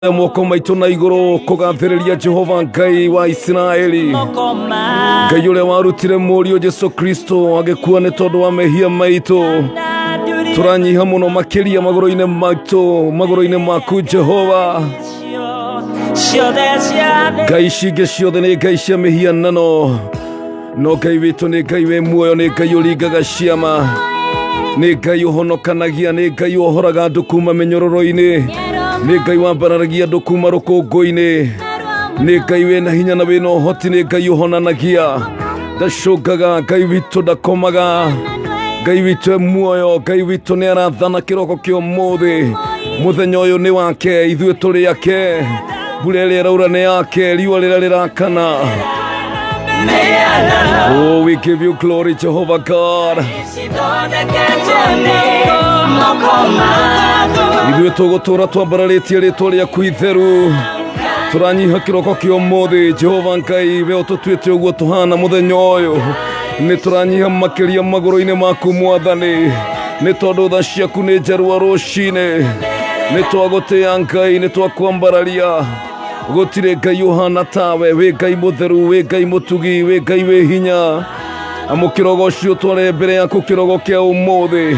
Moko maitũ na igũrũ kũgathĩrĩria Jehova Ngai wa Isiraeli, Ngai ũrĩa warutire mũriũ Jesu Kristo agĩkua nĩ tondũ wa mehia maitũ. Tũranyiha mũno makĩria magũrũ-inĩ maitũ, magũrũ-inĩ maku Jehova. Ngai ici ingĩ ciothe nĩ ngai cia mĩhianano, no Ngai witũ nĩ Ngai wĩ muoyo, nĩ Ngai ũringaga ciama, nĩ Ngai ũhonokanagia, nĩ Ngai wohoraga andũ kuma mĩnyororo-inĩ, nĩ Ngai wambararagia andũ kuma rũkũngũ-inĩ, nĩ Ngai wĩna hinya na wĩna ũhoti, nĩ Ngai ũhonanagia, ndacũngaga. Ngai witũ ndakomaga, Ngai witũ e muoyo, Ngai witũ nĩ arathana kĩroko kĩa ũmũthĩ. Mũthenya ũyũ nĩ wake, ithuĩ tũrĩ ake. Mbura ĩrĩa ĩraura nĩ yake, riũa rĩrĩa rĩrakana. Oh, we give you glory, Jehovah God. Ithuĩ tũgũtũũra twambararĩtie rĩtwa rĩaku itheru. Tũranyiha kĩroko kĩa ũmũthĩ, Jehova Ngai, we ũtũtuĩte ũguo tũhana mũthenya ũyũ. Nĩ tũranyiha makĩria magũrũ-inĩ maku Mwathani, nĩ tondũ tha ciaku nĩ njerũ o rũcinĩ. Nĩ twagũtĩa Ngai, nĩ twakwambararia. Gũtirĩ Ngai ũhana tawe, wĩ Ngai mũtheru, wĩ Ngai mũtugi, wĩ Ngai wĩ hinya. Amũkĩra ũgoci ũtware mbere yaku kĩrogo kĩa ũmũthĩ.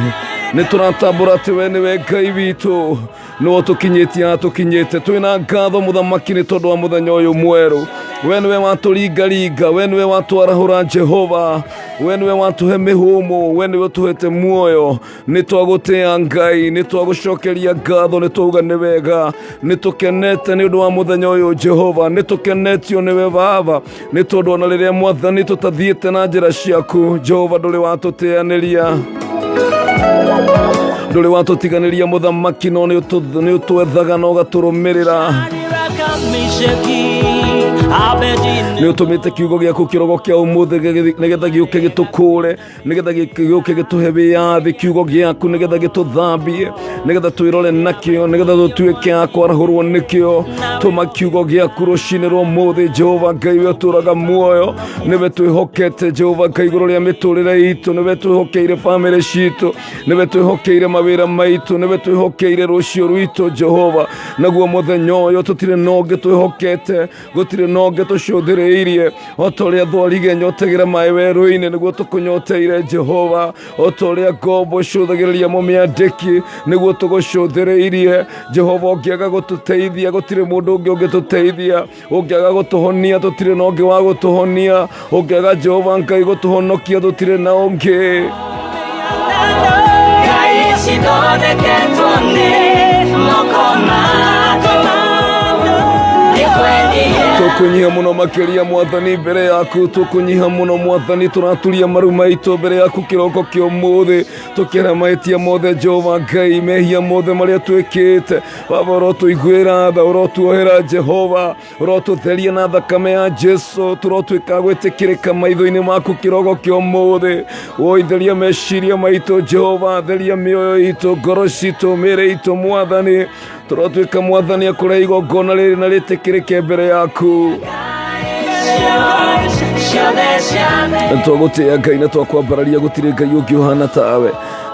Nĩ tũratambũra atĩ we nĩwe Ngai witũ, nĩwe ũtũkinyĩtie haha tũkinyĩte. Twĩna ngatho mũthamaki nĩ tondũ wa mũthenya ũyũ mwerũ. We nĩwe watũringaringa, we nĩwe watwarahũra Jehova, we nĩwe watũhe mĩhũmũ, we nĩwe ũtũhete muoyo. Nĩ twagũtĩa Ngai, nĩ twagũcokeria ngatho, nĩ twauga nĩ wega, nĩ tũkenete nĩ ũndũ wa mũthenya ũyũ Jehova, nĩ tũkenetio nĩwe Baba, nĩ tondũ ona rĩrĩa Mwathani tũtathiĩte na njĩra ciaku Jehova, ndũrĩ watũteanĩria, ndũrĩ watũtiganĩria mũthamaki, no nĩ ũtwethaga na ũgatũrũmĩrĩra. Nĩ ũtũmĩte kiugo gĩaku kĩrogo kĩa ũmũthĩ nĩgetha gĩũke gĩtũkũre, nĩgetha gĩũke gĩtũhe wĩyathi, kiugo gĩaku nĩgetha gĩtũthambie, nĩgetha twĩrore nakĩo, nĩgetha tũtuĩke a kwarahũrwo nĩkĩo. Tũma kiugo gĩaku rũcinĩ rwa ũmũthĩ Jehova Ngai, we ũtũraga muoyo, nĩwe twĩhokete Jehova Ngai igũrũ rĩa mĩtũrĩre itũ, nĩwe twĩhokeire bamĩrĩ citũ, nĩwe twĩhokeire mawĩra maitũ, nĩwe twĩhokeire rũciũ rwitũ Jehova. Naguo mũthenya ũyũ tũtirĩ na ũngĩ twĩhokete, gũtirĩ na ũngĩ tũcũthĩrĩirie. O ta ũrĩa thwariga ĩnyotagĩra maĩ werũ-inĩ, nĩguo tũkũnyoteire Jehova. O ta ũrĩa ngombo icũthagĩrĩria mũmĩandĩki, nĩguo tũgũcũthĩrĩirie Jehova. Ũngĩaga gũtũteithia, gũtirĩ mũndũ ũngĩ ũngĩtũteithia. Ũngĩaga gũtũhonia, tũtirĩ na ũngĩ wa gũtũhonia. Ũngĩaga Jehova Ngai gũtũhonokia, tũtirĩ na ũngĩ. Ngai cithondeketwo nĩ moko maku. Tũkũnyiha mũno makĩria Mwathani mbere yaku, tũkũnyiha mũno Mwathani, tũraturia maru maitũ mbere yaku kĩroko kĩa ũmũthĩ, tũkĩra mahĩtia mothe Jehova Ngai, mehia mothe marĩa twĩkĩte Baba, ũrotũiguĩra tha, ũrotuohera Jehova, ũrotũtheria na thakame ya Jesu, tũrotuĩka gwĩtĩkĩrĩka maitho-inĩ maku kĩroko kĩa ũmũthĩ. Woi, theria meciria maitũ Jehova, theria mĩoyo itũ, ngoro citũ, mĩĩrĩ itũ Mwathani, tũrotuĩka Mwathani akũrehe igongona rĩrĩ na rĩtĩkĩrĩke mbere yaku. Twagũtĩa Ngai na twakwambararia, gũtirĩ Ngai ũngĩ ũhana tawe.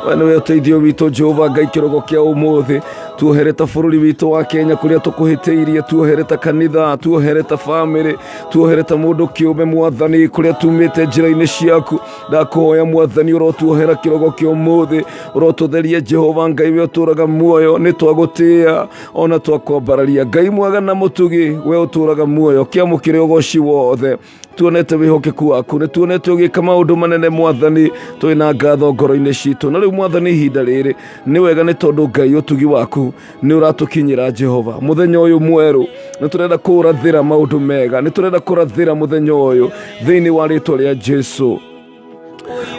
We nĩwe ũteithio witũ Jehova Ngai kĩrogo kĩa ũmũthĩ. Tuohere ta bũrũri witũ wa Kenya kũrĩa tũkũhĩtĩirie, tuohere ta kanitha, tuohere ta bamĩrĩ, tuohere ta mũndũ kĩũmbe Mwathani kũrĩa tumĩte njĩra-inĩ ciaku. Ndakũhoya Mwathani ũrotuohera kĩrogo kĩa ũmũthĩ, ũrotũtheria Jehova Ngai, we ũtũraga muoyo. Nĩ twagũtĩa ona twakwambararia Ngai mwega na mũtugi, we ũtũraga muoyo, kĩamũkĩre ũgoci wothe. Tuonete wĩhokeku waku, nĩ tuonete ũgĩka maũndũ manene Mwathani, twĩna ngatho ngoro-inĩ citũ. Na rĩu Mwathani, ihinda rĩrĩ nĩ wega, nĩ tondũ Ngai ũtugi waku nĩ ũratũkinyĩra Jehova. Mũthenya ũyũ mwerũ nĩ tũrenda kũrathĩra maũndũ mega, nĩ tũrenda kũrathĩra mũthenya ũyũ thĩinĩ wa rĩtwa rĩa Jesu.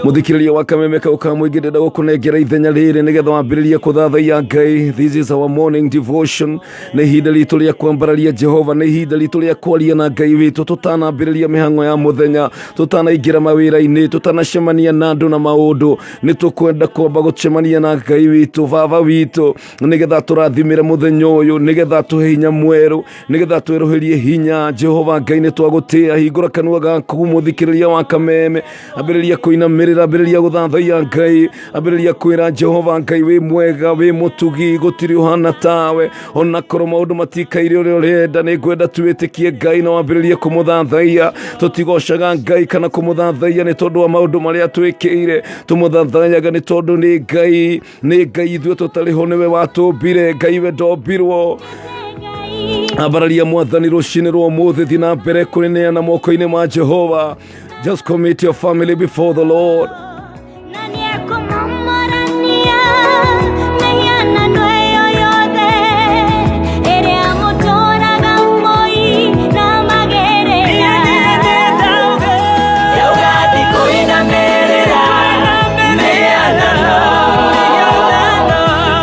Mũthikĩrĩria wa Kameme kau ka mũingĩ, ndĩrenda gũkũnengera ithenya rĩrĩ nĩgetha wambĩrĩrie kũthathaiya Ngai. This is our morning devotion. Nĩ ihinda ritũ rĩa kwambararia Jehova, nĩ ihinda ritũ rĩa kwaria na Ngai witũ tũtanambĩrĩria mĩhang'o ya mũthenya, tũtanaingĩra mawĩra-inĩ, tũtanacemania na andũ na maũndũ. Nĩ tũkwenda kwamba gũcemania na Ngai witũ, Baba witũ, nĩgetha tũrathimĩre mũthenya ũyũ, nĩgetha tũhe hinya mwerũ, nĩgetha twerũhĩrie hinya. Jehova Ngai, nĩ twagũtĩa. Hingũra kanua gaku mũthikĩrĩria wa Kameme, ambĩrĩria kũina. Kũinamĩrĩra, ambĩrĩria gũthathaiya Ngai, ambĩrĩria kwĩra Jehova Ngai wĩ mwega, wĩ mũtugi, gũtirĩ ũhana tawe. Ona korwo maũndũ matikaire ũrĩa ũrenda, nĩ ngwenda twĩtĩkie Ngai na wambĩrĩrie kũmũthathaiya. Tũtigocaga Ngai kana kũmũthathaiya nĩ tondũ wa maũndũ marĩa twĩkĩire, tũmũthathayaga nĩ tondũ nĩ Ngai, nĩ Ngai ithuĩ tũtarĩ ho, nĩwe watũmbire. Ngai we ndombirwo. Ambararia mwathani rũcinĩ rwa ũmũthĩ, thiĩ na mbere kũrĩneana moko-inĩ ma Jehova. Just commit your family before the Lord. Na nĩekũmomorania mĩhianano ĩyo yothe ĩrĩa mũtũũraga mũinamagĩrĩra. Ndauga ndikũinamĩrĩra mĩhianano.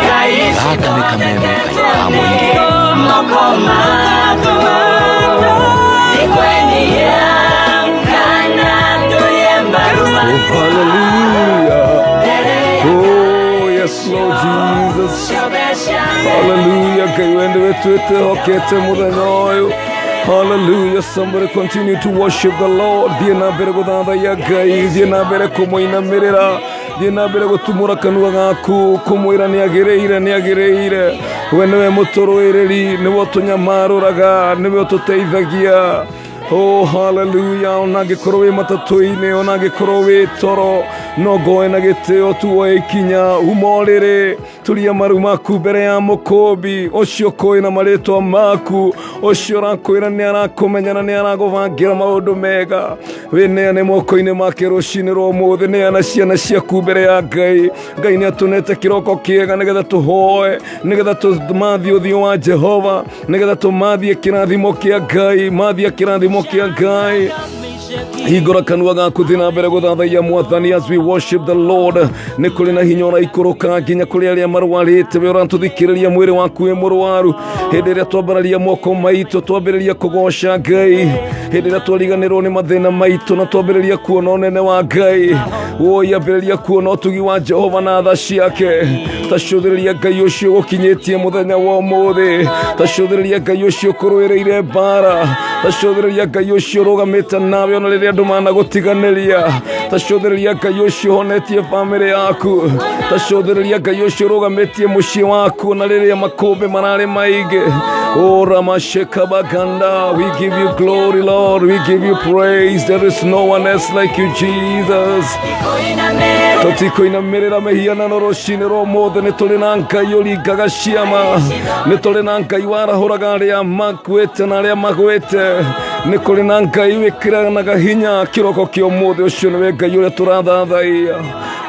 Ngai Gaka nĩ kameme ka mũingĩ. moko maku ndikwenyihia kana ndurie mbaru. Oh, hallelujah. Oh, yes, Lord Jesus. Hallelujah. Ngai wende wetwĩtĩhokete mũthenya ũyũ. Hallelujah. Somebody continue to worship the Lord. Thiĩ na mbere gũthathaiya Ngai, thiĩ na mbere kũmũinamĩrĩra, thiĩ na mbere gũtumũra kanua gaku kũmwĩra nĩ agĩrĩire, nĩ agĩrĩire. We nĩwe mũtũrũĩrĩri, nĩwe ũtũnyamarũraga, nĩwe ũtũteithagia. Oh, hallelujah. Ona angĩkorwo wĩ matatũ-inĩ, ona angĩkorwo wĩ toro, no ngoe na gĩtĩo tuoe ikinya, uma ũrĩrĩ, turia maru maku mbere ya mũkũmbi ũcio kũĩ na marĩtwa maku, ũcio ũrakwĩra nĩ arakũmenya na nĩ aragũbangĩra maũndũ mega. Wĩneane moko-inĩ make rũcinĩ rwa ũmũthĩ, neana ciana ciaku mbere ya Ngai. Ngai nĩ atũnete kĩroko kĩega nĩgetha tũhoe, nĩgetha tũmathie ũthiũ wa Jehova, nĩgetha tũmathie kĩrathimo kĩa Ngai, mathia kĩrathimo kĩa Ngai. Hingũra kanua gaku, thiĩ na mbere gũthathaiya mwathani. As we worship the Lord, nĩ kũrĩ na hinya ũraikũrũka nginya kũrĩ arĩa marwarĩte. We ũratũthikĩrĩria, mwĩrĩ waku wĩ mũrwaru, hĩndĩ ĩrĩa twambararia moko maitũ twambĩrĩria kũgoca Ngai, hĩndĩ ĩrĩa twariganĩrwo nĩ mathĩna maitũ na twambĩrĩria kuona ũnene wa Ngai, woi ambĩrĩria kuona ũtugi wa Jehova na tha ciake. Ta cũthĩrĩria Ngai ũcio ũgũkinyĩtie mũthenya wa ũmũthĩ, ta cũthĩrĩria Ngai ũcio ũkũrũĩrĩire mbara, ta cũthĩrĩria Ngai ũcio ũrũgamĩte nawe ona rĩrĩa andũ managũtiganĩria, ta cũthĩrĩria Ngai ũcio ũhonetie bamĩrĩ yaku, ta cũthĩrĩria Ngai ũcio ũrũgamĩtie mũciĩ waku ona rĩrĩa makũmbĩ mararĩ maingĩ. Oh, Ramashekabaganda, we give you glory, Lord. We give you praise. There is no one else like you, Jesus. Tũtikũinamĩrĩra mĩhianano rũcinĩ rwa ũmũthĩ. Nĩ tũrĩ na Ngai ũringaga ciama, nĩ tũrĩ na Ngai warahũraga arĩa makuĩte na arĩa magwĩte, nĩ kũrĩ na Ngai wĩkĩranaga hinya kĩroko kĩa ũmũthĩ. Ũcio nĩwe Ngai ũrĩa tũrathathaiya.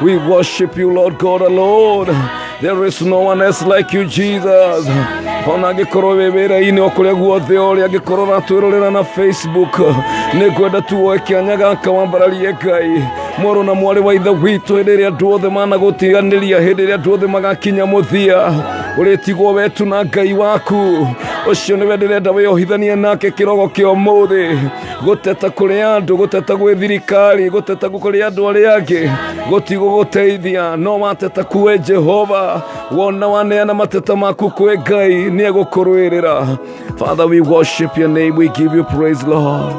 We worship you, Lord God alone. There is no one else like you, Jesus. Ona angĩkorwo wĩ wĩra-inĩ, o kũrĩa guothe ũrĩ, angĩkorwo ũratwĩrorera na Facebook, nĩ ngwenda tuoe kĩanya gaka wambararie Ngai. Mũrũ na mwarĩ wa ithe witũ, hĩndĩ ĩrĩa andũ othe managũtiganĩria, hĩndĩ ĩrĩa andũ othe magakinya mũthia, ũrĩtigwo wetu na Ngai waku. Ũcio nĩwe ndĩrenda wĩohithanie nake kĩrogo kĩa ũmũthĩ. Gũteta kũrĩ andũ, gũteta gwĩ thirikari, gũteta kũrĩ andũ arĩa angĩ gũtigũgũteithia, no wateta kwĩ Jehova, wona waneana mateta maku kwĩ Ngai, nĩ egũkũrũĩrĩra. Father, we worship your name. We give you praise, Lord.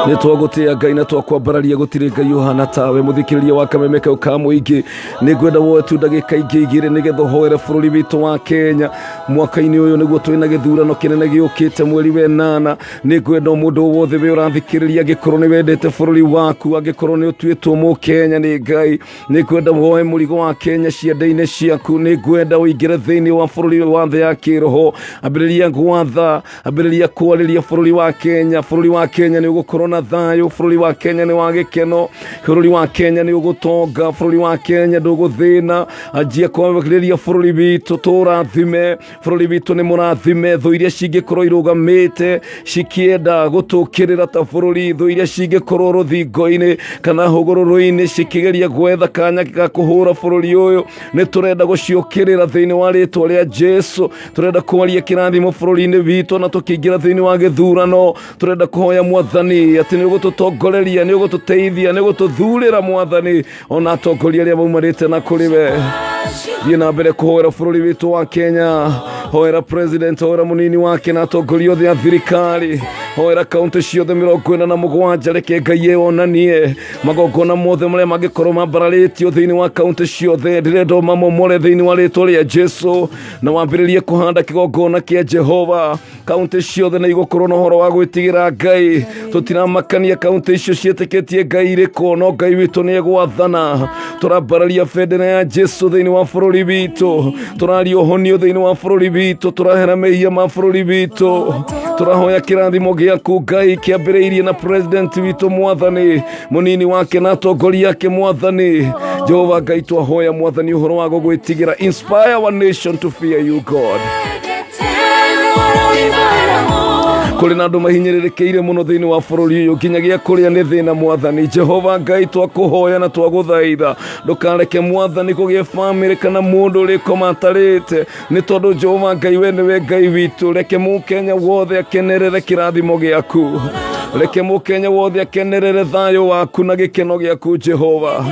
Nĩ twagũtĩa Ngai na twakwambararia, gũtirĩ Ngai ũhana tawe. Mũthikĩrĩria wa kameme kau ka mũingĩ, nĩ ngwenda woe tu ndagĩka ingĩ igĩrĩ nĩgetha ũhoere bũrũri witũ wa Kenya. Mwaka-inĩ ũyũ nĩguo twĩna gĩthurano kĩnene gĩũkĩte mweri wa ĩnana. Nĩ ngwenda o mũndũ wothe wĩ ũrathikĩrĩria, angĩkorwo nĩ wendete bũrũri waku, angĩkorwo nĩ ũtuĩtwo mũkenya nĩ Ngai, nĩ ngwenda woe mũrigo wa Kenya ciande-inĩ ciaku. Nĩ ngwenda ũingĩre thĩinĩ wa bũrũri wa thĩ ya kĩroho, ambĩrĩria gwatha, ambĩrĩria kwarĩria bũrũri wa Kenya. Bũrũri wa Kenya nĩ ũgũkorwo na thayũ, bũrũri wa Kenya nĩ wa gĩkeno, bũrũri wa Kenya nĩ ũgũtonga, bũrũri wa Kenya ndũgũthĩna. Anjia kwarĩria bũrũri witũ, tũrathime bũrũri witũ, nĩ mũrathime. Thũ iria cingĩkorwo irũgamĩte cikĩenda gũtũkĩrĩra ta bũrũri, thũ iria cingĩkorwo rũthingo-inĩ kana hũgũrũrũ-inĩ cikĩgeria gwetha kanya ga kũhũra bũrũri ũyũ, nĩ tũrenda gũciũkĩrĩra thĩinĩ wa rĩtwa rĩa Jesu. Tũrenda kwaria kĩrathimo bũrũri-inĩ witũ, na tũkĩingĩra thĩinĩ wa gĩthurano tũrenda kũhoya mwathani atĩ nĩ ũgũtũtongoreria, nĩ ũgũtũteithia, nĩ ũgũtũthurĩra mwathani ona atongoria arĩa maumanĩte na kũrĩ we. Thiĩ na mbere kũhoera bũrũri witũ wa Kenya, hoera president, hoera mũnini wake na atongoria othe a thirikari. Hoera kaunti ciothe 47, reke Ngai eyonanie magongona mothe marĩa mangĩkorwo mambararĩtio thĩinĩ wa kaunti ciothe. Ndĩrenda ũmamomore thĩinĩ wa rĩtwa rĩa Jesu, na wambĩrĩrie kũhanda kĩgongona kĩa Jehova. Kaunti ciothe nĩ igũkorwo na ũhoro wa gwĩtigĩra Ngai. Tũtiramakania kaunti icio ciĩtĩkĩtie Ngai irĩkũ, no Ngai witũ nĩ egwathana. Tũrambararia bendera ya Jesu thĩinĩ wa bũrũri witũ, tũraria ũhonio thĩinĩ wa bũrũri witũ, tũrahera mehia ma bũrũri witũ, tũrahoya kĩrathimo gĩaku Ngai kĩambĩrĩirie na president witũ mwathani, mũnini wake na atongoria ake mwathani. Jehova Ngai, twahoya mwathani ũhoro wa gũgwĩtigĩra. Inspire our nation to fear you God. Kũrĩ na andũ mahinyĩrĩrĩkĩire mũno thĩinĩ wa bũrũri ũyũ, nginyagia kũrĩa nĩ thĩna mwathani. Jehova Ngai, twakũhoya na twagũthaitha, ndũkareke mwathani kũgĩe bamĩrĩ kana mũndũ ũrĩkoma atarĩte, nĩ tondũ Jehova Ngai, we nĩwe Ngai witũ. Reke mũkenya wothe akenerere kĩrathimo gĩaku, reke mũkenya wothe akenerere thayũ waku na gĩkeno gĩaku Jehova.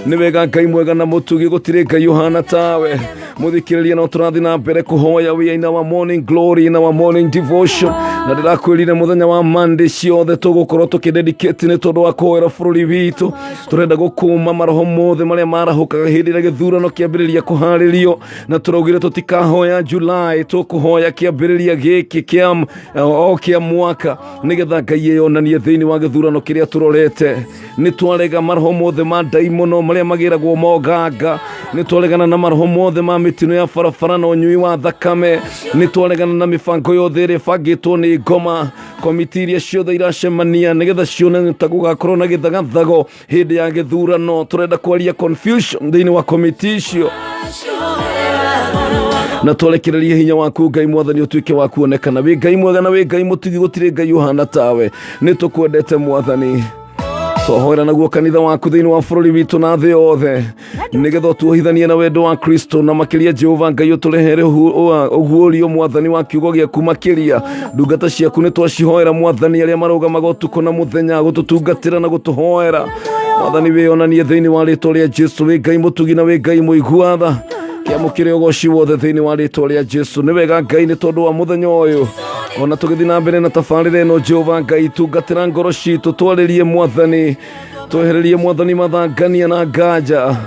Nĩ wega Ngai mwega na mũtugi, gũtirĩ Ngai ũhana tawe. Mũthikĩrĩria, no tũrathiĩ na mbere kũhoya. We are in our morning glory, in our morning devotion, na ndĩrakwĩrire mũthenya wa Monday ciothe tũgũkorwo tũkĩdedicate nĩ tondũ wa kũhoera bũrũri witũ. Tũrenda gũkũma maroho mothe marĩa marahũkaga hĩndĩ ĩrĩa gĩthurano kĩambĩrĩria kũharĩrio, na tũraugire tũtikahoya July, tũkũhoya kĩambĩrĩria gĩkĩ kĩa o kĩa mwaka, nĩgetha Ngai eyonanie thĩinĩ wa gĩthurano kĩrĩa tũrorete. Nĩ twarega maroho mothe ma ndaimono marĩa magĩragwo moganga, nĩ twaregana na maroho mothe ma mĩtino ya barabara na ũnyui wa thakame, nĩ twaregana na mĩbango yothe ĩrĩa ĩbangĩtwo nĩ ngoma, komiti iria ciothe iracemania nĩgetha cione ta gũgakorwo na gĩthagathago hĩndĩ ya gĩthurano. Tũrenda kwaria confusion thĩinĩ wa komiti icio, na twarekererie hinya waku Ngai mwathani ũtuĩke wa kuonekana. Wĩ Ngai mwega na wĩ Ngai mũtugi, gũtirĩ Ngai ũhana tawe. Nĩ tũkwendete mwathani. Twahoera naguo kanitha waku thĩinĩ wa bũrũri witũ na thĩ yothe, nĩgetha ũtuohithanie na wendo wa Kristo, na makĩria Jehova Ngai ũtũrehere ũguũrio mwathani wa kiugo gĩaku. Makĩria ndungata ciaku nĩ twacihoera mwathani, arĩa marũgamaga ũtukũ na mũthenya gũtũtungatĩra na gũtũhoera. Mwathani, wĩonanie thĩinĩ wa rĩtwa rĩa Jesu. Wĩ Ngai mũtugi na wĩ Ngai mũigua tha, kĩamũkĩre ũgoci wothe thĩinĩ wa rĩtwa rĩa Jesu. Nĩ wega Ngai nĩ tondũ wa mũthenya ũyũ, ona tũgĩthiĩ na mbere na tabarĩra ĩno. Jehova Ngai, tungatĩra ngoro citũ, twarĩrie mwathani, twehererie mwathani mathangania na nganja.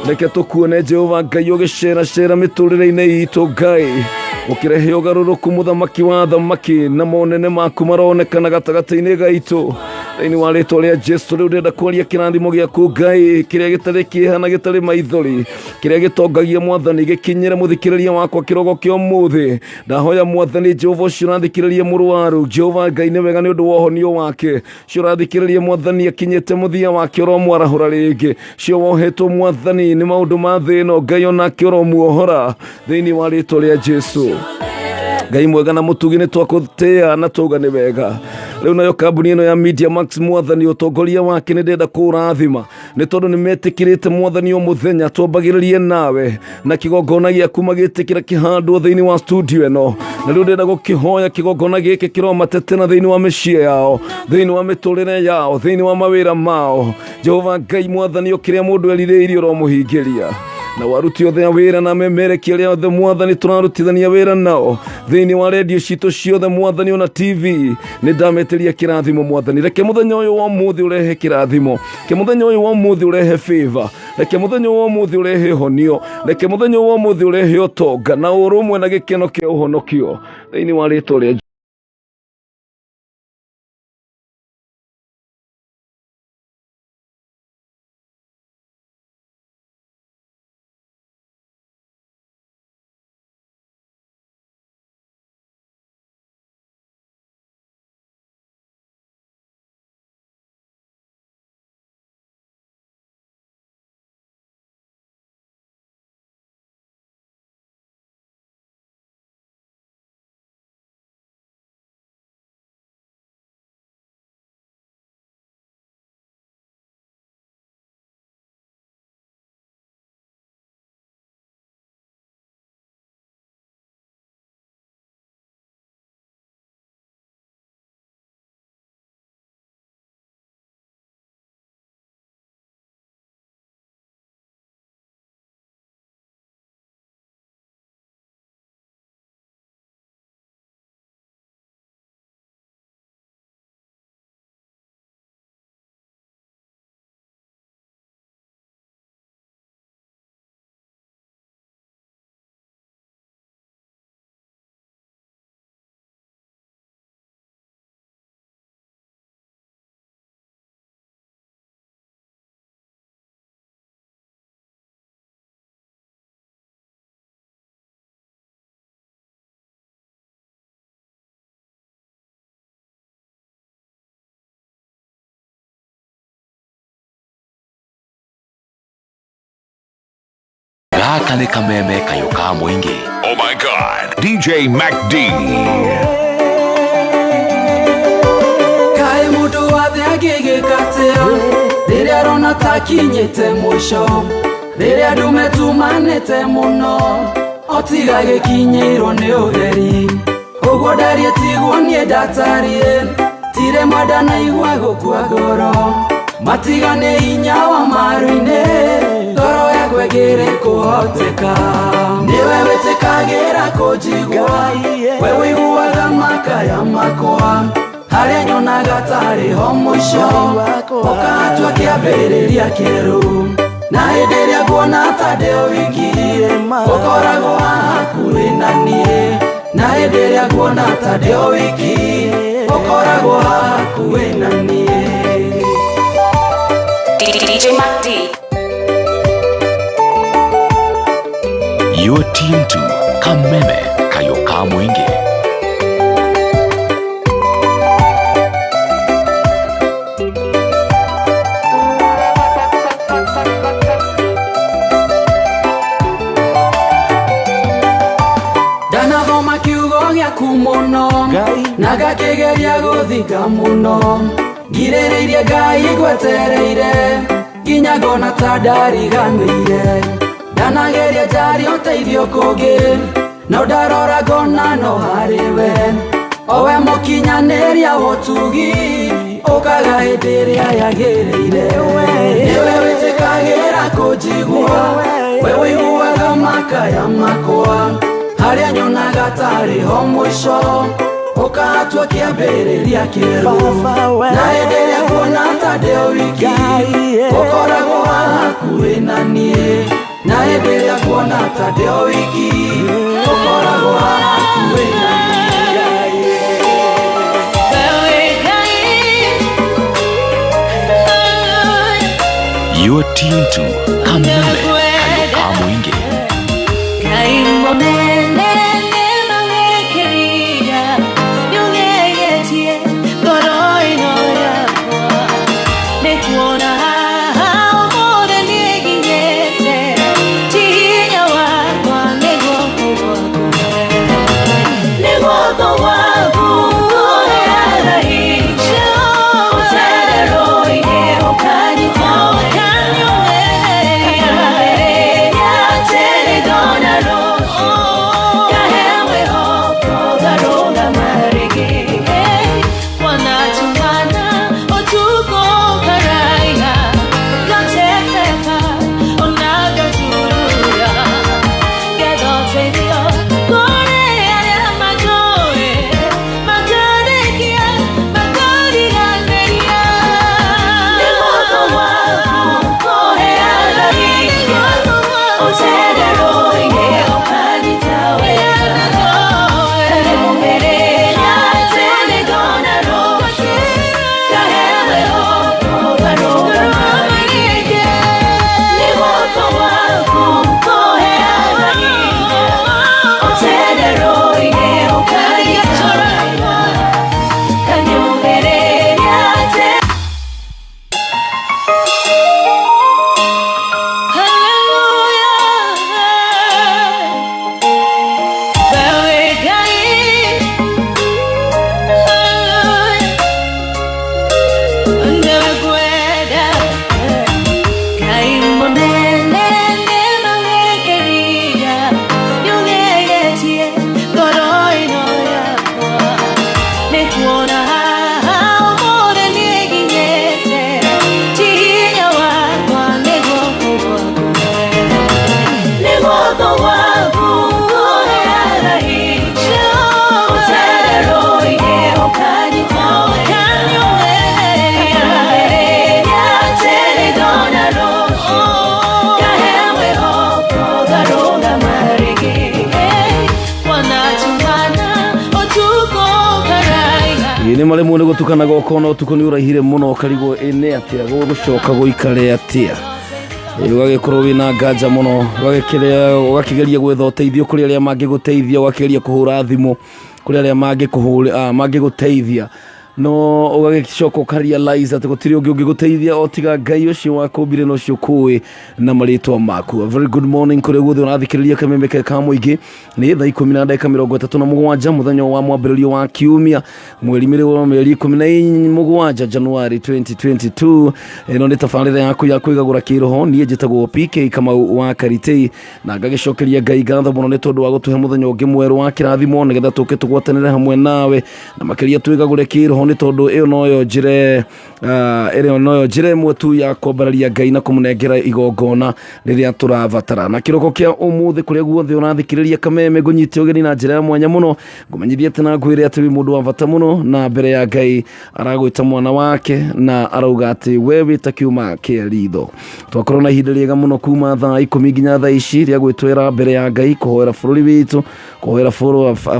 Reke tũkuone Jehova Ngai ũgĩceracera mĩtũrĩre-inĩ itũ, Ngai ũkĩrehe ũgarũrũku, mũthamaki wa thamaki, na monene maku maronekana gatagatĩ-inĩ gaitũ thĩinĩ wa rĩtwa rĩa Jesu. Rĩu ndĩrenda kwaria kĩrathimo gĩaku Ngai, kĩrĩa gĩtarĩ kĩeha na gĩtarĩ maithori, kĩrĩa gĩtongagia mwathani, gĩkinyĩre mũthikĩrĩria wakwa kĩrogo kĩa ũmũthĩ. Ndahoya mwathani Jehova, ũcio ũrathikĩrĩria mũrwaru, Jehova Ngai nĩ wega nĩ ũndũ wa ũhonio wake. Ũcio ũrathikĩrĩria mwathani akinyĩte mũthia wake, ũromwarahũra rĩngĩ. Ũcio wohetwo mwathani nĩ maũndũ ma thĩ ĩno, Ngai onake ũromuohora thĩinĩ wa rĩtwa rĩa Jesu. Ngai mwega na mũtugi, nĩ twakũtĩa na tauga nĩ wega. Rĩu nayo kambuni ĩno ya Media Max mwathani, ũtongoria wake nĩ ndĩrenda kũũrathima, nĩ tondũ nĩ metĩkĩrĩte mwathani o mũthenya twambagĩrĩrie nawe na kĩgongona gĩaku, magĩtĩkĩra kĩhandwo thĩinĩ wa studio ĩno. Na rĩu ndĩrenda gũkĩhoya kĩgongona gĩkĩ kĩromatetera thĩinĩ wa mĩciĩ yao, thĩinĩ wa mĩtũrĩre yao, thĩinĩ wa mawĩra mao. Jehova Ngai mwathani, o kĩrĩa mũndũ erirĩirie ũromũhingĩria, na waruti othe a wĩra na memereki arĩa othe mwathani tũrarutithania wĩra nao thĩinĩ wa redio citũ ciothe mwathani, ona TV, nĩ ndametĩria kĩrathimo mwathani. Reke mũthenya ũyũ wa ũmũthĩ ũrehe kĩrathimo, reke mũthenya ũyũ wa ũmũthĩ ũrehe favor, reke mũthenya ũyũ wa ũmũthĩ ũrehe honio, reke mũthenya ũyũ wa ũmũthĩ ũrehe ũtonga na ũrũmwe na gĩkeno kĩa ũhonokio thĩinĩ wa rĩtwa rĩa Gaka nĩ kameme kayũ ka mũingĩ. Oh my God. DJ Mac D. Kaĩ mũndũ wa thĩ angĩgĩka atĩa rĩrĩa arona takinyĩte mũico, rĩrĩa andũ metumanĩte mũno, otiga gĩkinyĩirwo nĩ ũtheri. Ũguo ndariĩ tiguo niĩ ndatariĩ, tirĩ mwenda naigua gũkua ngoro, matiga nĩ hinya wa maru-inĩ, ngoro yakwa ĩngĩrĩ kũhoteka. Nĩwe wĩtĩkagĩra kũnjigua, we wĩiguaga makaya makwa, harĩa nyonaga tarĩ ho mũico, ũkatua kĩambĩrĩria kĩerũ. Na hĩndĩ ĩrĩa nguona ta ndĩ o wiki, ũkoragwo hakuhĩ na niĩ. Na hĩndĩ ĩrĩa nguona ta ndĩ o wiki, ũkoragwo hakuhĩ na niĩ. DJ Mac D. You're tuned to Kameme kayũ ka mũingĩ. Ndanathoma kiugo gĩaku mũno, na ngakĩgeria gũthika mũno, ngirĩrĩirie Ngai ngwetereire, nginya ngona ta ndariganĩire. Ndanageria njarie ũteithio kũngĩ, no ndarora ngona no harĩ we, o we mũkinyanĩria wa ũtugi, ũkaga hĩndĩ ĩrĩa yagĩrĩire. Nĩwe wĩtĩkagĩra kũnjigua, we wĩiguaga makaya makwa, harĩa nyonaga tarĩ ho mũico, ũkatua kĩambĩrĩria kĩerũ. Na hĩndĩ ĩrĩa nguona ta ndĩ o wiki, ũkoragwo hakuhĩ na niĩ. Na hĩndĩ ĩrĩa nguona ta ndĩ o wiki, ũkoragwo hakuhĩ na niĩ. You're tuned to Kameme kayũ ka mũingĩ. Ngai mũnene nĩmawĩkĩrire, nĩũgegetie ngoro ĩno yakwa. Nĩkuona haha ũmũthĩ nĩnginyĩte, ti hinya wakwa nĩ guoko gwaku. Nĩ guoko gwaku kũheaga hinya, ũtererwo-inĩ ũkanyita wega. Kanyũmĩrĩria atĩ nĩngona rũciũ, kahe mwĩhoko ngarũgama rĩngĩ. Wanatumana ũtukũ ũkaraiha, ngatebeba ona ngaturura. Ngetha ũteithio kũrĩ arĩa matũĩ, makarĩkia makariganĩria. Nĩ guoko gwaku kũheaga hinya, ũtererwo-inĩ ũkanyita wega. Kanyũmĩrĩria atĩ nĩngona rũciũ, kahe mwĩhoko ngarũgama rĩngĩ. Nĩ guoko gwaku kũheaga hinya, ũtererwo-inĩ ũkanyita wega. Kanyũmĩrĩria atĩ Nĩkuona haha ũmũthĩ nĩnginyĩte, ti hinya wakwa nĩ guoko gwaku. Nĩ guoko gwaku kũheaga hinya, ũtererwo-inĩ ũkanyita wega. Kanyũmĩrĩria atĩ nĩngona rũciũ, kahe mwĩhoko ngarũgama rĩngĩ. Wanatumana ũtukũ ũkaraiha. Ĩ nĩ marĩmwo nĩ gũtukanaga ũkona ũtukũ nĩ ũraihire mũno ũkarigwo ĩ nĩ atĩa gũgũcoka gũikare atĩa. Ĩ ũgagĩkorwo wĩna nganja mũno, ũgakĩgeria gwetha ũteithio kũrĩ arĩa mangĩgũteithia, ũgakĩgeria kũhũra thimũ kũrĩ arĩa mangĩgũteithia. No ũgagĩcoka ũkarealize atĩ gũtirĩ ũngĩ ũngĩgũteithia o tiga Ngai ũcio wakũmbire na ũcio ũkũĩ na marĩtwa maku. A very good morning kũrĩa guothe ũrathikĩrĩria kameme ka mũingĩ. Nĩ thaa 10 na ndagĩka 37 mũthenya wa mwambĩrĩrio wa kiumia, mweri mĩrĩ mĩeri 17, Januari 2022. Ĩno nĩ tabarĩra yaku ya kwĩgagũra kĩroho. Niĩ njĩtagwo PK Kamau wa Karitei, na ngagĩcokeria Ngai ngatho mũno nĩ tondũ wa gũtũhe mũthenya ũngĩ mwerũ wa kĩrathimo, nĩgetha tũke tũgwatanĩre hamwe nawe na makĩria twĩgagũre kĩroho, nĩ tondũ ĩyo noyo njĩra ĩrĩa noyo njĩra ĩmwe tu ya kwambararia Ngai na kũmũnengera igongona rĩrĩa tũrabatara. Na kĩroko kĩa ũmũthĩ, kũrĩa guothe ũrathikĩrĩria kameme, ngũnyite ũgeni na njĩra ya mwanya mũno, ngũmenyithie atĩ na ngwĩre atĩ wĩ mũndũ wa bata mũno, na mbere ya Ngai aragwĩta mwana wake na arauga atĩ we wĩ ta kĩũma kĩa ritho. Twakorwo na ihinda rĩega mũno kuma thaa 10 nginya thaa ici rĩa gwĩtwĩra mbere ya Ngai, kũhoera bũrũri witũ, kũhoera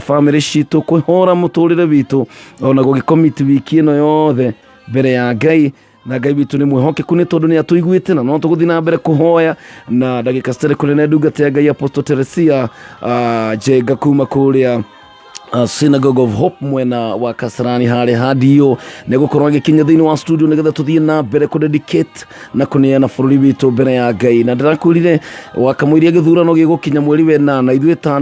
bamĩrĩ citũ, kũhora mũtũrĩre witũ, ona gũgĩkomiti wiki ĩno yothe mbere ya Ngai. Na Ngai witũ nĩ mwĩhokeku nĩ tondũ nĩ atũiguĩte, na no tũgũthiĩ na mbere kũhoya. Na ndagĩka citarĩ kũnene, ndungata ya Ngai Apostle Teresia Njenga kuma kũrĩa Synagogue of Hope mwena wa Kasarani harĩa hadio nĩ gũkorwo agĩkinya thĩinĩ wa studio, nĩgetha tũthiĩ na mbere kũ dedicate na kũneana bũrũri witũ mbere ya Ngai. Na ndĩrakwĩrire wakamũiria gĩthurano gĩgũkinya mweri 8, ithuĩ ta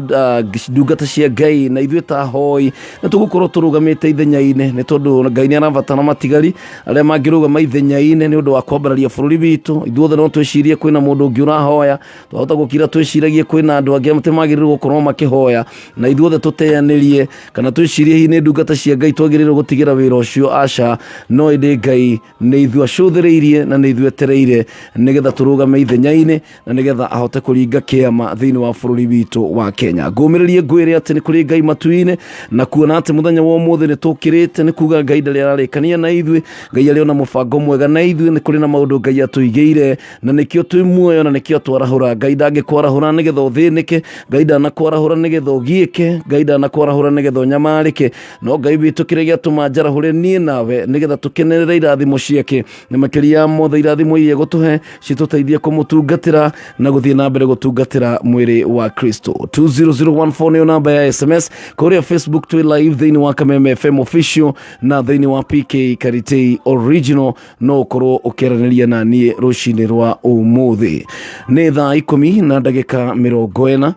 ndungata cia Ngai na ithuĩ ta hoi nĩ tũgũkorwo tũrũgamĩte ithenya-inĩ, nĩ tondũ Ngai nĩ arabatara matigari arĩa mangĩrũgama ithenya-inĩ nĩ ũndũ wa kwambararia bũrũri witũ. Ithuothe no twĩcirie kwĩna mũndũ ũngĩ ũrahoya, twahota gũkira twĩciragie kwĩna andũ angĩ atĩ magĩrĩirwo gũkorwo makĩhoya, na ithuothe tũteanĩrie kana twĩcirie hihi nĩ ndungata cia Ngai twagĩrĩirwo gũtigĩra wĩra ũcio. Aca, no ĩndĩ Ngai nĩ ithuĩ acũthĩrĩirie na nĩ ithuĩ etereire, nĩgetha tũrũgame ithenya-inĩ na nĩgetha ahote kũringa kĩama thĩinĩ wa bũrũri witũ wa Kenya. Ngũmĩrĩrie ngwĩre atĩ nĩ kũrĩ Ngai matu-inĩ, na kuona atĩ mũthenya wa ũmũthĩ nĩ tũkĩrĩte nĩ kuga Ngai ndarĩ ararĩkania na ithuĩ. Ngai arĩ ona mũbango mwega na ithuĩ, nĩ kũrĩ na maũndũ Ngai atũigĩire, na nĩkĩo twĩ muoyo na nĩkĩo twarahũra. Ngai ndangĩkwarahũra nĩgetha ũthĩnĩke, Ngai ndanakwarahũra nĩgetha ũgiĩke, Ngai ndanakwarahũra nĩgetha ũnyamarĩke, no Ngai witũ kĩrĩa gĩatũma njarahũre niĩ nawe nĩgetha tũkenerere irathimo ciake, na makĩria ya mothe irathimo iria egũtũhe citũteithie kũmũtungatĩra na gũthiĩ na mbere gũtungatĩra mwĩrĩ wa Kristo. 20014 nĩyo namba ya SMS. Kũrĩa Facebook twĩ live thĩinĩ wa Kameme FM Official na thĩinĩ wa PK Karitei Original, no ũkorwo ũkĩaranĩria na niĩ rũcinĩ rwa ũmũthĩ. Nĩ thaa 10 na ndagĩka 40.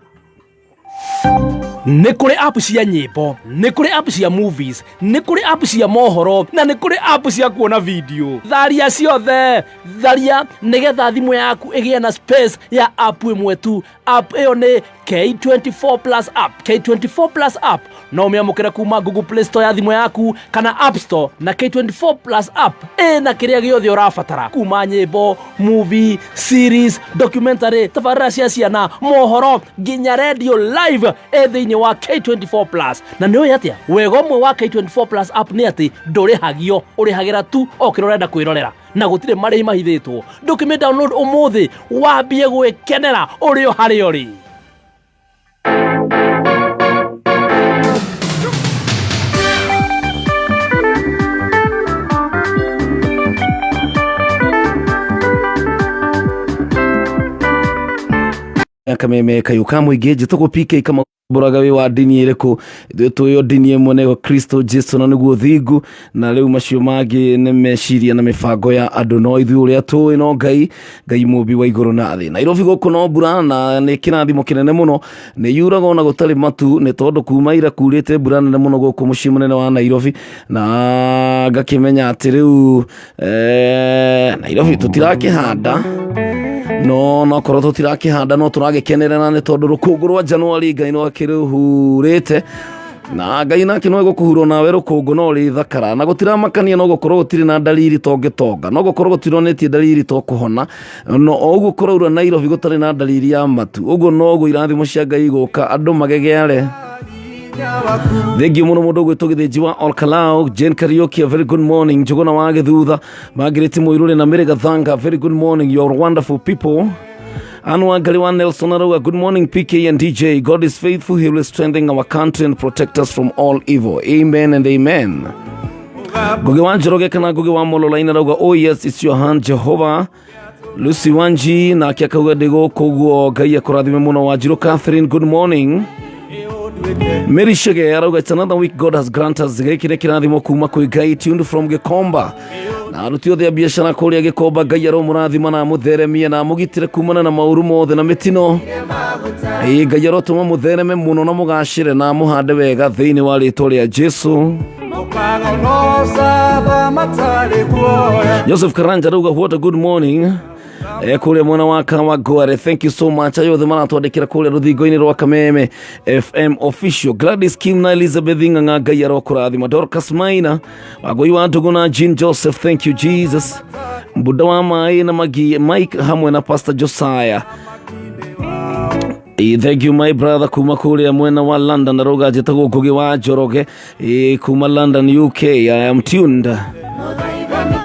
Nĩ kũrĩ app cia nyĩmbo, nĩ kũrĩ app cia movies, nĩ kũrĩ app cia mohoro, na nĩ kũrĩ app cia kuona video. Tharia ciothe, tharia nĩgetha thimũ yaku ĩgĩe na space ya app ĩmwe tu. App ĩyo nĩ K24 Plus app. K24 Plus app no ũmĩamũkĩre kuma Google Play Store ya thimũ yaku kana App Store. Na K24 Plus app ĩna kĩrĩa gĩothe ũrabatara, kuma nyĩmbo, movie, series, documentary, tabarĩra cia ciana, mohoro, nginya radio live ĩ thĩinĩ wa K24 Plus. Na nĩ ũĩ atĩa wega ũmwe wa K24 Plus app nĩ atĩ ndũrĩhagio, ũrĩhagĩra tu o kĩrĩa ũrenda kwĩrorera, na gũtirĩ marĩhi mahithĩtwo. Ndũkĩmĩ download ũmũthĩ wambie gwĩkenera ũrĩ o harĩa ũrĩ. Kameme kayũ ka mũingĩ, njĩtagwo PK kama mbũraga. Wĩ wa ndini ĩrĩkũ? Ithuĩ tũĩ ndini ĩmwe nĩyo Kristo Jesu, na nĩguo thingu, na rĩu macio mangĩ nĩ meciria na mĩbango ya andũ, no ithuĩ ũrĩa tũĩ no Ngai, Ngai mũmbi wa igũrũ na thĩ. Nairobi gũkũ no mbura, na nĩ kĩrathimo kĩnene mũno. Nĩ yuraga ona gũtarĩ matu, nĩ tondũ kuma ira kurĩte mbura nene mũno gũkũ mũciĩ mũnene wa Nairobi, na ngakĩmenya atĩ rĩu Nairobi tũtirakĩhanda, no nokorwo tũtirakĩhanda no tũragĩkenerera, nĩ tondũ rũkũngũ rwa Januari Ngai no akĩrũhurĩte, na Ngai nake no egũkũhurwo nawe rũkũngũ no rĩthakara, na gũtiramakania no gũkorwo gũtirĩ na ndariri tongĩtonga, no gũkorwo gũtironĩtie ndariri to kũhona. No o ũguo kũraura Nairobi gũtarĩ na ndariri ya matu, ũguo noguo irathimo cia Ngai igũka andũ magegeare. Thengiũ mũno mũndũ ũgwĩtwo Gĩthĩnji wa Olkalau, Jane Kariuki, a very good morning. Njũgũna wa Gĩthutha, Margaret Mũirũrĩ na Mary Gathanga, very good morning. You are wonderful people. Anwa Ngari wa Nelson arauga, "Good morning, PK and DJ. God is faithful. He will strengthen our country and protect us from all evil. Amen and amen." Ngugi wa Njoroge kana Ngugi wa Mololaini arauga, "Oh yes, it's your hand, Jehovah." Lucy Wanji nake akauga ndĩ gũkũ guo, Ngai akũrathime mũno. Wanjirũ Catherine, good morning. Mary Shege arauga, "It's another week God has granted us." Gĩkĩ nĩ kĩrathimo kuma kwĩ Ngai. Tuned from Gĩkomba, na aruti othe a biacara kũrĩa Gĩkomba, Ngai aromũrathima na amũtheremie na amũgitĩre kumana na maũru mothe na mĩtino. Ĩĩ, Ngai arotũma mũthereme mũno na mũgacĩre na amũhande wega thĩinĩ wa rĩtwa rĩa Jesu. Joseph Karanja arauga, "What a good morning." Kũrĩa mwena wa Kawangware, thank you so much. Ayo othe maratwandĩkĩra kũrĩa rũthingo-inĩ rwa Kameme FM Official, Gladys Kim na Elizabeth Ng'ang'a, Ngai arokũrathima. Dorcas Maina, Wagoi wa Ndũgũ na Jean Joseph, thank you Jesus. Mbuda wa maĩ na Magi Mike hamwe na Pastor Josiah. Thank you, my brother, kuma kũrĩa mwena wa London. Arauga, njĩtagwo Ngugi wa Njoroge, kuma London, UK. I am tuned.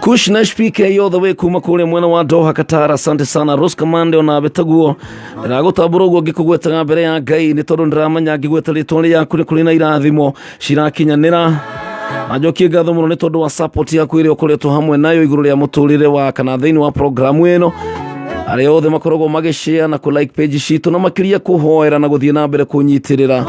Kushnash PK all the way kuma kũrĩa mwena wa Doha, Qatar. Asante sana. Rose Kamande, ona betaguo ndĩragũtambũra ũguo ngĩkũgwetaga mbere ya Ngai, nĩ tondũ ndĩramenya ngĩgweta rĩtwa rĩaku nĩ kũrĩ na irathimo cirakinyanĩra. Na njokie ngatho mũno nĩ tondũ wa support yaku ĩrĩa ũkoretwo hamwe nayo igũrũ rĩa mũtũrĩre wa kana thĩinĩ wa programu ĩno, arĩa othe makoragwo magĩshare na kũ like page citũ, na makĩria kũhoera na gũthiĩ na mbere kũnyitĩrĩra,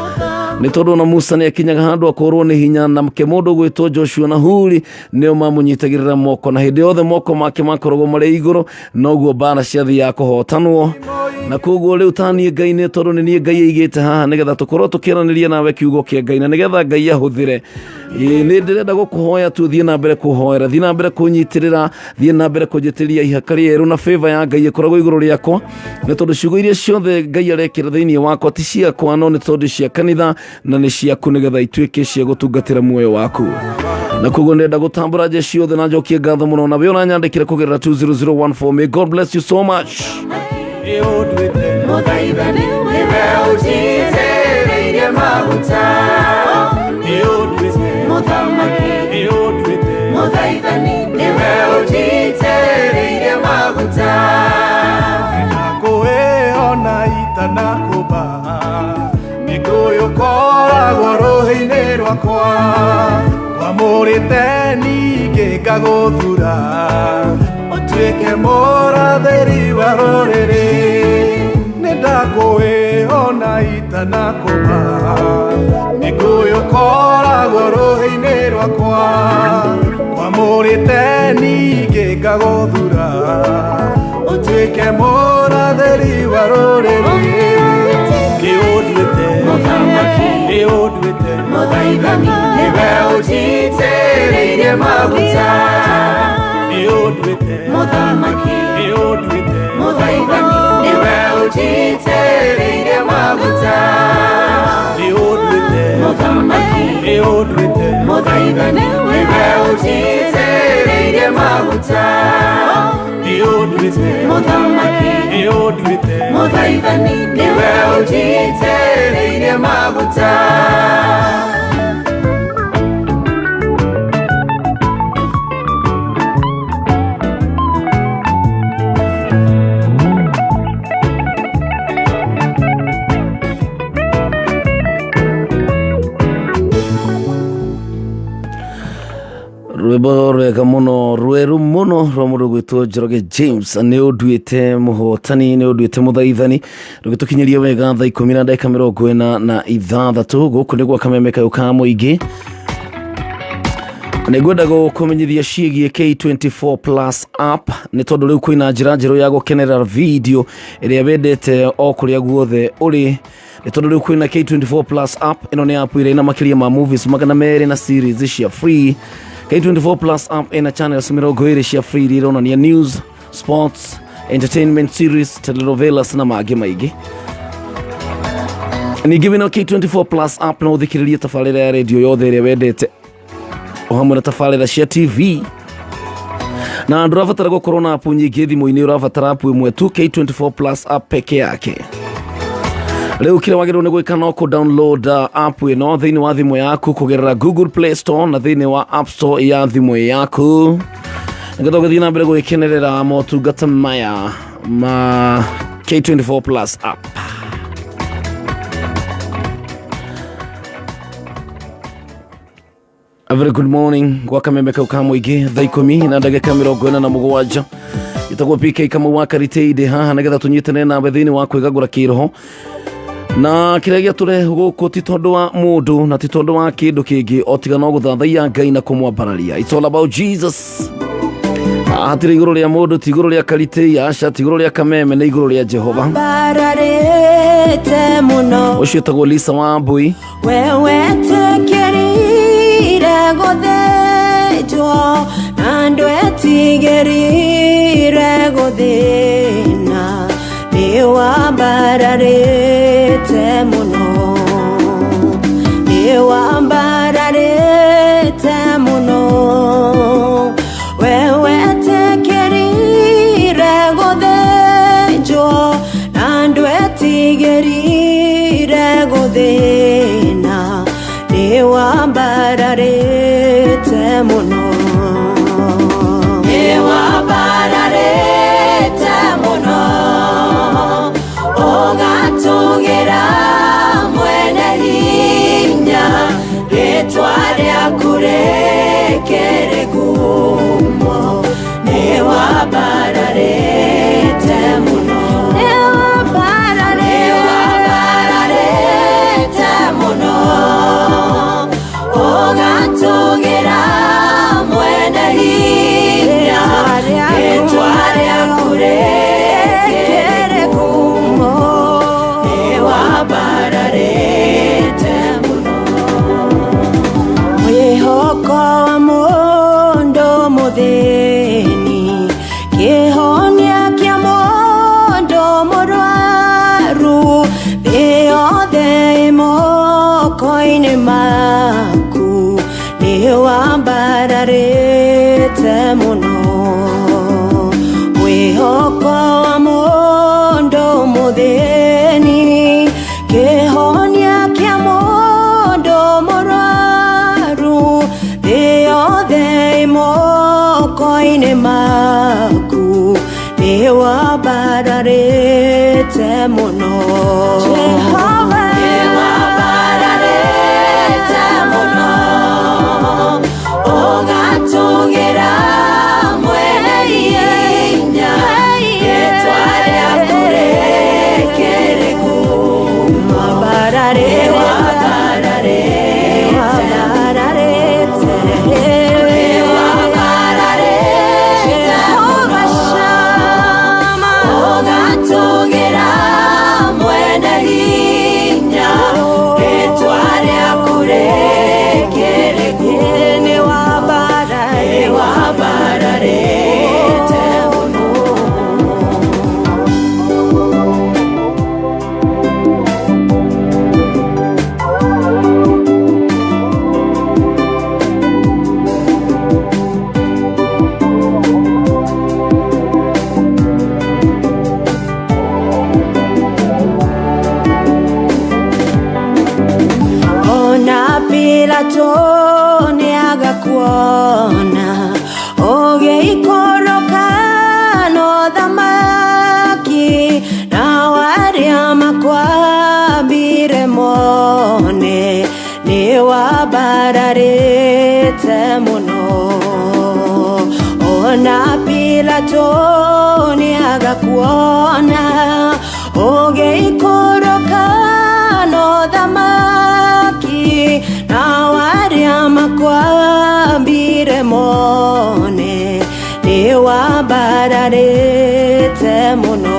nĩ tondũ ona Musa nĩ akinyaga handũ akorwo nĩ hinya, na ke mũndũ gwĩtwo Joshua na Huri nĩo mamũnyitagĩrĩra moko, na hĩndĩ yothe moko make makoragwo marĩ igũrũ, noguo mbara ciathiaga kũhotanwo. Na koguo rĩu taniĩ Ngai, nĩ tondũ nĩ niĩ Ngai aigĩte haha nĩgetha tũkorwo tũkĩaranĩria nawe kiugo kĩa Ngai, na nĩgetha Ngai ahũthĩre. Ĩĩ, nĩ ndĩrenda gũkũhoya tu thiĩ na mbere kũhoera, thiĩ na mbere kũnyitĩrĩra, thiĩ na mbere kũnjĩtĩria ihaka rĩerũ na favor ya Ngai ĩkoragwo igũrũ rĩakwa, nĩ tondũ ciugo iria ciothe Ngai arekĩra thĩinĩ wakwa ti ciakwa, no nĩ tondũ cia kanitha na nĩ ciaku, nĩgetha ituĩke cia gũtungatĩra muoyo waku. Na koguo ndĩrenda gũtambũra jeshi yothe na njokie ngatho mũno na we ũranyandĩkĩra kũgerera 20014. May God bless you so much. Mũthaithani, nĩwe ũnjitĩrĩirie maguta. Mũthamaki, mũthaithani, nĩwe ũnjitĩrĩirie maguta. Kwĩona itanakũmba, Gĩkũyũ koragwo rũhĩ-inĩ rwakwa, ngwamũrĩte ningĩ ngagũthura ũtuĩke mũrathĩri wa rũrĩrĩ. Nĩ ndakwĩona itanakũmba, Gĩkũyũ koragwo rũhĩ-inĩ rwakwa, ngwamũrĩte ningĩ ngagũthura ũtuĩke mũrathĩri wa rũrĩrĩ. Nĩ ũnduĩte. Mũthamaki. Nĩ ũnduĩte. Mũthaithani, nĩwe ũnjitĩrĩirie maguta. Nĩ ũnduĩte. Mũthamaki. Nĩ ũnduĩte. Mũthaithani, nĩwe ũnjitĩrĩirie maguta. Nĩ ũnduĩte. Mũthamaki. Nĩ ũnduĩte. Mũthaithani, nĩwe ũnjitĩrĩirie maguta. Nĩ ũnduĩte. Mũthamaki. Nĩ ũnduĩte. Mũthaithani, nĩwe ũnjitĩrĩirie maguta. Rwĩmbo rwega mũno, rweru mũno, rwa mũndũ gwĩtwo Njoroge James, nĩ ũnduĩte mũhotani, nĩ ũnduĩte mũthaithani, rũgĩtũkinyĩria wega thaa 10:46. Gũkũ nĩ gwa Kameme kayũ ka mũingĩ. Nĩ ngwenda gũkũmenyithia ciĩgiĩ K24 Plus app, nĩ tondũ rĩu kwĩna njĩra njerũ ya gũkenerera video ĩrĩa wendete o kũrĩa guothe ũrĩ, nĩ tondũ rĩu kwĩna K24 Plus app. Ĩno nĩ app ĩrĩa ĩna makĩria ma movies 200 na series cia free. K24 Plus app ĩna channels 20 cia free iria ironania news, sports, entertainment series, telenovelas na mangĩ maingĩ. Ningĩ wĩna K24 Plus app no ũthikĩrĩrie tabarĩra ya redio yothe ĩrĩa wendete, o hamwe na tabarĩra cia TV, na ndũrabatara gũkorwo na app nyingĩ thimũ-inĩ, ũrabatara app ĩmwe tu, K24 Plus app peke yake. Rĩu kĩrĩa wagĩrĩirwo nĩ gwĩka no kũ download app ĩno thĩinĩ wa thimũ yaku kũgerera Google Play Store na thĩinĩ wa App Store ya thimũ yaku, nĩgetha ũgĩthiĩ na mbere gwĩkenerera motungata maya ma K24 Plus app. A very good morning gwa Kameme kau ka mũingĩ, thaa 10:47. Ĩtagwo PK Kamau wa Kariteide haha, nĩgetha tũnyitane nawe thĩinĩ wa kwĩgagũra kĩroho. Na kĩrĩa gĩatũrehe gũkũ ti tondũ wa mũndũ na ti tondũ wa kĩndũ kĩngĩ o tiga no gũthathaiya Ngai na kũmwambararia. It's all about Jesus. Hatirĩ igũrũ rĩa mũndũ, ti igũrũ rĩa karitĩ, aca, ti igũrũ rĩa kameme, nĩ igũrũ rĩa Jehova. Bararĩte mũno. Ũcio ũtagwo Lisa Wambui. We wetĩkĩrire gũthĩnjwo na ndwetigĩrire gũthĩna, nĩ wambararĩte mũno, nĩ wambararĩte mũno. We wetĩkĩrire gũthĩnjwo na ndwetigĩrire gũthĩna, nĩ wambararĩte mũno, nĩ wambararĩte mũno, ũgatũgĩra mwene hinya, rĩtwa rĩaku rĩkĩrĩ ngumo, nĩ wambararĩte mũno, nĩ wambararĩte mũno, ũgatũgĩra mwene hinya, rĩtwa rĩaku rĩkĩrĩ ngumo, nĩ wambararĩte mũno. Mwĩhoko wa mũndũ mũthĩni, kĩhonia kĩa mũndũ mũrwaru, thĩ yothe ĩ moko-inĩ maku, nĩ wambararĩte mũno. Mwĩhoko wa mũndũ mũthĩni, kĩhonia kĩa mũndũ mũrwaru, thĩ yothe ĩ moko-inĩ maku, nĩ wambararĩte mũno. Jehova, nĩ wambararĩte mũno, ũgatũgĩra mwene hinya, rĩtwa rĩaku rĩkĩrĩ ngumo, nĩ wambararĩte, nĩ wambararĩte mũno, ũgatũgĩra mwene hinya, rĩtwa rĩaku rĩkĩrĩ ngumo, nĩ wambararĩte mũno. Ona Pilato nĩagakuona ũgĩikũrũka na ũthamaki, nao arĩa makwambire mone nĩ wambararĩte mũno. Ona Pilato nĩagakuona ũgĩikũrũka na ũthamaki, nao arĩa makwambire mone nĩ wambararĩte mũno.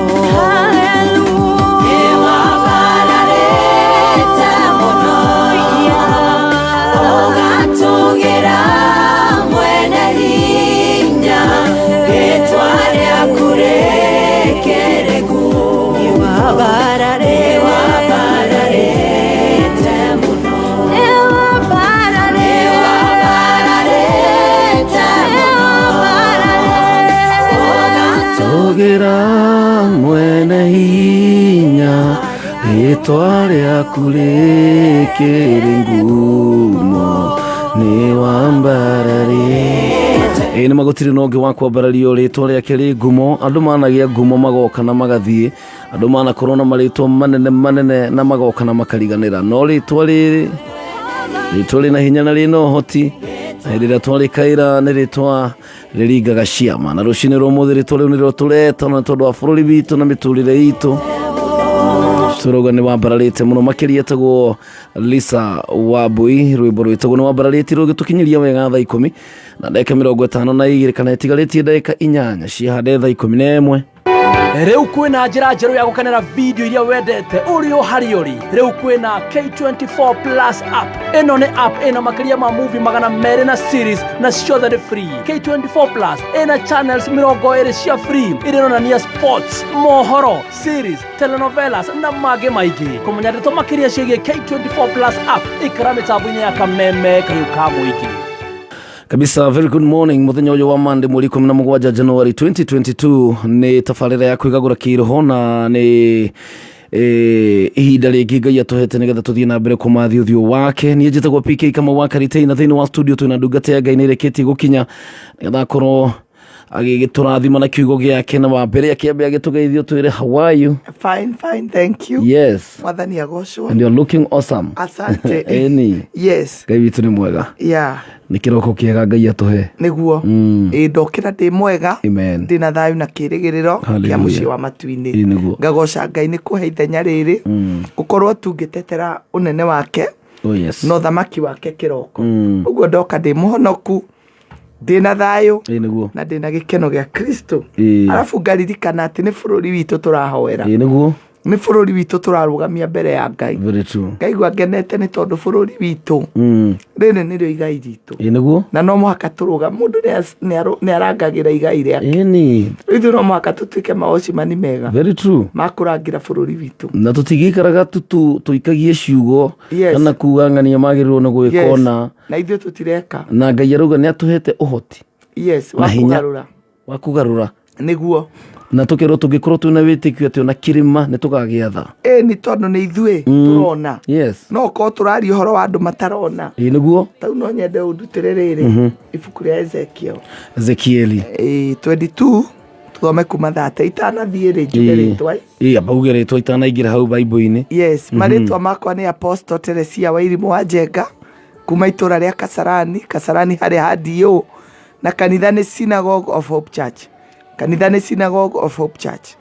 Nĩ wambararĩte mũno, ũgatũgĩra mwene hinya, rĩtwa rĩaku rĩkĩrĩ ngumo, nĩ wambararĩte mũno, nĩ wambararĩte mũno, Tũgĩra mwene hinya, rĩtwa rĩaku rĩkĩrĩ ngumo, nĩ wambararĩte. Ĩĩ nĩ magũtirĩ na ũngĩ wa kwambarario rĩtwa rĩake rĩ ngumo. Andũ managĩa ngumo magoka na magathiĩ, andũ manakorwo na marĩtwa manene manene na magoka na makariganĩra, no rĩtwa rĩrĩ, rĩtwa rĩna hinya na rĩna ũhoti, na hĩndĩ ĩrĩa twarĩkaĩra nĩ rĩtwa rĩringaga ciama. Na rũcinĩ rwa ũmũthĩ rĩtwa rĩu nĩrĩo tũreta, na nĩ tondũ wa bũrũri witũ na mĩtũrĩre itũ. Tũrauga nĩ wambararĩte mũno makĩria. Etagwo Lisa Wambui, rwĩmbo rwĩtagwo nĩ wambararĩte rũgĩtũkinyĩria wega thaa 12:52, kana ĩtigarĩtie ndagĩka 8 ciahande thaa 11. Rĩu kwĩna njĩra njerũ ya gũkenera video iria wendete ũrĩ o harĩa ũrĩ. Rĩu kwĩna K24 Plus app. Ĩno nĩ app ĩna makĩria ma movie 200 na series, na ciothe nĩ free. K24 Plus ĩna channels 20 cia free iria ironania sports, mohoro, series, telenovelas na mangĩ maingĩ. Kũmenya ndeto makĩria ciĩgiĩ K24 Plus app, ikara mĩtambo-inĩ ya Kameme Kayũ ka Mũingĩ. Kabisa, very good morning. Muthenya ũyũ wa Monday, mweri 17 January 2022, nĩ tabarĩra ya kwĩgagũra kĩroho na nĩ ihinda rĩngĩ Ngai atũhete nĩgetha tũthiĩ na mbere kũmathi ũthiũ wake. Niĩ njĩtagwo PK Kamau wa Karitei, na thĩinĩ wa studio twĩna ndungata ya Ngai nĩ ĩrĩkĩtie gũkinya nĩgetha akorwo agĩgĩtũrathima na kiugo gĩake. Na wa mbere akĩambe agĩtũgeithio, twĩre how are you? Fine, fine, thank you. Yes. Mwathani agocwo. And you're looking awesome. Asante. Ĩni. Yes. Ngai witũ nĩ mwega. Nĩ kĩroko kĩega Ngai atũhe. Nĩguo. Ĩ ndokĩra ndĩ mwega. Amen. Ndĩ na thayũ na kĩrĩgĩrĩro kĩa Hallelujah. mũciĩ wa matu-inĩ. Ĩ nĩguo. Ngagoca Ngai nĩ kũhe ithenya rĩrĩ. Gũkorwo tu ngĩtetera ũnene wake Oh yes. na ũthamaki wake kĩroko. Ũguo ndoka ndĩ mũhonoku, ndĩ na thayũ Ĩ nĩguo. na ndĩ na gĩkeno gĩa Kristo. Ĩ. Arabu ngaririkana atĩ nĩ bũrũri witũ tũrahoera. Ĩ nĩguo. Nĩ bũrũri witũ tũrarũgamia mbere ya Ngai. Very true. Ngaigua ngenete nĩ tondũ bũrũri witũ rĩrĩ nĩrĩo igai ritũ. Ĩ nĩguo. Na no mũhaka tũrũga mũndũ nĩ arangagĩra igai rĩake. Ĩni. Ithuĩ no mũhaka tũtuĩke maocimani mega Very true. ma kũrangĩra bũrũri witũ. Na tũtigĩikaraga tu tũikagie ciugo Yes. kana kuga ng'ania magĩrĩirwo nĩ gwĩka Yes. ona Na ithuĩ tũtireka. Na Ngai arauga nĩ atũhete ũhoti Yes, na wa hinya kũgarũra. wa kũgarũra. Nĩguo. Na tũkerwo tũngĩkorwo twĩna wĩtĩkio atĩ ona kĩrĩma nĩ tũgagĩatha. Ĩ nĩ tondũ nĩ ithuĩ tũrona. Yes. No korwo tũraria ũhoro wa andũ matarona. Ĩ nĩguo. Tau no nyende ũndutĩre rĩrĩ ibuku rĩa Ezekiel. Ezekieli. Ĩ 22, tũthome kuma thate itanathiĩ rĩ njuge rĩtwa. Ĩ amba uge rĩtwa itanaingĩra hau Bible-inĩ. Yes, marĩtwa makwa nĩ Apostle Teresia Wairimu wa Njenga kuma itũra rĩa Kasarani, Kasarani harĩa ha DO, na kanitha nĩ Synagogue of Hope Church. Kanitha nĩ Synagogue of Hope Church.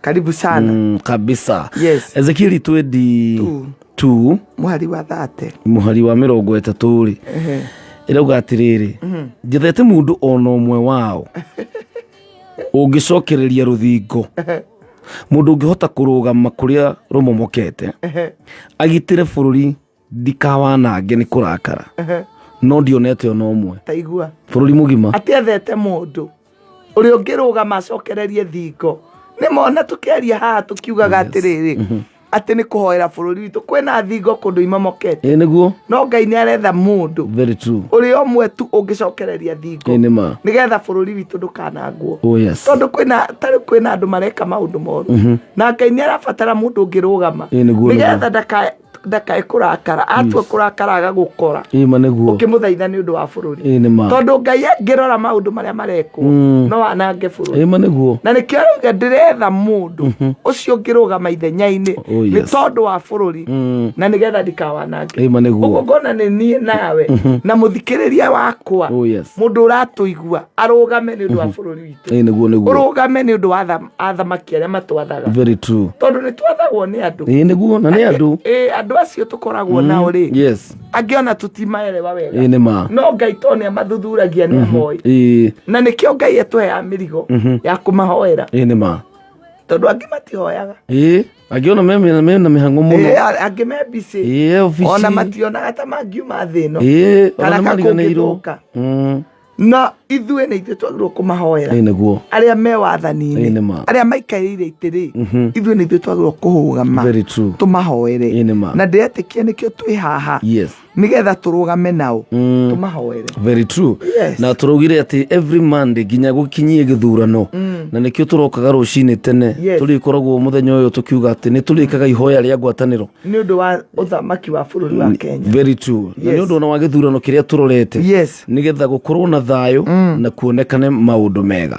Karibu sana. Kabisa. Yes. Ezekieli 22 Mũhari wa 30. Mũhari wa 30 rĩ, ĩrauga atĩrĩrĩ, njethete mũndũ ona ũmwe wao ũngĩcokereria rũthingo, mũndũ ũngĩhota kũrũgama kũrĩa rũmomokete, agitĩre bũrũri ndikawanange nĩ kũrakara, no ndionete ona ũmwe. Taigua. Bũrũri mũgima. Atiethete mũndũ ũrĩa ũngĩrũgama acokererie thingo. Nĩ mona tũkĩaria haha tũkiugaga atĩrĩrĩ, atĩ nĩ kũhoera bũrũri witũ, kwĩna thingo kũndũ imomokete. Ĩ nĩguo. No Ngai nĩ aretha mũndũ Very true. ũrĩa ũmwe tu ũngĩcokereria thingo Ĩ nĩ ma. nĩgetha bũrũri witũ ndũkanangwo. Oh yes. Tondũ kwĩna tarĩu kwĩna andũ mareka maũndũ moru na Ngai nĩ arabatara mũndũ ũngĩrũgama Ĩ nĩguo, nĩgetha ndakae kũrakara, atua kũrakara agagũkora Ĩ ma nĩguo. ũkĩmũthaitha nĩ ũndũ wa bũrũri. Ĩ nĩ ma. Tondũ Ngai angĩrora maũndũ marĩa marekwo no anange bũrũri. Ĩ ma nĩguo. Na nĩkĩo arauga ndĩretha mũndũ ũcio ũngĩrũgama ithenya-inĩ Oh, nĩ yes. tondũ wa bũrũri na nĩgetha ndikawanange. Ĩ ma nĩguo. Ũguo ngona nĩ niĩ nawe na mũthikĩrĩria wakwa, Oh yes. mũndũ ũratũigua arũgame nĩ ũndũ wa bũrũri witũ. Ĩ nĩguo nĩguo. Ũrũgame nĩ ũndũ wa athamaki arĩa matwathaga. Very true. Tondũ nĩ twathagwo nĩ andũ. Ĩ nĩguo, na nĩ andũ. Ĩ andũ acio tũkoragwo nao rĩ, Yes. angĩ ona tũtimaerewa wega. Ĩ nĩ ma. No Ngai to nĩ amathuthuраgia, nĩ amoĩ. Ĩ. Na nĩkĩo Ngai atũheaga mĩrigo ya kũmahoera. Ĩ nĩ ma. Tondũ angĩ matihoyaga. Ĩ angĩ ona mena mĩhang'o mũno. Ĩ, angĩ me busy. Ĩ obici. Ona mationaga ta mangiuma thĩ ĩno Ĩ kana ona nĩ mariganĩirwo. kakũngĩthũka. Na ithuĩ nĩ ithuĩ twagĩrĩirwo kũmahoera. Ĩ nĩguo. Arĩa me Ĩ wathani-inĩ, nĩ ma. arĩa maikarĩire itĩ rĩ, ithuĩ nĩ ithuĩ twagĩrĩirwo kũrũgama Very true. tũmahoere. Ĩ nĩ ma. Na ndĩretĩkia nĩkĩo twĩ haha nĩgetha tũrũgame nao tũmahoere. Very true. Yes. Na tũraugire atĩ every Monday nginya gũkinyie gĩthurano, na nĩkĩo tũrokaga rũcinĩ tene. Tũrĩkoragwo mũthenya ũyũ tũkiuga atĩ nĩ tũrĩkaga ihoya rĩa ngwatanĩro nĩ ũndũ wa ũthamaki wa bũrũri wa Kenya. Very true. Na nĩ ũndũ ona wa gĩthurano kĩrĩa tũrorete, nĩgetha gũkorwo na thayũ na kuonekane maũndũ mega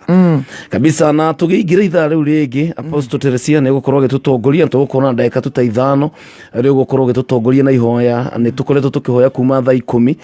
kabisa. Na tũgĩingĩra ithaa rĩu rĩngĩ, Apostle Teresia nĩ egũkorwo agĩtũtongoria. Tũgũkorwo na ndagĩka tu ta 5 rĩu gũkorwo ũgĩtũtongoria na ihoya. Nĩ tũkoretwo tũkĩhoya kuma thaa 10.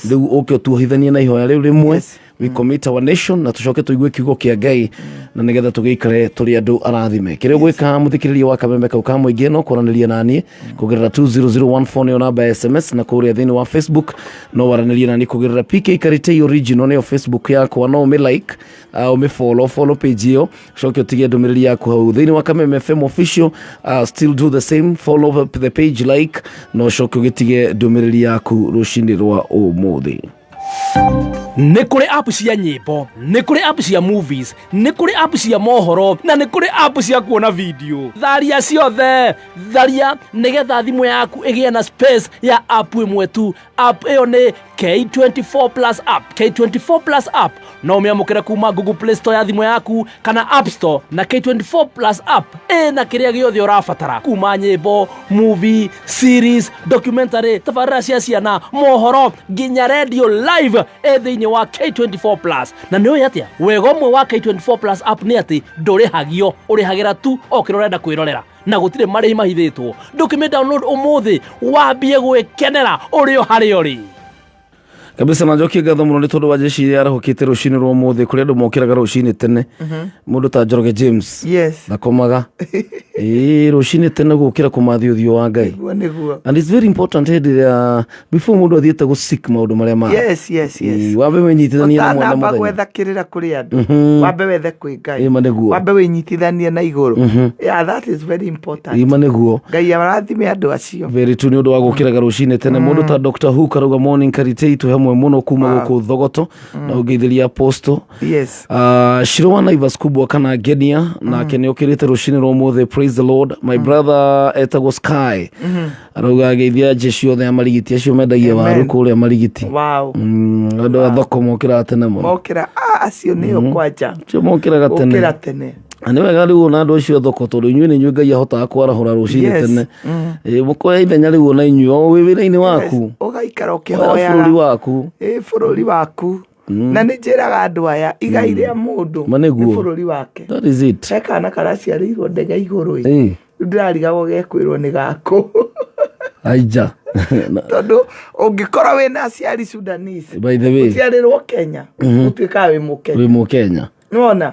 Rĩu ũke ũtuohithanie na ihoya rĩu rĩmwe. We commit our nation na tũcoke tũigue kiugo kĩa Ngai na nĩgetha tũgĩikare tũrĩ andũ arathime. Kĩrĩa ũgwĩka mũthikĩrĩria wa kameme kau ka mũingĩ no kwaranĩria naniĩ kũgerera 20014 nĩyo namba ya SMS, na kũrĩa thĩinĩ wa Facebook no waranĩrie naniĩ kũgerera PK Karitei Original nĩyo Facebook yakwa, no ũmĩ like, ũmĩ follow, follow page ĩyo, coke ũtige ndũmĩrĩri yaku hau thĩinĩ wa Kameme FM official. Still do the same, follow up the page, like, na ũcoke ũgĩtige ndũmĩrĩri yaku rũcinĩ rwa ũmũthĩ. Nĩ kũrĩ app cia nyĩmbo, nĩ kũrĩ app cia movies, nĩ kũrĩ app cia mohoro, na nĩ kũrĩ app cia kuona video. Tharia ciothe, tharia nĩgetha thimũ yaku ĩgĩe na space ya app ĩmwe tu. App ĩyo nĩ K24 Plus app. K24 Plus app no ũmĩamũkĩre kuma Google Play Store ya thimũ yaku kana App Store, na K24 Plus app ĩna kĩrĩa gĩothe ũrabatara, kuma nyĩmbo, movie, series, documentary, tabarĩra cia ciana, mohoro, nginya radio live ĩ thĩinĩ wa K24 Plus. Na nĩ ũĩ atĩa wega ũmwe wa K24 Plus app nĩ atĩ ndũrĩhagio, ũrĩhagĩra tu o kĩrĩa ũrenda kwĩrorera na gũtirĩ marĩhi mahithĩtwo. Ndũkĩmĩ download ũmũthĩ wambie gwĩkenera ũrĩ o harĩa ũrĩ. Kabisa, na njokie ngatho mũno nĩ tondũ wa jeshi iria yarahũkĩte rũcinĩ rwa ũmũthĩ. Kũrĩ andũ mokĩraga rũcinĩ tene, mũndũ ta Njoroge James. Ndakomaga ĩĩ rũcinĩ tene gũkĩra kũmathi ũthiũ wa Ngai. Nĩguo, nĩguo. And it's very important hĩndĩ ĩrĩa before mũndũ athiĩte gũ seek maũndũ marĩa ma Yes. Ĩĩ, wambe wĩnyitithanie na mwene Ũtanamba mũthenya. Gwetha kĩrĩra kũrĩ andũ, wambe wethe kwĩ Ngai. Ĩma nĩguo. Wambe wĩnyitithanie na igũrũ. Yeah, that is very important. Ĩma nĩguo. Ngai arathime andũ acio. Very true, nĩ ũndũ wa gũkĩraga rũcinĩ tene. Mũndũ ta Dr. Hook arauga, "Morning Karitei, twĩ hamwe mũno kuma gũkũ Thogoto na ũngeithĩria apostle." Shiro wa Naivas kubwa kana Ngenia nake nĩ okĩrĩte rũcinĩ rwa ũmũthĩ. "Praise the Lord, my brother." Etagwo Sky, arauga ageithia jeshi othe ya Marigiti, acio mendagia waru kũrĩa Marigiti. Andũ a thoko mokĩraga tene mũno. Mokĩra, ah, acio nĩo kwanja. Acio mokĩraga tene. Ũkĩra tene. Na nĩ wega rĩu ona andũ acio a thoko, tondũ inyuĩ nĩ inyuĩ Ngai ahotaga kwarahũra rũcinĩ tene. Ĩ, mũkoya ithenya rĩu ona inyuĩ o wĩ wĩra-inĩ waku. Ũgaikara Oya ũkĩhoyaga bũrũri waku. Ĩ, bũrũri waku. Na nĩ njĩraga andũ aya, igai rĩa mũndũ Ma nĩ nĩguo. bũrũri wake. That is it. He kana karaciarĩirwo ndege igũrũ ĩ. Rĩu ndĩrarigagwo gekwĩrwo nĩ gakũ. Aija. Tondũ ũngĩkorwo wĩna aciari Sudanese, By the way, ũciarĩrwo Kenya, ũtuĩkaga wĩ Mũkenya. Wĩ Mũkenya. Nĩwona?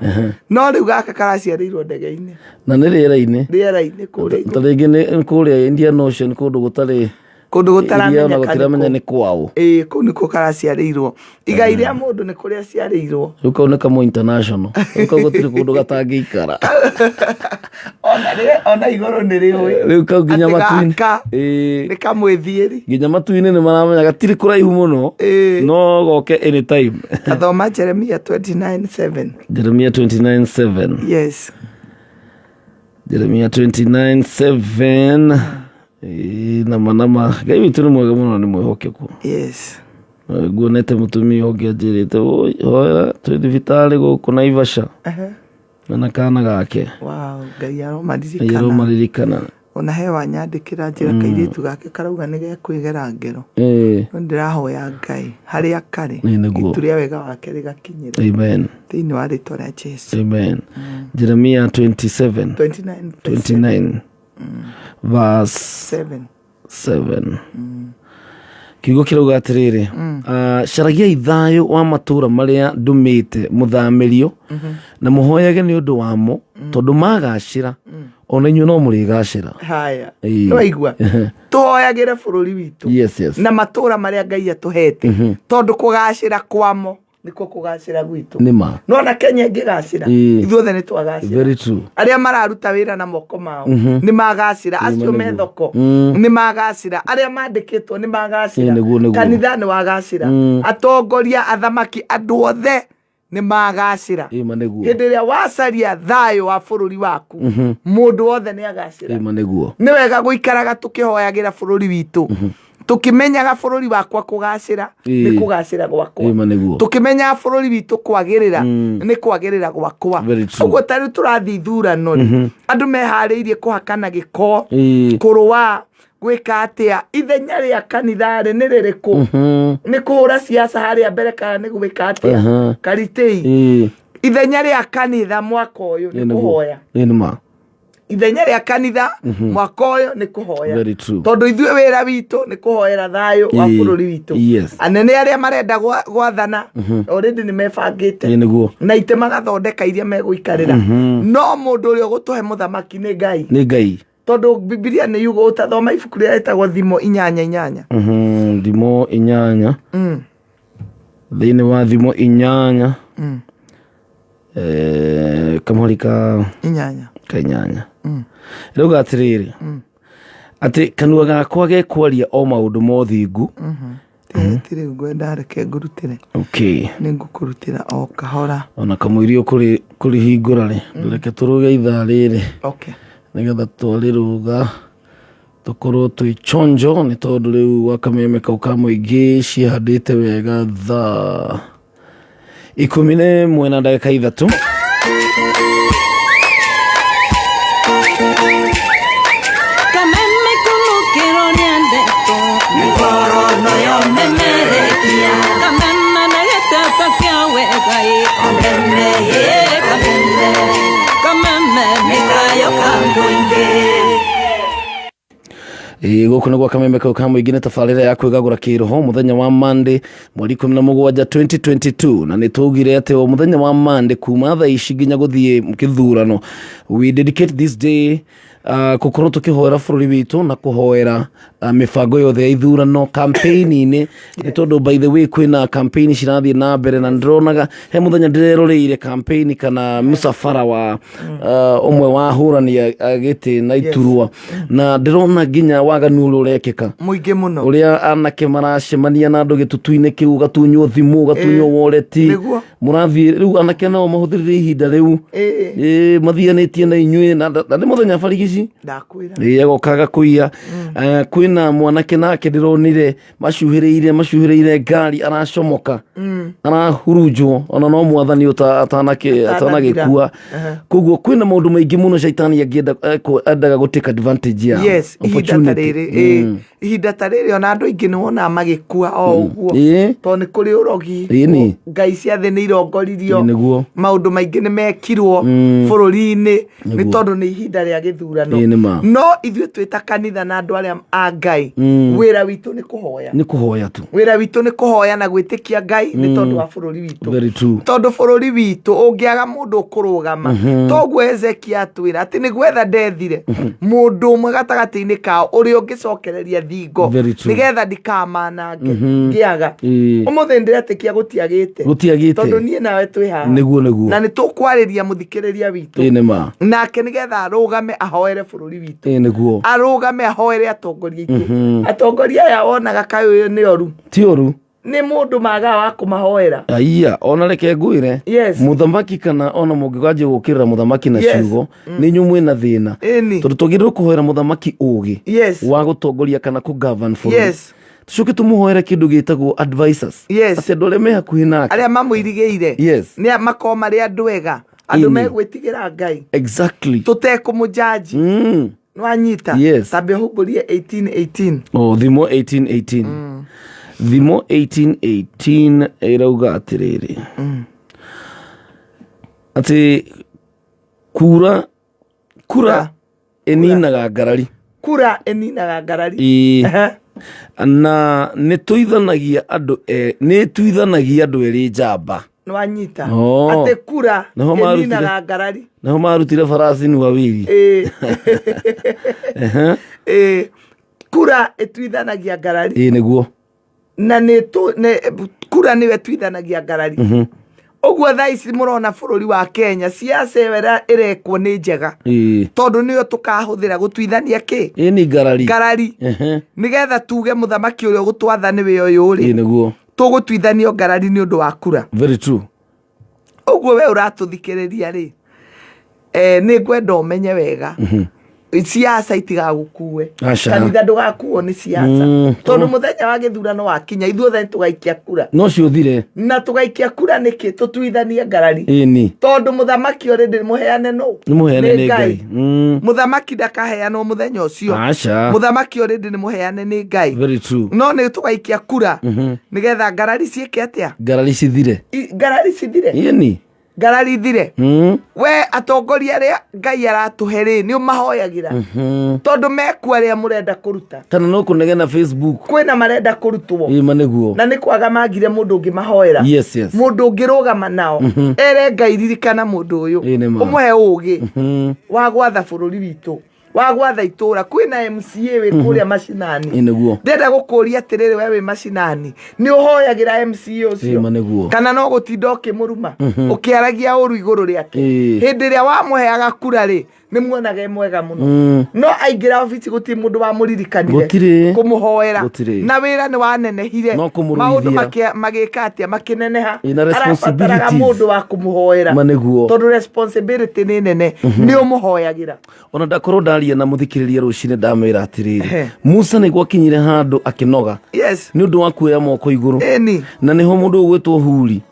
No rĩu gaka karaciarĩirwo ndege-inĩ. Na nĩ rĩera-inĩ. Rĩera-inĩ kũrĩa Ta rĩngĩ nĩ kũrĩa Indian Ocean, kũndũ gũtarĩ kũndũ iria ona gũtaramenyeka. Gũtiramenya nĩ kwaũ. Ĩĩ, kũu nĩkuo karaciarĩirwo. Igai rĩa mũndũ nĩ kũrĩa aciarĩirwo. Rĩu kau nĩ kamwe international, rĩu kau gũtirĩ kũndũ gatangĩikara. Ona igũrũ nĩ rĩũĩ Rĩu kau nginya atĩ matu-inĩ. gaka nĩ kamwĩthiĩri. Nginya matu-inĩ nĩ maramenya gatirĩ kũraihu mũno, no goke anytime. Tathoma Jeremia 29:7. Jeremia 29:7. Yes. Jeremia 29:7. Ĩĩ, nama nama Ngai witũ nĩ mwega mũno, nĩ mwĩhokeku. Nguonete mũtumia ũngĩ anjĩrĩte, "Oi, hoera twĩ thibitarĩ gũkũ Naivasha na kana gake." Wow, Ngai aromaririkana. Aromaririkana. Ona he wanyandĩkĩra njĩra kairĩtu gake karauga nĩ gekwĩgera ngero. No ndĩrahoya Ngai harĩa karĩ, Ĩĩ, nĩguo. itu rĩa wega wake rĩgakinyĩra Amen. thĩinĩ wa rĩtwa rĩa Jesu. Amen. Jeremia 27 29. 29 verse 7. 7, kiugo kĩrauga atĩrĩrĩ, "Caragiai thayũ wa matũũra marĩa ndũmĩte mũthamĩrio na mũhoyage nĩ ũndũ wamo, tondũ magacĩra ona inyuĩ no mũrĩgacĩra." Haya. Ĩĩ. Nĩwaigua, tũhoyagĩre bũrũri witũ na matũũra marĩa Ngai atũhete, tondũ kũgacĩra kwamo nĩkuo kũgacĩra gwitũ. Nĩ ma. Nona Kenya ĩngĩgacĩra, ithuothe nĩ twagacĩra. Very true. Arĩa mararuta wĩra na moko mao nĩ magacĩra, acio me nĩguo. thoko nĩ magacĩra, arĩa mandĩkĩtwo nĩ magacĩra. Ĩĩ, nĩguo, nĩguo. Kanitha nĩ wagacĩra, atongoria, athamaki, andũ othe nĩ magacĩra. Ĩma nĩguo. Hĩndĩ ĩrĩa wacaria thayũ wa bũrũri waku, mũndũ wothe nĩ agacĩra. Ĩma nĩguo. Nĩ wega gũikaraga tũkĩhoyagĩra bũrũri witũ, tũkĩmenyaga bũrũri wakwa kũgacĩra nĩ kũgacĩra gwakwa. Ĩma nĩguo. Tũkĩmenyaga bũrũri witũ kwagĩrĩra nĩ kwagĩrĩra gwakwa. Very true. Ũguo ta rĩu tũrathiĩ ithurano rĩ, andũ meharĩirie kũhakana gĩko, kũrũa, gwĩka atĩa. Ithenya rĩa kanitha rĩ nĩ rĩrĩkũ? Nĩ kũhũra siasa harĩa mbere kana nĩ gwĩka atĩa? Karitei, ithenya rĩa kanitha mwaka ũyũ nĩ Ĩĩ, nĩguo. kũhoya. Ĩĩ, nĩ ma. Ithenya rĩa kanitha mwaka ũyũ nĩ kũhoya. Very true. Tondũ ithuĩ wĩra witũ nĩ kũhoera thayũ wa bũrũri witũ. Anene arĩa marenda gwathana already nĩ mebangĩte Ĩĩ nĩguo. Na itĩ magathondeka iria megũikarĩra, no mũndũ ũrĩa ũgũtũhe mũthamaki nĩ Ngai. Nĩ Ngai. Tondũ Bibilia nĩ yugo, ũtathoma ibuku rĩrĩa rĩtagwo Thimo 8:8. Thimo 8. Thĩinĩ wa Thimo 8, kamũhari ka 8. Ka 8 rauga atĩrĩrĩ, atĩ kanua gakwa gekwaria o maũndũ ma ũthingu. Ti rĩu ngwenda, reke ngũrutĩre. Okay. Nĩ ngũkũrutĩra o kahora. Ona kamũirio kũrĩhingũra rĩ, reke tũrũge ithaa rĩrĩ, nĩgetha twarĩrũga tũkorwo twĩ chonjo, nĩ tondũ rĩu gwa kameme kau ka mũingĩ cihandĩte wega thaa 11 na ndagĩka 3. Kameme kũnũkĩrwo nĩ ndeto mĩkorono yomemerekia kameme na gĩteto kĩa wega ĩ kameme ĩ kameme kameme mĩkayo ka mũingĩ. Ĩĩ, gũkũ nĩ gwa kameme kau ka mũingĩ, nĩ tabarĩra ya kwĩgagũra kĩroho mũthenya wa Monday mweri 17 2022, na nĩ twaugire atĩ o mũthenya wa Monday kuma thaa ici nginya gũthiĩ kĩthurano, we dedicate this day gũkorwo tũkĩhoera bũrũri witũ na kũhoera mĩbango yothe ya ithurano campaign-inĩ, nĩ tondũ by the way kwĩna campaign cirathiĩ na mbere, na ndĩronaga he mũthenya ndĩreroreire campaign kana mũcabara wa ũmwe wa ahũrani a gĩtĩ na iturwa, na ndĩrona nginya waganu ũrĩa ũrekĩka. Mũingĩ mũno. Ũrĩa anake maracemania na andũ gĩtutu-inĩ kĩu, ũgatunywo thimũ, ũgatunywo wallet. Mũrathiĩ rĩu anake nao mahũthĩrire ihinda rĩu. Ĩĩ, mathianĩtie na inyuĩ na nĩ mũthenya barigici. Ndakwĩra. Ĩĩ, agoka agakũiya. Kwĩna mwanake nake ndĩronire macuhĩrĩire ngari, aracomoka, arahurunjwo, ona no Mwathani atanagĩkua. Koguo kwĩna maũndũ maingĩ mũno caitani angĩenda, endaga gũ take advantage ya Yes, ihinda ta opportunity. rĩrĩ, ĩĩ, ihinda ta rĩrĩ ona andũ aingĩ nĩ wonaga magĩkua o ũguo, tondũ nĩ kũrĩ ũrogi. Ngai cia thĩ nĩ irongoririo. Maũndũ maingĩ nĩ mekirwo bũrũri-inĩ nĩ tondũ nĩ ihinda rĩa gĩthurano. Ĩĩ, nĩ ma. No ithuĩ twĩ ta kanitha na andũ arĩa a Ngai, wĩra witũ nĩ kũhoya. Nĩ kũhoya tu. Wĩra witũ nĩ kũhoya na gwĩtĩkia Ngai nĩ tondũ wa bũrũri witũ. Very true. Tondũ bũrũri witũ ũngĩaga mũndũ ũkũrũgama, toguo Hezekia atwĩra atĩ nĩ gwetha ndethire mũndũ ũmwe gatagatĩ-inĩ kao ũrĩa ũngĩcokereria thingo, Very true. nĩgetha ndikamanange ngĩaga. Ũmũthĩ ndĩretĩkia gũtiagĩte. Gũtiagĩte. Tondũ niĩ nawe twĩ haha Nĩguo. Na nĩ tũkwarĩria mũthikĩrĩria witũ Ĩĩ, nĩ ma. Nake nĩgetha arũgame ahoere bũrũri witũ, Ĩĩ, nĩguo. Arũgame ahoere atongoria aitũ. Atongoria aya wonaga kaĩ ũyũ nĩ oru. Ti ũru. Nĩ mũndũ magaga wa kũmahoera. Aiya, ona reke ngwĩre, mũthamaki kana ona mũngĩkanjia gũkĩrĩra mũthamaki na ciugo, nĩ inyuĩ mwĩna thĩna, tondũ twagĩrĩirwo kũhoera mũthamaki ũgĩ wa gũtongoria kana kũ govern bũrũri, tũcoke tũmũhoere kĩndũ gĩtagwo advisors, atĩ andũ arĩa me hakuhĩ nake, arĩa mamũirigĩire, nĩ makorwo marĩ andũ ega, andũ megwĩtigĩra Ngai, tũtekũmũjaji. Nĩwanyita? Yes. Tambe ũhumbũrie 1818. Oh, Thimo 1818. Thimo 1818 ĩrauga atĩrĩrĩ, atĩ kura ĩninaga ngarari. Kura ĩninaga ngarari. Ĩĩ. Na nĩ tũithanagia andũ nĩ ĩtuithanagia andũ erĩ njamba. Nĩwanyita? Oh. Atĩ kura Nĩho marutire. ĩninaga ngarari. Naho marutire farasi ni wawili. Ĩĩ, kura ĩtuithanagia ngarari. Ĩĩ, nĩguo. Na kura nĩyo ĩtuithanagia ngarari. Ũguo thaa ici mũrona bũrũri wa Kenya siasa ĩyo ĩrekwo nĩ njega, tondũ nĩyo tũkahũthĩra gũtuithania kĩ? Ĩĩ, nĩ ngarari. Ngarari, nĩgetha tuge mũthamaki ũrĩa ũgũtwatha nĩwe ũyũ rĩ. Ĩĩ, nĩguo. Tũgũtuithanio ngarari nĩ ũndũ wa kura. Very true. Ũguo we ũratũthikĩrĩria rĩ, nĩ ngwenda ũmenye wega siasa itigagũkue. Aca. Kanitha ndũgakuo nĩ siasa, tondũ mũthenya wa gĩthurano wakinya ithuothe nĩ tũgaikia kura. No ciũthire. Na tũgaikia kura nĩkĩ? Tũtuithanie ngarari. Tondũ mũthamaki already mũheane nũ? Nĩ mũheane nĩ Ngai. Mũthamaki ndakaheanwo mũthenya ũcio. Aca. Mũthamaki already nĩ mũheane nĩ Ngai. Very true. No nĩ tũgaikia kura nĩgetha ngarari ciĩke atĩa? Ngarari cithire. Ngarari cithire. Ĩni. Ngarari ithire. We atongoria arĩa Ngai aratũhe rĩ, nĩ ũmahoyagĩra? Tondũ mekuo arĩa mũrenda kũruta. Kana no kũnegena Facebook. Kwĩna marenda kũrutwo. Ĩma nĩguo. Na nĩ kwaga magire mũndũ ũngĩmahoera. Yes, yes. Mũndũ ũngĩrũgama nao ere Ngai, ririkana mũndũ ũyũ. Ĩ, nĩ ma. Ũmũhe ũgĩ wa gwatha bũrũri witũ, wa gwatha itũra. Kwĩna MCA wĩ kũrĩa macinani. Ĩ nĩguo. Ndĩrenda gũkũria atĩrĩrĩ, we wĩ macinani, nĩ ũhoyagĩra MCA ũcio? Ĩma nĩguo. Kana no gũtinda ũkĩmũruma, ũkĩaragia ũru igũrũ rĩake? Hĩndĩ ĩrĩa wamũheaga kura rĩ, nĩ muonaga e mwega mũno, no aingĩra obici gũtirĩ mũndũ wamũririkanire Gũtirĩ. kũmũhoera. Gũtirĩ. Na wĩra nĩ wanenehire. No kũmũrũithia. Maũndũ magĩka atĩa? Makĩneneha. Ĩ, na Arabataraga responsibilities. mũndũ wa kũmũhoera. Ma nĩguo. Tondũ responsibility nĩ nene, nĩ ũmũhoyagĩra? Ona ndakorwo ndaria na mũthikĩrĩria rũcinĩ, ndamwĩra atĩrĩrĩ, Ehe. Musa nĩ gwakinyire handũ akĩnoga nĩ ũndũ wa kuoya moko igũrũ, Ĩni. na nĩho mũndũ ũgwĩtwo Huri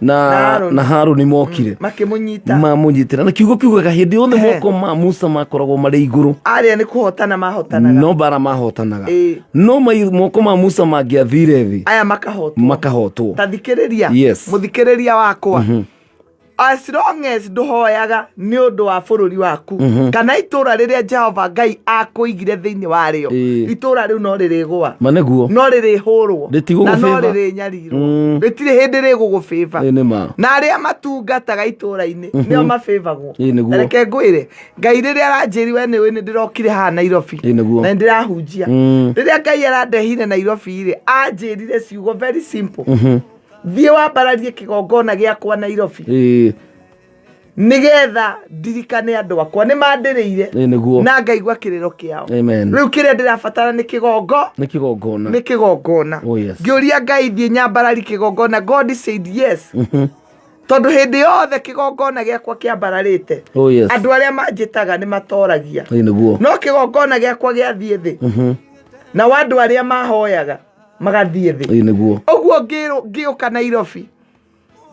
na na Harũni. na Harũni mokire. Makĩmũnyita. Mamũnyitĩra, na kiugo kiugaga hĩndĩ yothe moko ma Musa makoragwo marĩ igũrũ, Arĩa nĩ kũhotana mahotanaga. No mbara mahotanaga. No moko ma Musa mangĩathire thĩ, aya makahotwo. Makahotwo. Ta thikĩrĩria, mũthikĩrĩria wakwa, as long as ndũhoyaga nĩ ũndũ wa bũrũri waku kana itũra rĩrĩa Jehova Ngai akũigire thĩinĩ warĩo, itũra rĩu no rĩrĩgũa. Ma nĩguo. No rĩrĩhũrwo. Rĩtigũgũbĩba. Na no rĩrĩnyarirwo. Rĩtirĩ hĩndĩ rĩgũgũbĩba. Ĩ nĩ ma. Na arĩa matungataga itũra-inĩ nĩo mabĩbagwo. Ĩ nĩguo. Reke ngwĩre, Ngai rĩrĩa aranjĩri, we nĩũĩ nĩ ndĩrokire haha Nairobi Ĩ nĩguo. na nĩ ndĩrahunjia. Rĩrĩa Ngai arandehire Nairobi rĩ, anjĩrire ciugo very simple: thiĩ wambararie kĩgongona gĩakwa Nairobi, nĩgetha ndirikane andũ akwa nĩ mandĩrĩire Ĩ nĩguo. na ngaigua kĩrĩro kĩao. Amen. Rĩu kĩrĩa ndĩrabatara nĩ kĩgongo Nĩ kĩgongona. Nĩ kĩgongona. Oh, yes. Ngĩũria Ngai, thiĩ nyambarari kĩgongona. God said yes, tondũ hĩndĩ yothe kĩgongona gĩakwa kĩambararĩte, Oh, yes. andũ arĩa manjĩtaga nĩ matoragia. Ĩ nĩguo. No kĩgongona gĩakwa gĩathiĩ thĩ, nao andũ arĩa mahoyaga magathiĩ thĩ. Ĩ nĩguo. Ũguo ngĩũka Nairobi,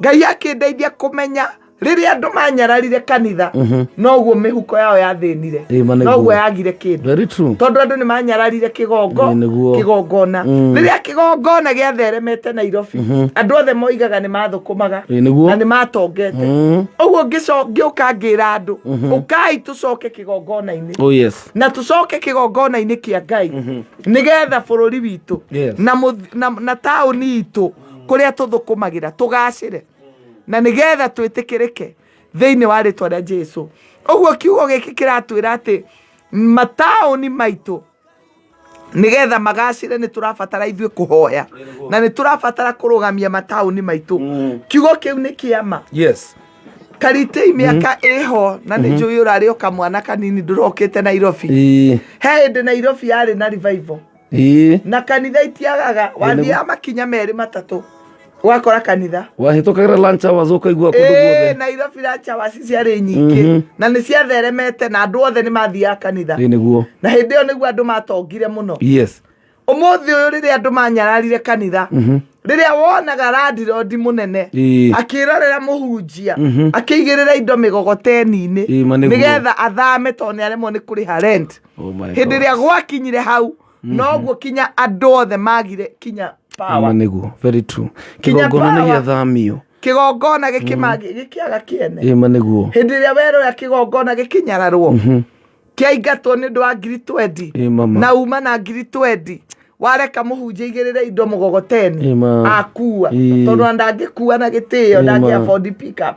Ngai akĩndeithia kũmenya rĩrĩa andũ manyararire kanitha, noguo mĩhuko yao yathĩnire, Ĩ, ma nĩguo. noguo yagire kĩndũ, Very true. tondũ andũ nĩ manyararire kĩgongo Ĩ, nĩguo. kĩgongona. Rĩrĩa kĩgongona gĩatheremete Nairobi, andũ othe moigaga nĩ mathũkũmaga Ĩ nĩguo. na nĩ matongete. Ũguo ngĩũka ngĩra andũ, ũkai tũcoke kĩgongona-inĩ, Oh yes. na tũcoke kĩgongona-inĩ kĩa Ngai, nĩgetha bũrũri witũ na taũni itũ kũrĩa tũthũkũmagĩra tũgacĩre, na nĩgetha twĩtĩkĩrĩke thĩinĩ wa rĩtwa rĩa Jesu. Ũguo kiugo gĩkĩ kĩratwĩra atĩ mataũni maitũ nĩgetha magacĩre, nĩ tũrabatara ithuĩ kũhoya na nĩ tũrabatara kũrũgamia mataũni maitũ. Kiugo kĩu nĩ kĩama. Karitei mĩaka ĩho na nĩ njũĩ ũrarĩ o kamwana kanini, ndũrokĩte Nairobi. He hĩndĩ Nairobi yarĩ na revival na kanitha itiagaga. Wathiaga makinya merĩ matatũ, ũgakora kanitha. Wahĩtũkagĩra lunch hours ũkaigua kũndũ guothe. Nairobi lunch hours ciarĩ nyingĩ na nĩ ciatheremete na andũ othe nĩ mathiaga kanitha. Ĩ nĩguo. Na hĩndĩ ĩyo nĩguo andũ matongire mũno. Ũmũthĩ ũyũ, rĩrĩa andũ manyararire kanitha, rĩrĩa wonaga landlord mũnene akĩrorera mũhunjia akĩigĩrĩra indo mĩgogoteni-inĩ Ĩ, ma nĩguo. nĩgetha athame tondũ nĩ aremwo nĩ kũrĩha rent, Oh my hĩndĩ God. ĩrĩa gwakinyire hau, noguo kinya andũ othe magire kinya Ma power. nĩguo. Very true. Kinya Kĩgongona nĩ power. gĩathamio. Kĩgongona gĩkĩaga kĩene. Ĩ ma nĩguo. Hĩndĩ ĩrĩa werora kĩgongona gĩkĩnyararwo, kĩaingatwo nĩ ũndũ wa ngiri 20, Ĩ mama. na uma na ngiri 20, wareka mũhunjia igĩrĩre indo mũgogoteni, Ĩ ma. akua, tondũ ona ndangĩkua na gĩtĩo, Ĩ ndangĩ ma. afford pick up.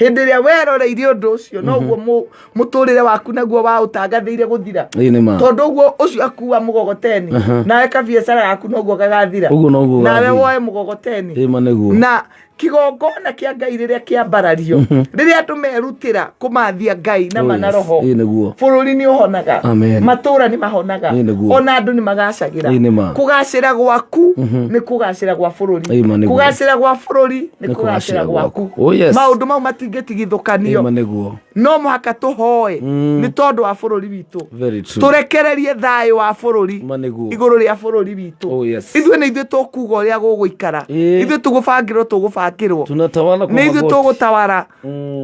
Hĩndĩ ĩrĩa weroreire ũndũ ũcio, noguo mũtũrĩre waku naguo wa ũtangathĩire gũthira, Ĩ nĩ ma. tondũ ũguo ũcio akua mũgogoteni, nawe kabiacara gaku noguo gagathira. Ũguo noguo Nawe gũgathiĩ. woe mũgogoteni. Ĩ ma nĩguo. Na kĩgongona kĩa Ngai rĩrĩa kĩambarario, rĩrĩa andũ merutĩra kũmathia Ngai na Oh, mana yes. roho, Ĩ nĩguo. bũrũri nĩ ũhonaga. Amen. Matũra nĩ mahonaga. Ĩ nĩguo. Ona andũ nĩ magacagĩra. Ĩ nĩ ma. Kũgacĩra gwaku nĩ kũgacĩra gwa bũrũri. Ĩ ma nĩguo. Kũgacĩra gwa bũrũri nĩ Nĩ kũgacĩra kũgacĩra gwaku. gwaku. Oh, yes. Maũndũ mau Ĩ matingĩtigithũkanio. ma nĩguo. No mũhaka tũhoe nĩ tondũ wa bũrũri witũ. Very true. Tũrekererie thayũ wa bũrũri Ma nĩguo. igũrũ rĩa bũrũri witũ. Oh, yes. Ithuĩ nĩ ithuĩ tũkuga ũrĩa gũgũikara. Ithuĩ tũgũbangĩrwo tũgũbangĩrwo. Tunatawala kwa Nĩ ithuĩ magoti. tũgũtawara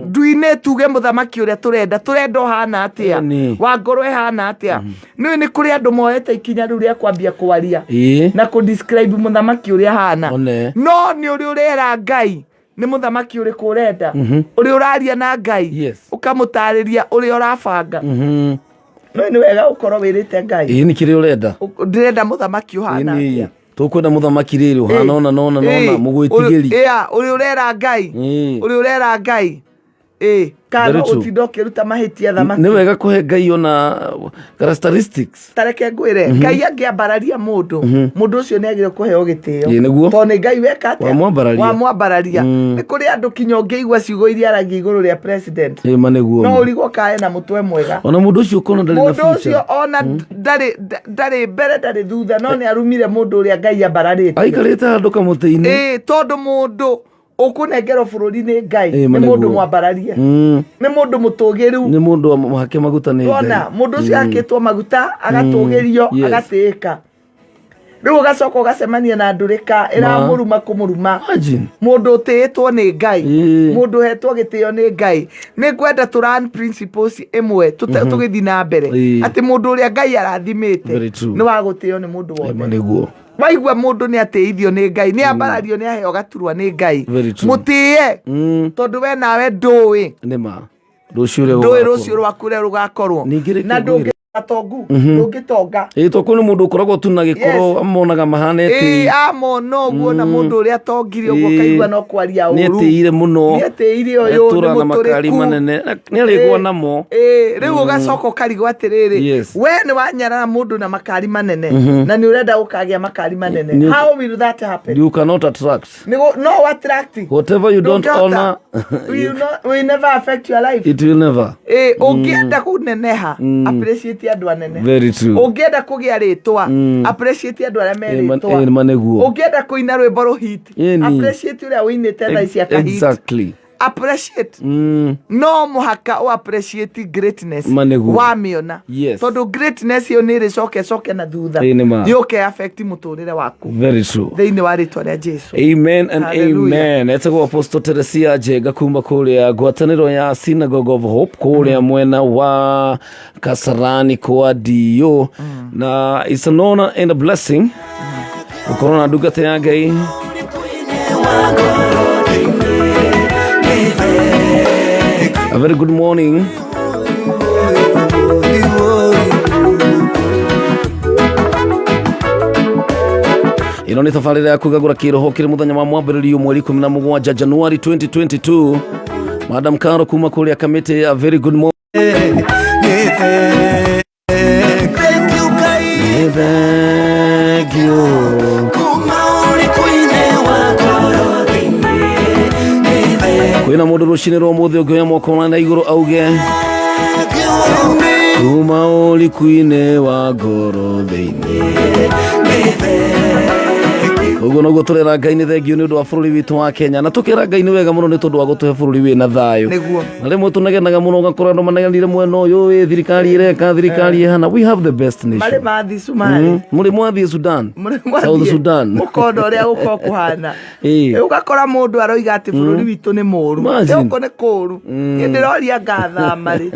nduinĩ, tuge mũthamaki ũrĩa tũrenda, tũrenda ũhana atĩa, Ĩni. wa ngoro ĩhana atĩa. Nĩũĩ nĩ kũrĩ andũ moete ikinya rĩu rĩa kwambia kwaria na kũ describe mũthamaki ũrĩa ahana. One. No nĩ ũrĩ ũrera Ngai. Nĩ mũthamaki ũrĩkũ ũrenda, ũrĩa ũraria na Ngai, ũkamũtarĩria ũrĩa ũrabanga? No nĩ wega ũkorwo wĩrĩte Ngai. Ĩĩ, nĩ kĩrĩa ũrenda. Ndĩrenda mũthamaki ũhana Ĩni. atĩa. Tũkwenda mũthamaki rĩrĩ ũhana ũna na ũna na ũna, mũgwĩtigĩri. Ĩa, ũrĩa ũrera Ngai, ũrĩa ũrera Ngai, ĩ kana Very true. ũtinda ũkĩruta mahĩtia thamaki. Nĩ wega kũhe Ngai ona characteristics. Tareke ngwĩre, Ngai angĩambararia mũndũ, mũndũ ũcio nĩ agĩrĩirwo kũheo gĩtĩo. Ĩĩ, nĩguo. Tondũ nĩ Ngai weka atĩa? Wamwambararia. Wamwambararia. Nĩ kũrĩ andũ kinya ũngĩigua ciugo iria aragia igũrũ rĩa president, Ĩĩ, ma nĩguo. no Ma. ũrigwo kae na mũtwe mwega. Ona mũndũ ũcio ũkona ndarĩ na Mũndũ future. ũcio ona ndarĩ mbere, ndarĩ thutha, no nĩ arumire mũndũ ũrĩa Ngai ambararĩtie. Aikarĩte handũ kamũtĩ-inĩ. Ĩĩ, tondũ mũndũ ũkũnengerwo bũrũri nĩ Ngai Ĩĩ, ma nĩ mũndũ nĩguo. mwambararie, nĩ mũndũ mũtũgĩru. Nĩ mũndũ wa mũhake maguta nĩ Ngai. Wona mũndũ ũcio akĩtwo maguta, agatũgĩrio, agatĩĩka. Rĩu ũgacoka ũgacemania na ndũrĩka ĩramũruma kũmũruma. Imagine. Mũndũ ũtĩĩtwo nĩ Ngai, Ĩĩ. mũndũ ũhetwo gĩtĩo nĩ Ngai. Nĩ ngwenda tũ run principles ĩmwe tũgĩthiĩ na mbere, atĩ mũndũ ũrĩa Ngai arathimĩte Very true. nĩ wa gũtĩo nĩ mũndũ Ĩĩ, ma wothe. nĩguo. Waigua mũndũ nĩ atĩithio nĩ Ngai, nĩ ambarario, nĩ aheo gaturwa nĩ Ngai, Very true. mũtĩe, tondũ we nawe ndũĩ. Nĩ ma. Rũciũ ũrĩa Ndũĩ gũgakorwo. rũciũ rwaku ũrĩa rũgakorwo. Ningĩ reke Na ngwĩre. ndũngĩtongu, ndũngĩtonga. Ĩĩ, to kwĩ mũndũ ũkoragwo tu na gĩkoro, amonaga mahana Ĩĩ, etĩi. amona ũguo na mũndũ ũrĩa atongire ũguo, kaigua no kwaria Nĩ ũru. etĩire mũno. Nĩ etĩire, ũyũ nĩ Etũraga na makari mũtũrĩku. manene. Nĩ arĩgwa namo. Ĩĩ, rĩu ũgacoka ũkarigwo atĩrĩrĩ, we nĩ wanyarara mũndũ na makari manene, na nĩ ũrenda gũkagĩa makari manene. How will that happen? You cannot attract. No attract. Whatever you don't Ndũngĩhota. honor, Will not, will never affect your life. It will never. Ĩĩ, ũngĩenda kũneneha, appreciate andũ anene. Very true. Ũngĩenda kũgĩa rĩtwa, appreciate andũ arĩa me rĩtwa. Ĩĩ, ma nĩguo. Ũngĩenda kũina rwĩmbo rũhit, Ĩni. appreciate ũrĩa ũinĩte thaa ici akahit. Appreciate. No mũhaka ũ appreciate greatness Ma nĩguo. wamĩona, tondũ greatness ĩyo nĩ ĩrĩcoke coke na thutha, Ĩĩ, nĩ ma. yũke affect mũtũrĩre waku. Very true. Thĩinĩ wa rĩtwa rĩa Jesu. Amen and Hallelujah. amen. Etagwo Apostle Teresia Njenga kuma kũrĩa ngwatanĩro ya Synagogue of Hope kũrĩa mwena wa Kasarani kwa DO, na it's an honor and a blessing gũkorwo na ndungata ya Ngai. A very good morning. Ĩno nĩ tabarĩra ya kwĩgagũra kĩroho kĩrĩ mũthenya wa mwambĩrĩrio mweri 17 Januari 2022. Madam Caro kuma kũrĩa Kamĩtĩ, a very good morning. Thank you. Kwĩna mũndũ rũcinĩ rwa ũmũthĩ ũngĩoya moko na igũrũ auge kuma ũriku-inĩ wa ngoro thĩinĩ, ũguo noguo tũrera Ngai nĩ thengio nĩ ũndũ wa bũrũri witũ wa Kenya, na tũkĩra Ngai nĩ wega mũno nĩ tondũ wa gũtũhe bũrũri wĩna thayũ. Nĩguo. Na rĩmwe tũnegenaga mũno, ũgakora andũ manegenire mwena ũyũ, ĩ thirikari ĩreka, thirikari ĩhana. We have the best nation. Marĩ mathi Cumarĩ. Mũrĩ mwathiĩ Sudan, South Sudan. Mũkona ũrĩa gũkorwo kũhana. Ĩĩ. Ũgakora mũndũ aroiga atĩ bũrũri witũ nĩ mũũru. Imagine. Gũkũ nĩ kũũru. Niĩ ndĩroria ngathama rĩ,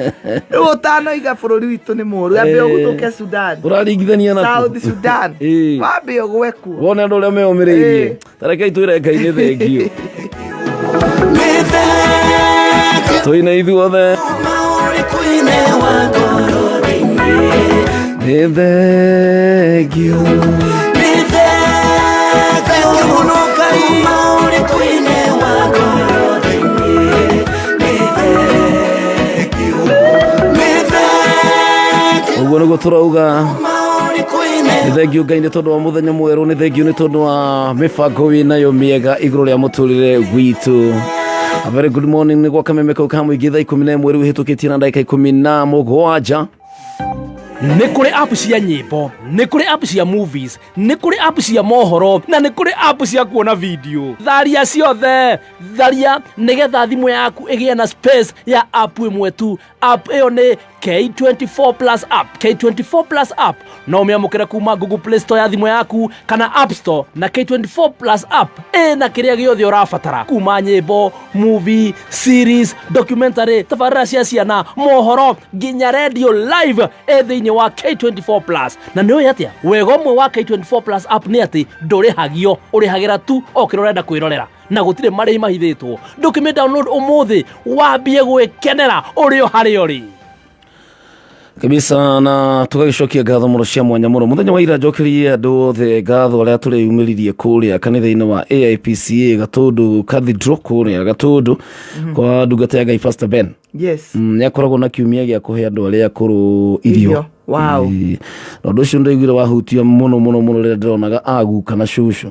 rĩu ũtanoiga bũrũri witũ nĩ mũũru, ambe ũhũthũke Sudan, Ũraringithania naku. South Sudan. Wambe ũgwe kuo. Wone andũ ũrĩa meyũmĩrĩirie. Ĩĩ. Tarekei twĩre Ngai nĩ thengio tũine ithuothe nĩ thengio. Ũguo nĩguo tũrauga nĩ thengio Ngai nĩ tondũ wa mũthenya mwerũ, nĩ thengio nĩ tondũ wa mĩbango wĩnayo mĩega igũrũ rĩa mũtũrĩre gwitũ. A very good morning. Nĩ gwa kameme kau ka mũingĩ, thaa 11 rĩu hĩtũkĩtie na ndagĩka 17. Nĩ kũrĩ app cia nyĩmbo, nĩ kũrĩ app cia movies, nĩ kũrĩ app cia mohoro, na nĩ kũrĩ app cia kuona video. Tharia ciothe, tharia nĩgetha thimũ yaku ĩgĩe na space ya app ĩmwe tu. App ĩyo nĩ K24 Plus app. K24 Plus app no ũmĩamũkĩre kuma Google Play Store ya thimũ yaku kana App Store, na K24 Plus app ĩna kĩrĩa gĩothe ũrabatara, kuma nyĩmbo, Movie, series, documentary, tabarĩra cia ciana, mohoro, nginya radio live ĩ thĩinĩ wa K24 Plus. Na nĩ ũĩ atĩa wega ũmwe wa K24 Plus app nĩ atĩ ndũrĩhagio, ũrĩhagĩra tu o kĩrĩa ũrenda kwĩrorera na gũtirĩ marĩhi mahithĩtwo. Ndũkĩmĩ download ũmũthĩ wambie gwĩkenera ũrĩ o harĩa ũrĩ Kabisa. Na tũgagĩcokia ngatho mũno cia mwanya mũno. Mũthenya wa ira njokerie andũ othe ngatho arĩa tũreyumĩririe kũrĩa kanitha-inĩ wa AIPCA Gatũndũ Cathedral, kũrĩa Gatũndũ kwa ndungata ya Ngai Pastor Ben. Nĩ akoragwo na kiumia gĩa kũhe andũ arĩa akũrũ irio. Irio. Wow. Ĩĩ. Na ũndũ ũcio ndaiguire wahutia mũno mũno mũno rĩrĩa ndĩronaga aguka na cũcũ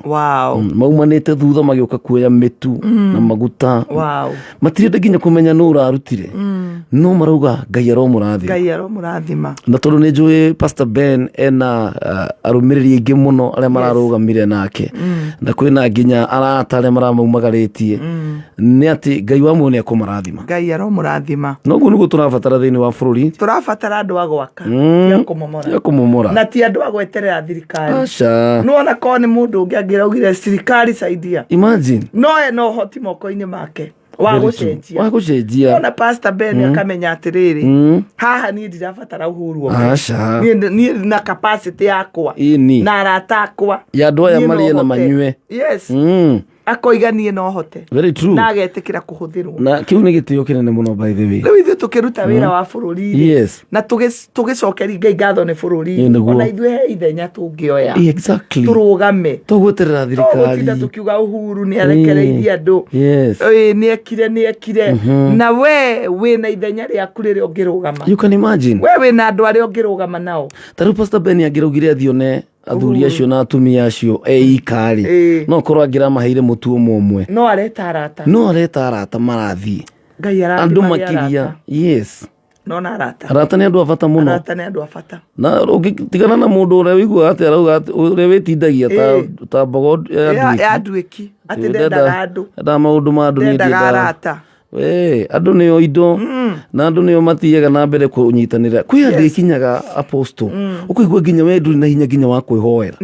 maumanĩte thutha magĩũka kuoya mĩtu na maguta. Matirenda nginya kũmenya nũ ũrarutire, no marauga Ngai aromũrathima. Ngai aromũrathima. Na tondũ nĩ njũĩ Pastor Ben ena arũmĩrĩri aingĩ mũno arĩa mararũgamire nake, na kwĩna nginya arata arĩa maramaumagarĩtie, nĩ atĩ Ngai wa muoyo nĩ ekũmarathima. Ngai aromũrathima. Noguo nĩguo tũrabatara thĩinĩ wa bũrũri. Tũrabatara andũ a gwaka, ti a kũmomora. Ya kũmomora. Na ti andũ a gweterera thirikari. Aca. Nĩwona korwo nĩ mũndũ ũngĩ angĩraugire thirikari saidia, Imagine. no ena ũhoti moko-inĩ make wa Very true. gũcenjia. Wa gũcenjia. Ona Pastor Ben akamenya atĩrĩrĩ, haha niĩ ndirabatara Uhuru oke. Aca. Niĩ na capacity yakwa Ĩni. na arata akwa Ya andũ aya niĩ no marĩe na hote. manyue. Akoiga niĩ no hote. Very true. Na agetĩkĩra kũhũthĩrwo. Na kĩu nĩ gĩtĩo kĩnene mũno, by the way. Rĩu ithuĩ tũkĩruta wĩra wa bũrũri rĩ, na tũgĩcokeria Ngai ngatho nĩ bũrũri, Ĩ, nĩguo. ona ithuĩ he ithenya tũngĩoya, tũrũgame. Tũgweterera tũgũtinda thirikari. Tũkiuga Uhuru nĩ arekereirie andũ. Ĩĩ, nĩ ekire, na we wĩna ithenya rĩaku rĩrĩa ũngĩrũgama. You can imagine. We wĩna andũ arĩa ũngĩrũgama nao. Ta rĩu Pastor Ben angĩraugire athiĩ one athuri acio na atumia acio eika rĩ, no korwo angĩramaheire mũtu ũmwe ũmwe. No areta arata. No areta arata marathiĩ. Ngai Andũ arathimage makĩria. arata. Nona arata. Arata nĩ andũ a bata mũno. Arata nĩ andũ a bata. Na ũngĩtigana na mũndũ ũrĩa ũiguaga atĩ arauga atĩ ũrĩa wĩtindagia ta mbogo ya nduĩki. Ya nduĩki atĩ ndendaga andũ. Ndendaga maũndũ ma andũ, niĩ ndendaga ndiendaga. arata. Wee, andũ nĩo indo na andũ nĩo mathiaga na mbere kũnyitanĩra. Kwĩ andũ ĩkinyaga, apostle, ũkaigua nginya we ndũrĩ na hinya nginya wa kwĩhoera.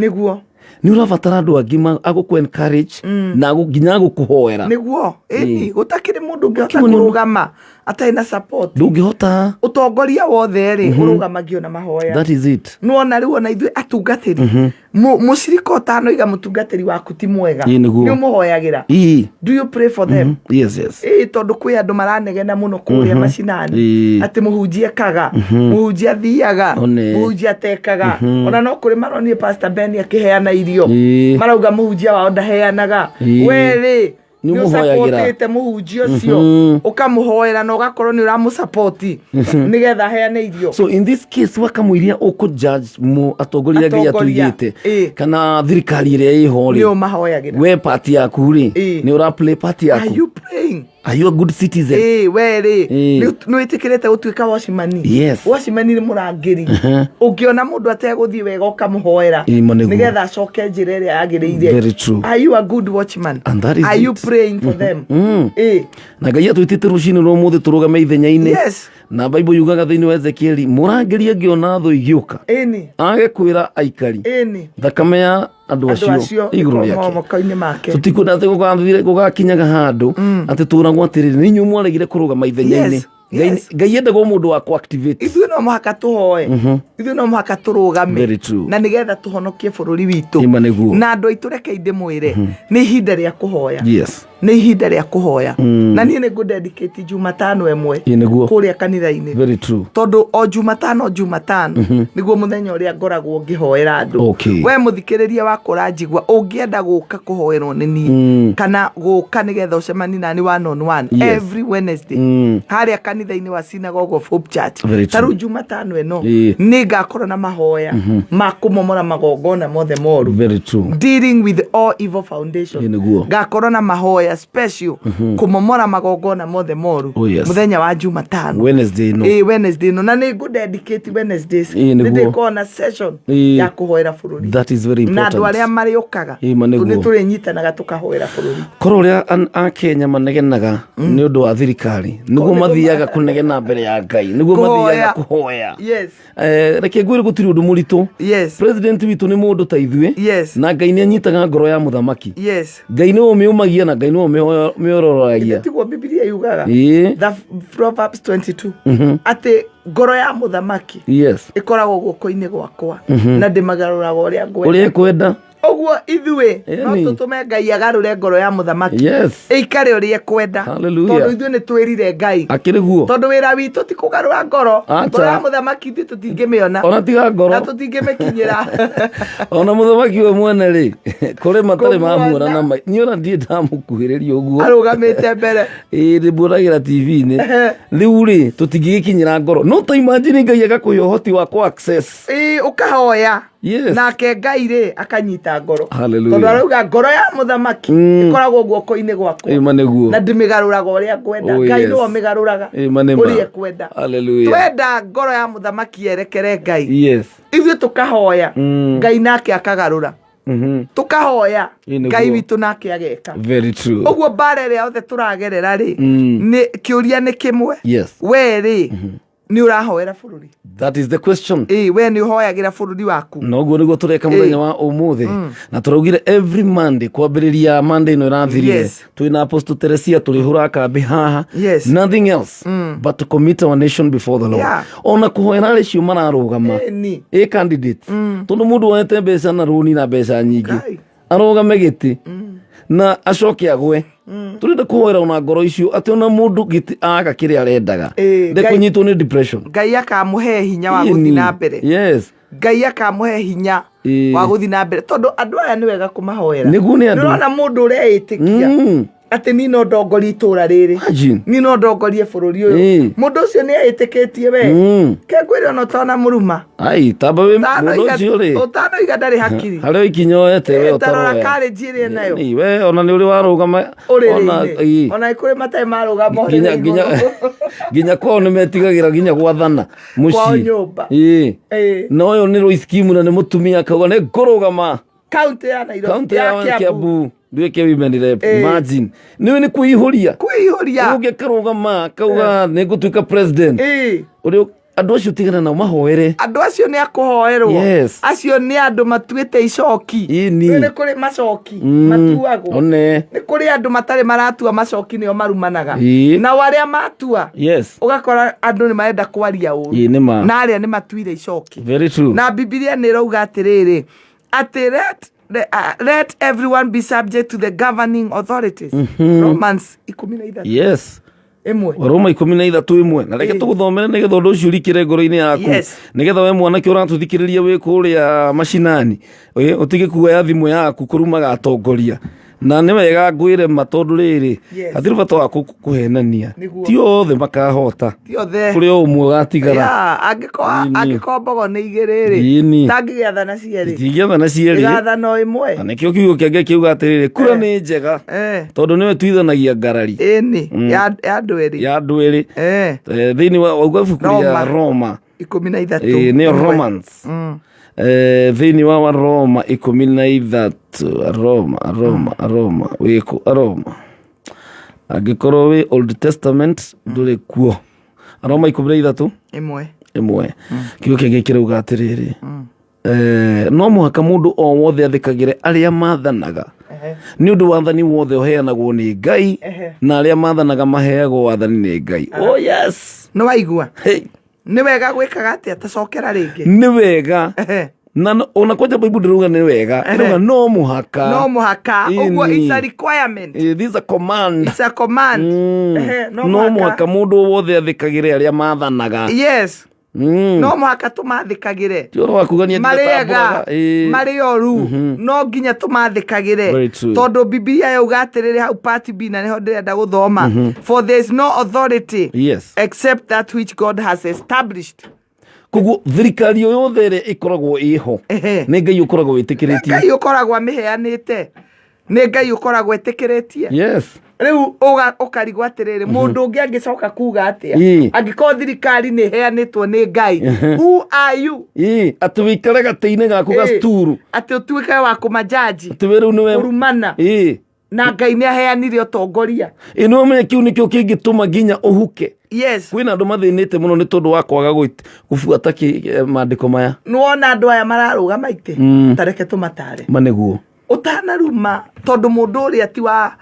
Nĩ ũrabatara andũ angĩ agũkũ encourage na nginya agũkũhoera. Nĩguo, ĩni gũtakĩrĩ mũndũ ũngĩhota Kĩu nĩ- kũrũgama atarĩ na support. Ndũngĩhota. Ũtongoria wothe rĩ, ũrũgamagio na mahoya. That is it. Nĩwona rĩu ona ithuĩ atungatĩri, mũcirika ũtanoiga mũtungatĩri waku ti mwega, Ĩĩ, nĩguo. nĩ ũmũhoyagĩra. Do you pray for them? Yes. Ĩĩ, tondũ kwĩ andũ maranegena mũno kũrĩa macinani atĩ mũhunjia ekaga, mũhunjia athiaga, One. mũhunjia atekaga. Ona no kũrĩ maronire Pastor Ben akĩheana irio, marauga mũhunjia wao ndaheanaga. We rĩ, Nĩ nĩ ũmũhoyagĩra. ũsapotĩte mũhunjia ũcio, ũkamũhoera na ũgakorwo nĩ ũramũsapoti nĩgetha aheane irio. So in this case wakamũiria ũkũ judge mu atongoria Ngai Atongoria, atũigĩte kana thirikari ĩrĩa ĩho nĩ rĩ, ũmahoyagĩra. we part yaku rĩ, nĩ ũra play part Are yaku? you praying? Are you a good citizen? Ĩĩ, we rĩ, nĩ wĩtĩkĩrĩte gũtuĩka watchman? Watchman nĩ mũrangĩri. Ũngĩona mũndũ ategũthiĩ wega ũkamũhoera Ĩĩ, ma nĩguo. nĩgetha acoke njĩra ĩrĩa yagĩrĩire. Very true. Are you a good watchman? And that is Are you it. praying for them? Ĩĩ. Na Ngai atwĩtĩte rũcinĩ rwa ũmũthĩ tũrũgame ithenya-inĩ. Na Bible yugaga thĩinĩ wa Ezekieli, mũrangĩri angĩona thũ igĩũka, age kwĩra aikari, thakame ya andũ Andũ acio acio igũrũ rĩake. moko-inĩ make. Tũtikwenda atĩ gũgakinyaga handũ atĩ tũragwo atĩrĩrĩ, nĩ inyuĩ mwaregire kũrũgama ithenya-inĩ. Ngai endaga o mũndũ wa kũ-activate. Ithuĩ no mũhaka tũhoe, ithuĩ no mũhaka tũrũgame. Very true. Na nĩgetha tũhonokie bũrũri witũ. Ĩma nĩguo. Na andũ aitũ, reke ndĩmwĩre, nĩ ihinda rĩa kũhoya. Nĩ ihinda rĩa kũhoya. Na niĩ nĩ ngũ-dedicate Jumatano ĩmwe Ĩĩ, nĩguo. kũrĩa kanitha-inĩ, Very true. tondũ o Jumatano nĩguo mũthenya ũrĩa ngoragwo ngĩhoera andũ. We mũthikĩrĩria wakwa ũranjigua, ũngĩenda gũka kũhoerwo nĩ niĩ kana gũka nĩgetha ũcemanie nani one on one, every Wednesday harĩa kanitha-inĩ wa Synagogue of Hope Church, Very ta true. rĩu Jumatano ĩno nĩ ngakorwo na mahoya ma kũmomora magongona mothe moru, Very true. dealing with all evil foundation. Ĩĩ, nĩguo. Ngakorwo na mahoya special kũmomora magongona mothe moru Oh, yes. mũthenya wa Jumatano. Wednesday ĩno. Ĩĩ, Wednesday ĩno, na nĩ ngũ dedicate Wednesdays. Ĩĩ, nĩguo. Nĩ ndĩkorwo na session ya kũhoera bũrũri. That is very Na important. andũ arĩa marĩũkaga, Ĩĩ, ma nĩguo. nĩ tũrĩnyitanaga tũkahoera bũrũri. Korwo ũrĩa akenya manegenaga nĩ ũndũ wa thirikari nĩguo mathiaga kũnegena mbere ya Ngai, nĩguo mathiaga Kũhoya. kũhoya. Reke ngwĩre, gũtirĩ ũndũ mũritũ. President witũ nĩ mũndũ ta ithuĩ. Na Ngai nĩ anyitaga ngoro ya mũthamaki. Ngai nĩwe ũmĩũmagia na Ngai nĩwe nĩwe mĩororoagia. Tiguo Bibilia yugaga? Ĩĩ. The Proverbs 22, atĩ ngoro ya mũthamaki ĩkoragwo guoko-inĩ gwakwa na ndĩmagarũraga ũrĩa ngwenda. Ũrĩa ekwenda. Ũguo ithuĩ no Ĩni. tũtũme Ngai agarũre ngoro ya mũthamaki ĩikare ũrĩa ekwenda. Hallelujah. Tondũ ithuĩ nĩ twĩrire Ngai. Akĩrĩ guo. Tondũ wĩra witũ ti kũgarũra ngoro. Acha. Ngoro ya mũthamaki ithuĩ tũtingĩmĩona. Ona tiga ngoro. Na tũtingĩmĩkinyĩra. Ona mũthamaki we mwene rĩ, kũrĩ matarĩ Kũmuona. mamuona na mai niĩ ona ndirĩ ndamũkuhĩrĩria ũguo. Arũgamĩte mbere. Ĩĩ, ndĩmuonagĩra TV-inĩ. Rĩu rĩ, tũtingĩgĩkinyĩra ngoro, no ta imagine Ngai agakũhe ũhoti wa kũ access. Ĩĩ, ũkahoya. Nake Ngai rĩ akanyita ngoro. Hallelujah. Tondũ arauga ngoro ya mũthamaki ĩkoragwo guoko-inĩ gwakwa Ĩma nĩguo. na ndĩmĩgarũraga ũrĩa ngwenda. Oh, Ngai yes. nĩwe ũmĩgarũraga Ĩma nĩma. ũrĩa ekwenda. Hallelujah. Twenda ngoro ya mũthamaki yerekere Ngai, ithuĩ tũkahoya, Ngai nake akagarũra. Tũkahoya, Ĩ, nĩguo. Ngai witũ nake ageka. Very true. Ũguo mbara ĩrĩa yothe tũragerera rĩ, nĩ kĩũria nĩ kĩmwe. We rĩ, nĩ ũrahoera bũrũri? That is the question. Ĩĩ, we nĩ ũhoyagĩra bũrũri waku? Noguo nĩguo tũreka mũthenya wa ũmũthĩ, na tũraugire every Monday kwambĩrĩria Monday ĩno ĩrathirire, twĩna Apostle Teresia tũrĩhũra kambĩ haha. Nothing else but to commit our nation before the Lord. Ona kũhoera arĩa acio mararũgama Ĩni. ĩ candidate, tondũ mũndũ woete mbeca na rũni na mbeca nyingĩ Ngai. arũgame gĩtĩ na acoke agwe, tũrenda kũhoera ona ngoro icio atĩ ona mũndũ gĩtĩ aga kĩrĩa arendaga, Ĩĩ, Ngai- ndekũnyitwo nĩ depression. Ngai akamũhe hinya wa Ĩni. gũthiĩ na mbere. Ngai akamũhe hinya wa gũthiĩ na mbere, tondũ andũ aya nĩ wega kũmahoera. Nĩguo nĩ andũ. Nĩũrona mũndũ ũreĩtĩkia atĩ ni no ndongorie itũra rĩrĩ, Imagine. ni no ndongorie bũrũri ũyũ, mũndũ ũcio nĩ eĩtĩkĩtie we. Kengwĩre ona ũtana mũruma. Ai, tamba wĩ mũndũ ũcio rĩ, Ũtanoiga ndarĩ hakiri. Harĩa ikinya oete we Tarora ũtaroya. karĩnji ĩrĩa enayo. Ĩni, we ona nĩ ũrĩ warũgama ona Ũrĩrĩ-inĩ. ĩĩ. Ona kũrĩ matarĩ marũgama Nginya ũrĩrĩ nginya igũrũ. nginya kwao nĩ metigagĩra nginya gwathana Kwao mũciĩ. nyũmba. Ĩĩ. Ĩĩ. Na ũyũ nĩ Royce Kimu na nĩ mũtumia akauga nĩ ngũrũgama kaunti ya Nairobi, kaunti ya ya Kiambu. Kiambu nduĩke women rep. Ĩĩ. Imagine, nĩwe nĩ kwĩihũria. Kwĩihũria. Ũngĩ akarũgama akauga nĩ ngũtuĩka president. Ũrĩa andũ acio tigana nao, mahoere. Andũ acio nĩ akũhoerwo. Acio nĩ andũ matuĩte icoki. Ĩni. Nĩ kũrĩ macoki matuagwo. One. Nĩ kũrĩ andũ matarĩ maratua macoki, nĩo marumanaga. Nao arĩa matua, ũgakora andũ nĩ marenda kwaria ũru. Ĩĩ, nĩ ma. Na arĩa nĩ matuire icoki. Very true. Na Bibilia nĩ ĩrauga atĩrĩrĩ, atĩ let everyone be subject to the governing authorities. Romans 13 1. Roma 13:1, na reke tũgũthomere nĩgetha ũndũ ũcio ũrikĩre ngoro-inĩ yaku. Nĩgetha we mwanake ũratũthikĩrĩria wĩ kũrĩa macinani, ĩ, ũtige kuoya thimũ yaku kũrumaga atongoria, na nĩ wega ngwĩre ma, tondũ rĩrĩ, hatirĩ bata wa kũhenania. Nĩguo. Ti othe makahota. Ti othe. Kũrĩ o ũmwe ũgatigara. Yeah, angĩkorwo Ĩni. angĩkorwo mbogo nĩ igĩrĩ rĩ, Ĩni. tangĩgĩathana cierĩ. Itingĩathana cierĩ. Ĩgathana o ĩmwe. Na nĩkĩo kiugo kĩa Ngai kiuga atĩrĩrĩ, kura nĩ njega, tondũ nĩwe tuithanagia ngarari. Ĩni, ya andũ erĩ. Ya andũ erĩ. Thĩinĩ wa wauga ibuku rĩa Roma. Roma 13. Ĩĩ, nĩyo 1. Romans. Thĩinĩ wa Roma 13, Roma, Roma, Roma wĩkũ? Roma, angĩkorwo wĩ Old Testament ndũrĩ kuo. Roma 13 1. 1, kiugo kĩa Ngai kĩrauga atĩrĩrĩ, no mũhaka mũndũ o wothe athĩkagĩre arĩa mathanaga, nĩ ũndũ wathani wothe ũheanagwo nĩ Ngai, na arĩa mathanaga maheagwo wathani nĩ Ngai. Oh yes. Nĩ waigua? Hey. Nĩ wega gwĩkaga atĩa? Tacokera rĩngĩ. Nĩ wega. Na ona kwanja Bible ndĩrauga nĩ wega, ĩrauga no mũhaka. No mũhaka. Ũguo Ĩni. it's a requirement. This is a command. It's a command. No No mũhaka. mũhaka mũndũ wothe athĩkagĩre arĩa mathanaga. No mũhaka tũmathĩkagĩre. Ti ũhoro wa kuga niĩ Marĩ ega, ndĩratambũraga. Ĩĩ. marĩ oru, no nginya tũmathĩkagĩre. Very true. Tondũ Bibilia yauga atĩrĩrĩ hau part B, na nĩho ndĩrenda gũthoma, for there is no authority except that which God has established. Koguo thirikari o yothe ĩrĩa ĩkoragwo ĩho nĩ Ngai ũkoragwo wĩtĩkĩrĩtie. Ngai ũkoragwo amĩheanĩte, nĩ Ngai ũkoragwo ĩtĩkĩrĩtie. Rĩu ũkarigwo atĩrĩrĩ, mũndũ ũngĩ angĩcoka kuga atĩa angĩkorwo thirikari nĩ ĩheanĩtwo nĩ Ngai? Who are you? Ĩĩ, atĩ wĩikare gatĩ-inĩ gaku gacituru, Atĩ ũtuĩke wa kũmajaji, atĩ we rĩu nĩwe kũrumana. Na Ngai nĩ aheanire ũtongoria. Ĩ, nĩ ũmenye kĩu nĩkĩo kĩngĩtũma nginya ũhuke. Kwĩna andũ mathĩnĩte mũno nĩ tondũ wa kwaga gũbuata maandĩko maya. Nĩwona andũ aya mararũgama itĩ, tareke tũmatare. Ma nĩguo. Ũtanaruma, tondũ mũndũ ũrĩa ti wa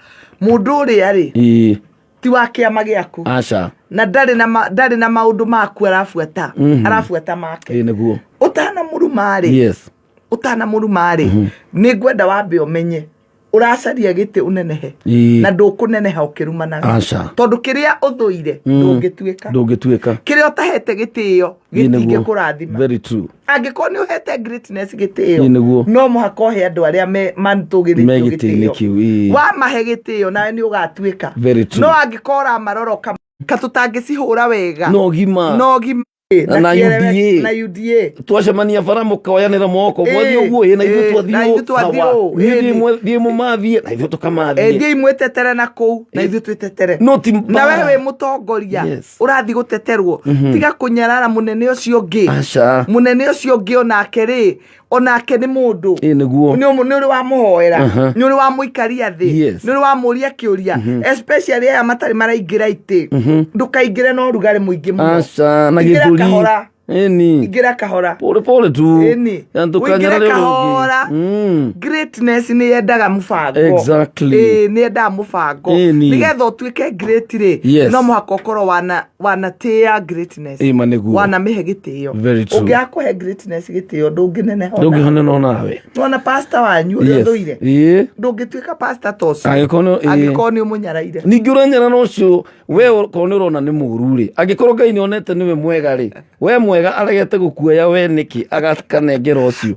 Mũndũ ũrĩa rĩ Ĩĩ. ti wa kĩama gĩaku Aca. na ndarĩ na maũndũ maku arabuata, arabuata make. Ĩĩ nĩguo. Ũtanamũruma rĩ, Yes. ũtanamũruma rĩ, nĩ ngwenda wambe ũmenye ũracaria gĩtĩ ũnenehe Ĩĩ. na ndũkũneneha ũkĩrumanaga. Aca. Tondũ kĩrĩa ũthũire ndũngĩtuĩka, Ndũngĩtuĩka. kĩrĩa ũtahete gĩtĩo Ĩĩ nĩguo. gĩtingĩkũrathima. Very true. Angĩkorwo nĩ ũhete greatness gĩtĩo, Ĩĩ nĩguo. no mũhaka ũhe andũ arĩa Me matũgĩrĩtio gĩtĩ-inĩ gĩtĩo. kĩu, ĩĩ. Wamahe gĩtĩo nawe nĩ ũgatuĩka. Very true. No angĩkorwo ũramarora katũtangĩcihũra wega, No gima. no gima Na kĩerewe- UDA. na UDA Twacemania bara mũkoyanĩra moko, mwathiĩ ũguo ĩ na ithuĩ ĩ, twathiĩ na ũũ, ithuĩ twathiĩ sawa. ũũ, Niĩ ĩ, thiĩ mũmathiĩ na ithuĩ tũkamathiĩ. Thiĩi mwĩtetere na kũu na ithuĩ twĩtetere. No ti Na we mbara. wĩ mũtongoria, Yes. ũrathiĩ gũteterwo, tiga kũnyarara mũnene ũcio ũngĩ. Aca. Mũnene ũcio ũngĩ onake rĩ, onake nĩ mũndũ. Ĩ nĩguo. Nĩ ũrĩ wamũhoera, Aha. nĩ ũrĩ wamũikaria thĩ, Yes. nĩ ũrĩ wamũria kĩũria, especially aya matarĩ maraingĩra itĩ. Ndũkaingĩre na ũrugarĩ mũingĩ mũno. Aca na Ingĩra gĩthũri. kahora. Ĩni. Ingĩra kahora. Pole pole tu. Ĩni. Ya ndũkanyarare Ũingĩre ũrĩa ũngĩ. kahora. Greatness nĩ yendaga mũbango. Exactly. Ĩĩ, nĩ yendaga mũbango. Ĩni. Nĩgetha ũtuĩke great rĩ, Yes. no mũhaka ũkorwo wanatĩĩa greatness. Ĩ ma nĩguo. Wanamĩhe gĩtĩo. Very true. Ũngĩaga kũhe greatness gĩtĩo, ndũngĩneneha ona. Ndũngĩhonena onawe. Nĩwona pastor wanyu ũrĩa Yes. ũthũire, Ĩĩ. ndũngĩtuĩka pastor ta ũcio Angĩkorwo nĩ- ĩĩ. angĩkorwo nĩ ũmũnyaraire. Ningĩ ũranyarana ũcio we okorwo nĩ ũrona nĩ mũru rĩ, angĩkorwo Ngai nĩ onete nĩwe mwega rĩ, we mwega aregete gũkuoya we nĩkĩ agakanengera ũcio?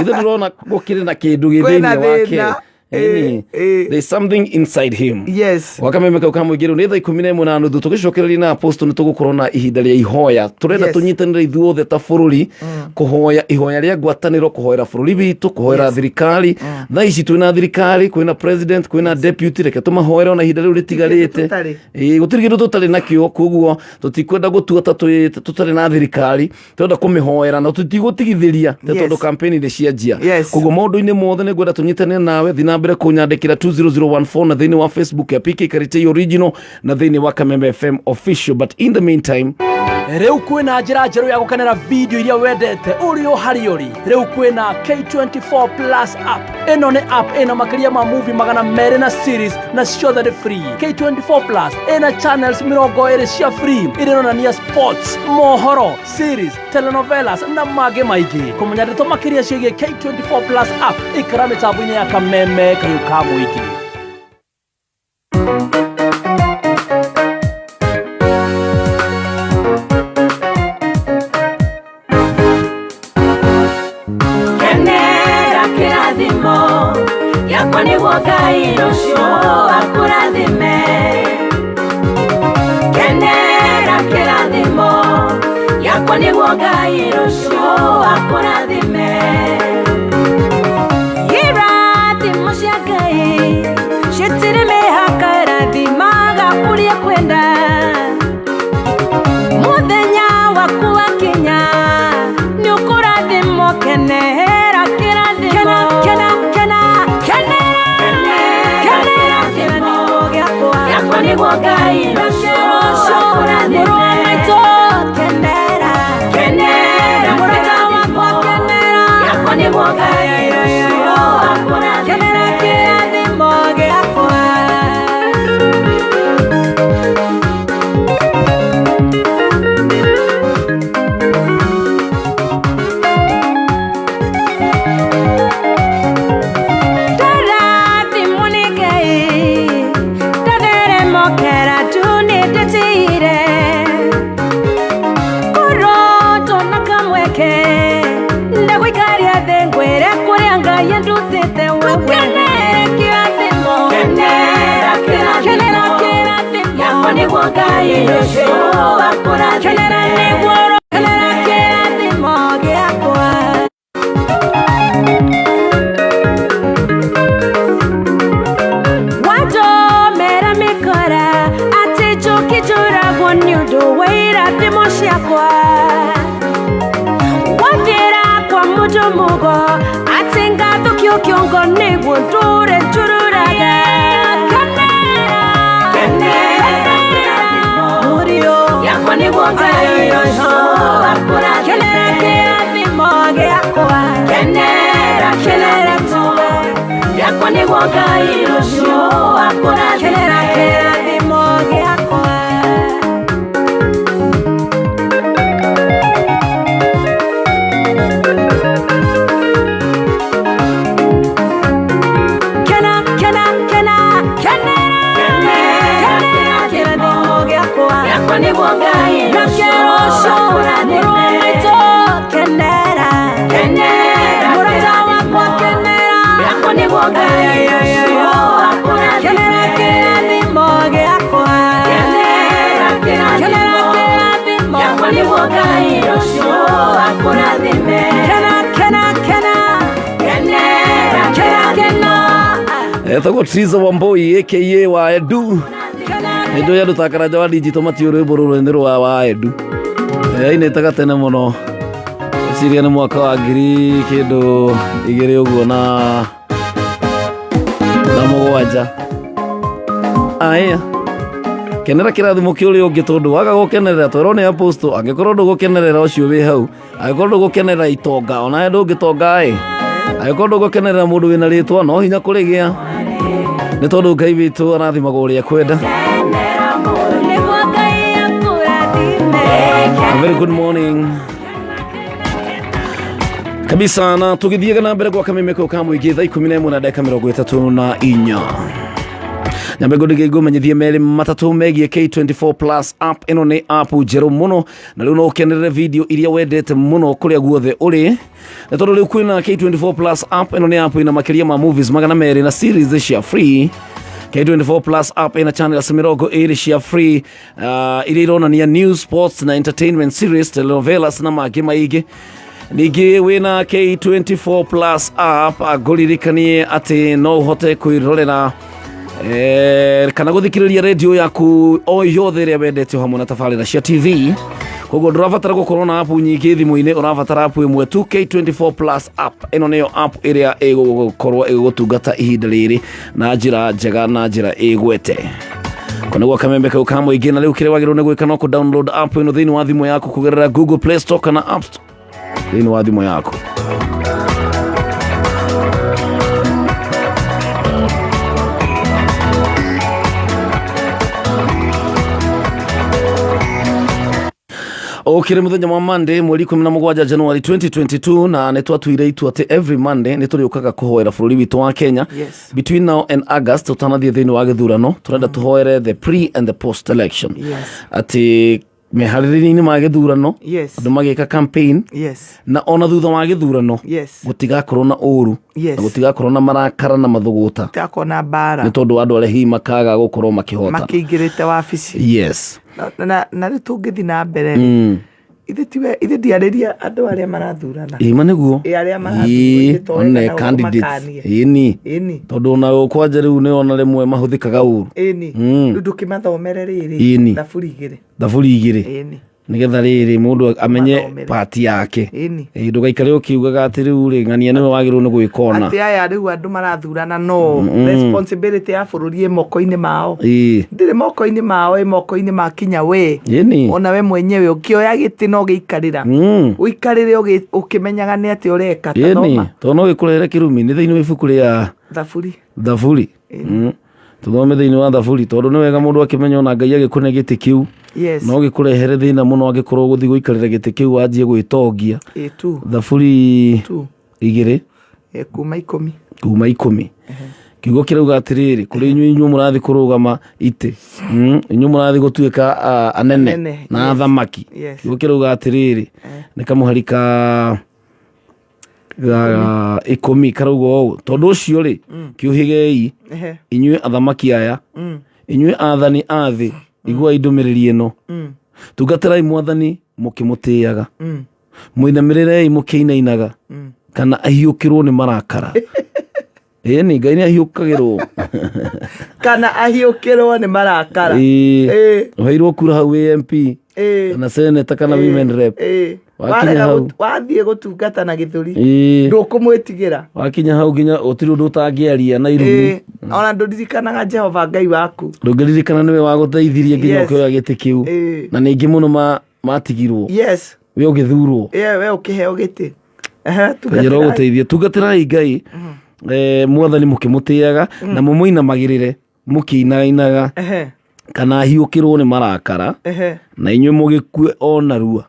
Ithe ndũrona gũkĩrĩ na kĩndũ gĩ Kwĩna thĩinĩ wake. thĩna. Ĩni. Ĩĩ, ĩĩ. There's something inside him. Yes. Wakameme kau ka mũingĩ rĩu nĩ thaa 11:30, tũgĩcokereria na apostle nĩ tũgũkorwo na ihinda rĩa ihoya. Tũrenda Yes. tũnyitanĩre ithuothe ta bũrũri kũhoya ihoya rĩa ngwatanĩro, kũhoera bũrũri witũ, kũhoera thirikari. Thaa ici twĩna thirikari, kwĩna president, kwĩna deputy, reke tũmahoere ona ihinda rĩu rĩtigarĩte. Tũtarĩ. Ĩĩ, gũtirĩ kĩndũ tũtarĩ nakĩo, koguo tũtikwenda gũtua ta tũtarĩ na thirikari, tũrenda kũmĩhoera na tũtigũtigithĩria te Yes. tondũ campaign nĩ cianjia. Yes. Koguo maũndũ-inĩ mothe nĩ ngwenda tũnyitane nawe, thiĩ na mbere kũnyandĩkĩra 20014 na thĩinĩ wa Facebook ya PK Karitei Original na thĩinĩ wa Kameme FM Official. But in the meantime, Rĩu kwĩna njĩra njerũ ya gũkenera video iria wendete ũrĩ o harĩa ũrĩ. Rĩu kwĩna K24 Plus app. Ĩno nĩ app ĩna makĩria ma movie 200 na series, na ciothe nĩ free. K24 Plus ĩna channels 20 cia free iria ironania sports, mohoro, series, telenovelas na mangĩ maingĩ. Kũmenya ndeto makĩria ciĩgiĩ K24 Plus app, ikara mĩtambo-inĩ ya Kameme kayũ ka mũingĩ. Kenera kĩrathimo gĩakwa nĩguo Ngai rũciũ akũrathime. Kenera kĩrathimo gĩakwa nĩguo Ngai rũciũ akũrathime. Irathimo cia Ngai citirĩ mĩhaka, irathimaga kũrĩa kwenda. Mũthenya waku wakinya nĩ ũkũrathimwo, kenera kĩrathimo. Kena, kena, kena, kenera kĩrathimo gĩakwa nĩguo Ngai rũciũ akũrathime. Mũrũ wa maitũ kenera, kenera mũrata wakwa kenera gĩakwa nĩguo Ngai rũciũ akũrathime. Kenera kĩrathimo gĩakwa. Ndarathimwo nĩ Ngai, ndatheremokera tu nĩndĩtĩire. Korwo ndona kamweke ndagũikaria thĩ ngwĩre kũrĩa Ngai andutĩte wewe. Kenera kĩrathimo, kenera kĩrathimo gĩakwa nĩguo Ngai rũciũ akũrathime. Kenera nĩguo, kenera kĩrathimo gĩakwa. Watũmĩra mĩkora atĩ njũkĩ njũragwo nĩ ũndũ wa irathimo ciakwa. Wathĩra kwa mũndũ mũgo atĩ ngathũkio kĩongo nĩguo ndũre njũrũraga. Kenera mũriũ gĩakwa nĩguo Ngai rũciũ akũrathime. Kenera kĩrathimo gĩakwa. Kenera kĩrathimo gĩakwa. Gĩakwa nĩguo Ngai rũciũ akũrathime. Kĩrathimo gĩakwa. Kena, kena, kena, kenera, kenera kĩrathimo gĩakwa. Gĩakwa nĩguo Ngai Na kĩroco akũrathime. mũrũmaitũ kenera. Kenera Mũrata wakwa kenera. Gĩakwa nĩguo Ngai rũciũ akũrathime. Kenera kĩrathimo gĩakwa. Kenera Kenera kĩrathimo. kĩrathimo. Gĩakwa nĩguo Ngai rũciũ akũrathime. Kena, kena, kena. Kenera Kena, kena. Etagwo Triza Wamboi aka wa Edu. Nĩ njũĩ andũ ta Karanja wa Digital matiũĩ rwĩmbo rũrũ nĩ rwa wa Edu. Ainĩtaga tene mũno, eciria nĩ mwaka wa ngiri kĩndũ igĩrĩ ũguo na mũgwanja. Aya, kenera kĩrathimo kĩa ũrĩa ũngĩ, tondũ waga gũkenerera twerwo nĩ apostle, angĩkorwo ndũgũkenerera ũcio wĩ hau, angĩkorwo ndũgũkenerera itonga, onawe ndũngĩtonga ĩ, angĩkorwo ndũgũkenerera mũndũ wĩna rĩtwa, no hinya kũrĩgĩa, nĩ tondũ Ngai witũ arathimaga ũrĩa kwenda. Nĩguo Ngai akũrathime. A very good morning kabisa, na tũgĩthiaga na mbere gwaka mĩmeko ka mũingĩ thaa 11 na ndagĩka 34. Nyambe ngũndige ngũmenyithie merĩ matatũ megiĩ K24 Plus app. Ĩno nĩ app njerũ mũno, na rĩu no ũkenerere video iria wendete mũno kũrĩa guothe ũrĩ, nĩ tondũ rĩu kwĩna K24 Plus app. Ĩno nĩ app ĩna makĩria ma movies 200 na series cia free. K24 Plus app ĩna channels 20 cia free, iria ironania news, sports na entertainment series, telenovelas na mangĩ maingĩ. Ningĩ wĩna K24 Plus app, ngũririkanie atĩ no ũhote kwĩrorera kana gũthikĩrĩria redio yaku o yothe ĩrĩa wendete, o hamwe na tabarĩra cia TV. Koguo ndũrabatara gũkorwo na app nyingĩ thimũ-inĩ, ũrabatara app ĩmwe tu, K24 Plus app. Ĩno nĩyo app ĩrĩa ĩgũkorwo ĩgũgũtungata ihinda rĩrĩ na njĩra njega na njĩra ĩgwete. Ko nĩguo kamembe kau ka mũingĩ. Na rĩu kĩrĩa wagĩrĩirwo nĩ gwĩka no kũ download app ĩno thĩinĩ wa thimũ yaku kũgerera Google Play Store kana App Store thĩinĩ wa thimũ yaku. Ũkĩrĩ mũthenya wa Monday, mweri 17 January 2022, na nĩ twatuire itua atĩ every Monday nĩ tũrĩũkaga kũhoera bũrũri witũ wa Kenya. Between now and August, tũtanathiĩ thĩinĩ wa gĩthurano, tũrenda tũhoere the pre and the post election, atĩ meharĩrĩria-inĩ ma gĩthurano, andũ magĩka campaign, na ona thutha wa gĩthurano, gũtigakorwo na ũru, na gũtigakorwo na marakara na mathũgũta, Takona mbara, nĩ tondũ andũ arĩa hihi makaga gũkorwo makĩhota makĩingĩrĩte wabici. Na rĩu tũngĩthiĩ na mbere, ithe tiwe ithe ndiarĩria andũ arĩa marathurana. Ĩma nĩguo. Ĩ, arĩa marathurwo, Ĩĩ, ithe to one wega na candidates. ũmakanie. Ĩni. Ĩni. Tondũ ona kwanja rĩu nĩ ona rĩmwe mahũthĩkaga ũru. Ĩni. Rĩu ndũkĩmathomere rĩrĩ. Ĩni. Thaburi 2. Thaburi 2. Ĩni. Nĩgetha rĩrĩ mũndũ amenye Mathomere. pati yake. Ĩni. Ĩ, ndũgaikare ũkiugaga atĩ rĩu rĩ ng'ania nĩwe wagĩrĩirwo nĩ gwĩka ona. Atĩ aya rĩu andũ marathurana, no responsibility ya bũrũri ĩ moko-inĩ mao. Ndĩrĩ moko-inĩ mao, ĩ moko-inĩ ma kinya we. Ona we mwenyewe ũkĩoya gĩtĩ no gĩikarĩra, ũikarĩre ũkĩmenyaga nĩ atĩ ũreka ta thoma. Tondũ no gĩkũrehere kĩrumi. Nĩ thĩinĩ wa ibuku rĩa Thaburi. Thaburi. Tũthome thĩinĩ wa Thaburi, tondũ nĩ wega mũndũ akĩmenya ona Ngai agĩkũne gĩtĩ kĩu, no gĩkũrehere thĩna mũno angĩkorwo gũthiĩ gũikarĩra gĩtĩ kĩu wanjie gwĩtongia. Ĩ tu. Thaburi Tu. 2. Ĩ, kuma 10. Kuma 10. Kiugo kĩrauga atĩrĩrĩ, kũrĩ inyuĩ mũrathiĩ kũrũgama itĩ, inyuĩ mũrathiĩ gũtuĩka anene Anene, na yes. athamaki. Kiugo kĩrauga atĩrĩrĩ, nĩ kamũhari ka ga 10, karauga ũũ: tondũ ũcio rĩ, kĩũhĩgei, inyuĩ athamaki aya, inyuĩ athani a thĩ, iguai ndũmĩrĩri ĩno. Tungatĩrai Mwathani mũkĩmũtĩaga, mũinamĩrĩrei mũkĩinainaga, kana ahiũkĩrwo nĩ marakara. Ĩni, Ngai nĩ ahiũkagĩrwo. Kana ahiũkĩrwo nĩ marakara. Ĩĩ. Ĩ. Ũheirwo kura hau wĩ MP Ĩ. kana seneta kana women rep, wakinya Warega hau. wathiĩ gũtungata na gĩthũri, ndũkũmwĩtigĩra. Wakinya hau nginya gũtirĩ ũndũ ũtangĩaria na irumi. Ĩ, ona ndũririkanaga Jehova Ngai waku. Ndũngĩririkana nĩwe wagũteithirie nginya ũkĩoya gĩtĩ kĩu. Na ningĩ mũno matigirwo we ũgĩthurwo. Ĩ, we ũkĩheo gĩtĩ. Ehe, Kanjĩra tungatĩrai. ũgũteithia, tungatĩrai Ngai. Mwathani mũkĩmũtĩaga na mũmũinamagĩrĩre mũkĩinainaga, kana ahiũkĩrwo nĩ marakara, na inyuĩ mũgĩkue o narua.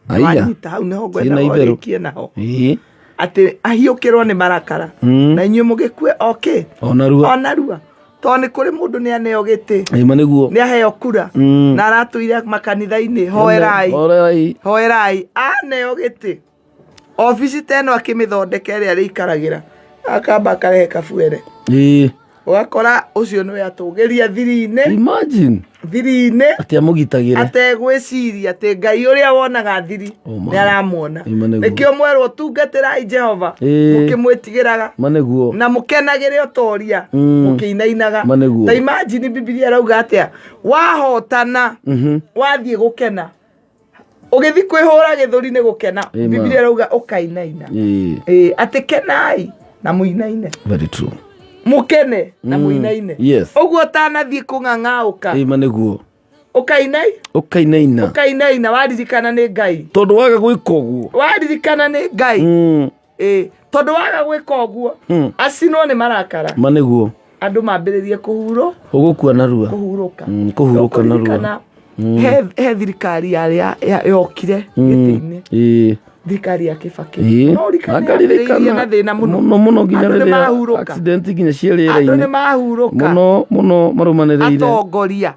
Aya. Wanyita hau nĩho Ciĩna ngwenda itherũ. ũrĩkie naho. Ĩĩ. Atĩ ahiũkĩrwo nĩ marakara, na inyuĩ mũgĩkue okĩ O narua. O narua, tondũ nĩ kũrĩ mũndũ nĩ aneo gĩtĩ, Ĩma nĩguo. nĩ aheo kura, na aratũire makanitha-inĩ, hoerai, Hoerai. hoerai, aneo gĩtĩ, obici ta ĩno akĩmĩthondeka ĩrĩa arĩikaragĩra, akamba akarehe kabuere. Ũgakora ũcio nĩwe atũgĩria thiri-inĩ. Imagine. Thiri-inĩ. Atĩ amũgitagĩre. Ategwĩciria atĩ Ngai ũrĩa wonaga thiri Oh, ma. nĩ aramuona. Ĩma nĩguo. Nĩkĩo mwerwo tungatĩrai Jehova mũkĩmwĩtigĩraga, Ma nĩguo. na mũkenagĩre ũtoria, mũkĩinainaga. Ma nĩguo. Ta imagine Bibilia ĩrauga atĩa? Wahotana, wathiĩ gũkena, ũgĩthiĩ kwĩhũra gĩthũri nĩ gũkena, Ĩma. Bibilia ĩrauga ũkainaina. Ĩĩ, atĩ kenai na mũinaine. Very true. Mũkene na mũinaine. Ũguo ũtanathiĩ kũng'ang'aũka, Ĩma nĩguo. ũkainai, Ũkainaina. Ũkainaina waririkana nĩ Ngai. Tondũ waga gwĩka ũguo. Waririkana nĩ Ngai. Ĩĩ, tondũ waga gwĩka ũguo, acinwo nĩ marakara, Ma nĩguo. Andũ mambĩrĩrie kũhurũ Ũgũkua narua. Kũhurũka. Kũhurũka narua. Ũkũririkana he thirikari yarĩ yokire gĩtĩ-inĩ, thirikari ya Kĩbakĩ. No ũririkane yambĩrĩirie na thĩna mũno. Mũno mũno, nginya Andũ nĩ rĩrĩa mahurũka. accident nginya cia Andũ nĩ rĩera-inĩ. mahurũka. Mũno mũno marũmanĩrĩire. Atongoria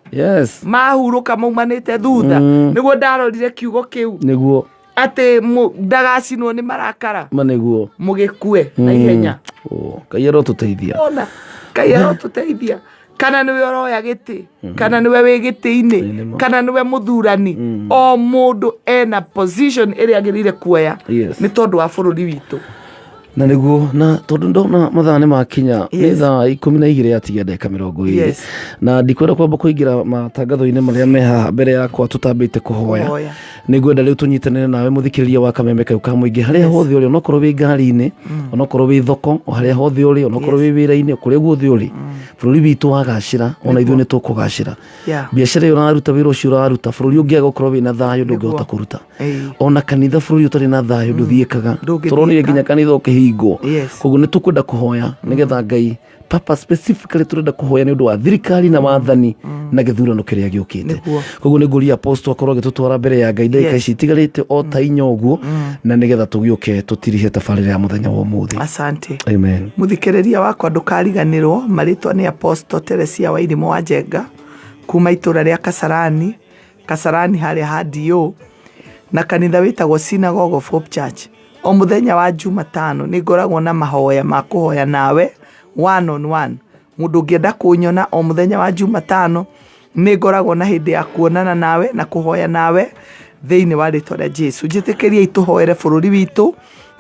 mahurũka maumanĩte thutha. Nĩguo ndarorire kiugo kĩu, Nĩguo. atĩ ndagacinwo nĩ marakara, Ma nĩguo. Mũgĩkue na ihenya. Oh, Ngai arotũteithia. Ona Ngai arotũteithia, kana nĩwe ũroya gĩtĩ, kana nĩwe wĩ gĩtĩ-inĩ, Nĩ ma. kana nĩwe mũthurani, o mũndũ ena position ĩrĩa agĩrĩire kuoya nĩ tondũ wa bũrũri witũ. Na nĩguo, na tondũ ndona mathaa nĩ makinya, nĩ thaa 12 yatigia ndagĩka 20, na ndikwenda kwamba kũingĩra matangatho-inĩ marĩa me haha mbere yakwa tũtambĩte kũhoya. Kũhoya. Nĩ ngwenda rĩu tũnyitanĩre nawe, mũthikĩrĩria wa kameme kau ka mũingĩ, harĩa hothe ũrĩ, onokorwo wĩ ngari-inĩ, onokorwo wĩ thoko, o harĩa hothe ũrĩ, onokorwo wĩ wĩra-inĩ, o kũrĩa guothe ũrĩ. Bũrũri witũ wagacĩra, ona ithuĩ nĩ tũkũgacĩra. Biacara ĩyo ũraruta, wĩra ũcio ũraruta, bũrũri ũngĩaga gũkorwo wĩna thayũ, ndũngĩhota kũruta. Ona kanitha, bũrũri ũtarĩ na thayũ ndũthiĩkaga. Ndũngĩthiĩka. Tũronire nginya kanitha ũkĩhingwo. Koguo nĩ tũkwenda kũhoya nĩgetha Ngai papa, specifically tũrenda kũhoya nĩ ũndũ wa thirikari na wathani na gĩthurano kĩrĩa gĩũkĩte. Koguo nĩ ngũria apostle akorwo agĩtũtwara mbere ya Ngai ndagĩka ici itigarĩte o ta 4 ũguo, na nĩgetha tũgĩũke tũtirihe tabarĩra ya mũthenya wa ũmũthĩ. Asante. Amen. Mũthikĩrĩria wakwa, ndũkariganĩrwo marĩtwa nĩ Apostle Teresia Wairimũ wa Njenga kuma itũra rĩa Kasarani, Kasarani harĩa ha DO, na kanitha wĩtagwo Synagogue of Hope Church. O mũthenya wa Jumatano nĩ ngoragwo na mahoya ma kũhoya nawe one on one. Mũndũ ũngĩenda kũnyona, o mũthenya wa Jumatano nĩ ngoragwo na hĩndĩ ya kuonana nawe na kũhoya nawe thĩinĩ wa rĩtwa rĩa Jesu. Njĩtĩkĩriei tũhoere bũrũri witũ,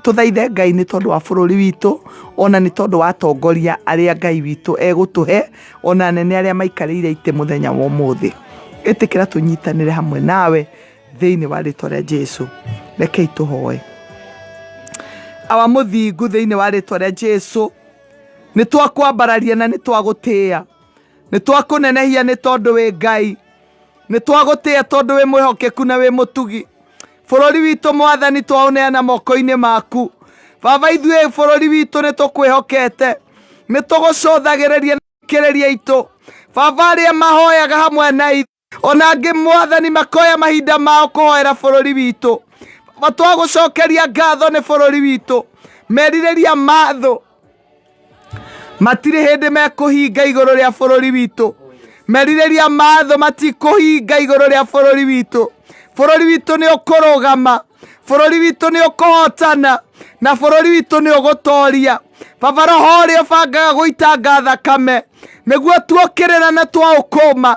tũthaithe Ngai nĩ tondũ wa bũrũri witũ, ona nĩ tondũ wa atongoria arĩa Ngai witũ egũtũhe, ona anene arĩa maikarĩire itĩ mũthenya wa ũmũthĩ. Ĩtĩkĩra tũnyitanĩre hamwe nawe thĩinĩ wa rĩtwa rĩa Jesu. Rekei tũhoe. Awa mũthingu, thĩinĩ wa rĩtwa rĩa Jesu, nĩ twakwambararia na nĩ twagũtĩĩa, nĩ twakũnenehia nĩ tondũ wĩ Ngai, nĩ twagũtĩĩa tondũ wĩ mwĩhokeku na wĩ mũtugi. Bũrũri witũ, Mwathani, twaũneana moko-inĩ maku. Baba, ithuĩ bũrũri witũ nĩ tũkwĩhokete, nĩ tũgũcũthagĩrĩria kĩrĩria itũ. Baba, arĩa mahoyaga hamwe na ithuĩ, ona angĩ, Mwathani, makoya mahinda mao kũhoera bũrũri witũ. Baba, twagũcokeria ngatho nĩ bũrũri witũ. Merirĩria ma thũ matirĩ hĩndĩ mekũhinga igũrũ rĩa bũrũri witũ. Merirĩria ma thũ matikũhinga igũrũ rĩa bũrũri witũ. Bũrũri witũ nĩ ũkũrũgama, bũrũri witũ nĩ ũkũhotana, na bũrũri witũ nĩ ũgũtoria. Baba, roho ũrĩa ũbangaga gũitanga thakame nĩguo tuokĩrĩra na twaũkũma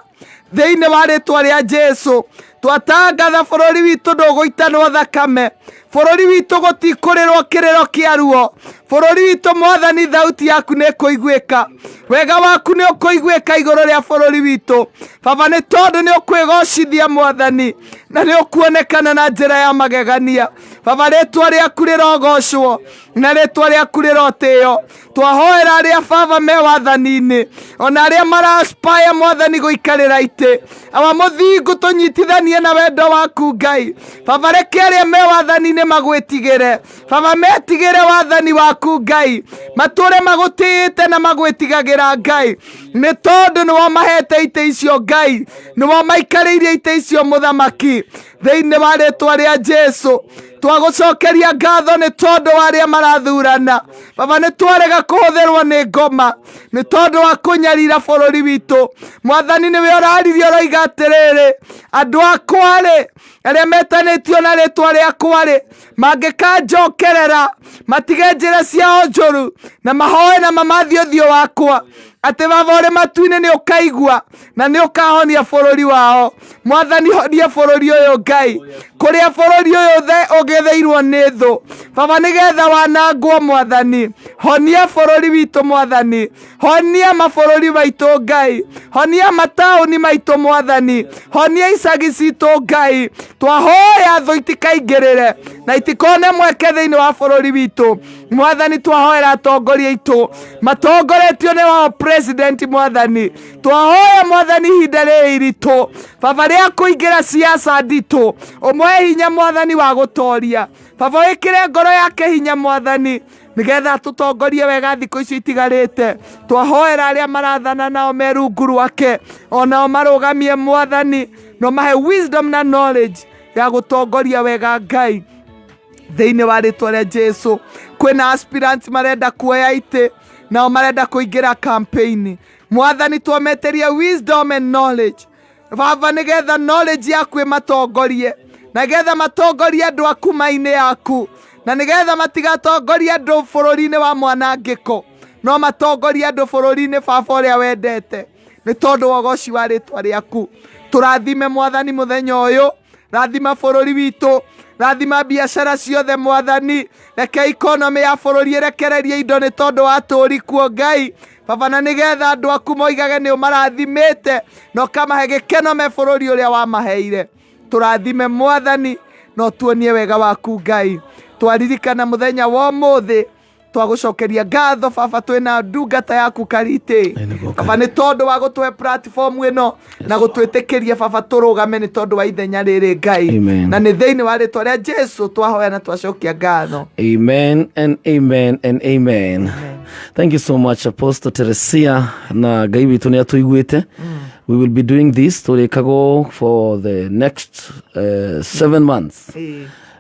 thĩinĩ wa rĩtwa rĩa Jesu. Twatangatha bũrũri witũ ndũgũitanwo thakame, bũrũri witũ gũtikũrĩrwo kĩrĩro kĩa ruo. Bũrũri witũ, Mwathani, thauti yaku nĩ ĩkũiguĩka, wega waku nĩ ũkũiguĩka igũrũ rĩa bũrũri witũ. Baba, nĩ tondũ nĩ ũkwĩgocithia, Mwathani, na nĩ ũkuonekana na njĩra ya magegania. Baba, rĩtwa rĩaku rĩrogocwo na rĩtwa rĩaku rĩrotĩo. Twahoera arĩa baba me wathani-inĩ, ona arĩa maraspire mwathani gũikarĩra itĩ. Awa mũthingu, tũnyitithanie na wendo waku Ngai. Baba, reke arĩa me wathani-inĩ magwĩtigĩre. Baba, metigĩre wathani waku Ngai, matũre magũtĩĩte na magwĩtigagĩra Ngai, nĩ tondũ nĩwo mahete itĩ icio Ngai, nĩwo maikarĩirie itĩ icio mũthamaki. Thĩinĩ wa rĩtwa rĩa Jesu twagũcokeria ngatho nĩ tondũ wa arĩa marathurana. Baba, nĩ twarega kũhũthĩrwo nĩ ngoma nĩ tondũ wa kũnyarira bũrũri witũ. Mwathani, nĩwe ũraririe ũroiga atĩrĩrĩ, andũ akwa rĩ, arĩa metanĩtio na rĩtwa rĩakwa rĩ, mangĩkanjokerera matige njĩra ciao njũru na mahoe na mamathiĩ ũthiũ wakwa, atĩ Baba ũrĩ matu-inĩ nĩ ũkaigua na nĩ ũkahonia bũrũri wao. Mwathani, honia bũrũri ũyũ Ngai, kũrĩa bũrũri ũyũ ũgĩthĩirwo nĩ thũ Baba, nĩgetha wanangwo. Mwathani, honia bũrũri witũ. Mwathani, honia mabũrũri maitũ Ngai, honia mataũni maitũ. Mwathani, honia icagi citũ Ngai. Twahoya thũ itikaingĩrĩre na itikone mweke thĩinĩ wa bũrũri witũ. Mwathani, twahoera atongoria aitũ matongoretio nĩ wao president. Mwathani, twahoya mwathani, ihinda rĩrĩ iritũ Baba rĩa kũingĩra siasa nditũ, ũmũhe hinya mwathani wa gũtoria. Baba, wĩkĩre ngoro yake hinya mwathani, nĩgetha tũtongorie wega thikũ icio itigarĩte. Twahoera arĩa marathana nao me rungu rwake, onao marũgamie mwathani, no mahe wisdom na knowledge ya gũtongoria wega Ngai, thĩinĩ wa rĩtwa rĩa Jesu. Kwĩna aspirants marenda kuoya itĩ, nao marenda kũingĩra campaign. Mwathani, twameteria wisdom and knowledge Baba, nĩgetha knowledge yaku ĩmatongorie, na nĩgetha matongorie andũ aku ma-inĩ yaku, na nĩgetha matigatongorie andũ bũrũri-inĩ wa mwanangĩko, no matongorie andũ bũrũri-inĩ Baba ũrĩa wendete, nĩ tondũ wa ũgoci wa rĩtwa rĩaku. Tũrathime mwathani mũthenya ũyũ, rathima bũrũri witũ, rathima biacara ciothe mwathani. Reke economy ya bũrũri ĩrekererie indo nĩ tondũ wa tũri kuo Ngai Baba, na nĩgetha andũ aku moigage nĩ ũmarathimĩte na ũkamahe gĩkeno me bũrũri ũrĩa wamaheire. Tũrathime mwathani, na ũtuonie wega waku Ngai. Twaririkana mũthenya wa ũmũthĩ, twagũcokeria ngatho Baba, twĩna ndungata yaku Karite Baba, nĩ tondũ wa gũtũhe platform ĩno na gũtwĩtĩkĩria Baba tũrũgame nĩ tondũ wa ithenya rĩrĩ Ngai. Amen. Na nĩ thĩinĩ wa rĩtwa rĩa Jesu twahoya na twacokia ngatho. Amen and amen and amen. Thank you so much, Apostle Teresia. Na Ngai witũ nĩ atũiguĩte. We will be doing this tũrĩkagwo for the next 7 months.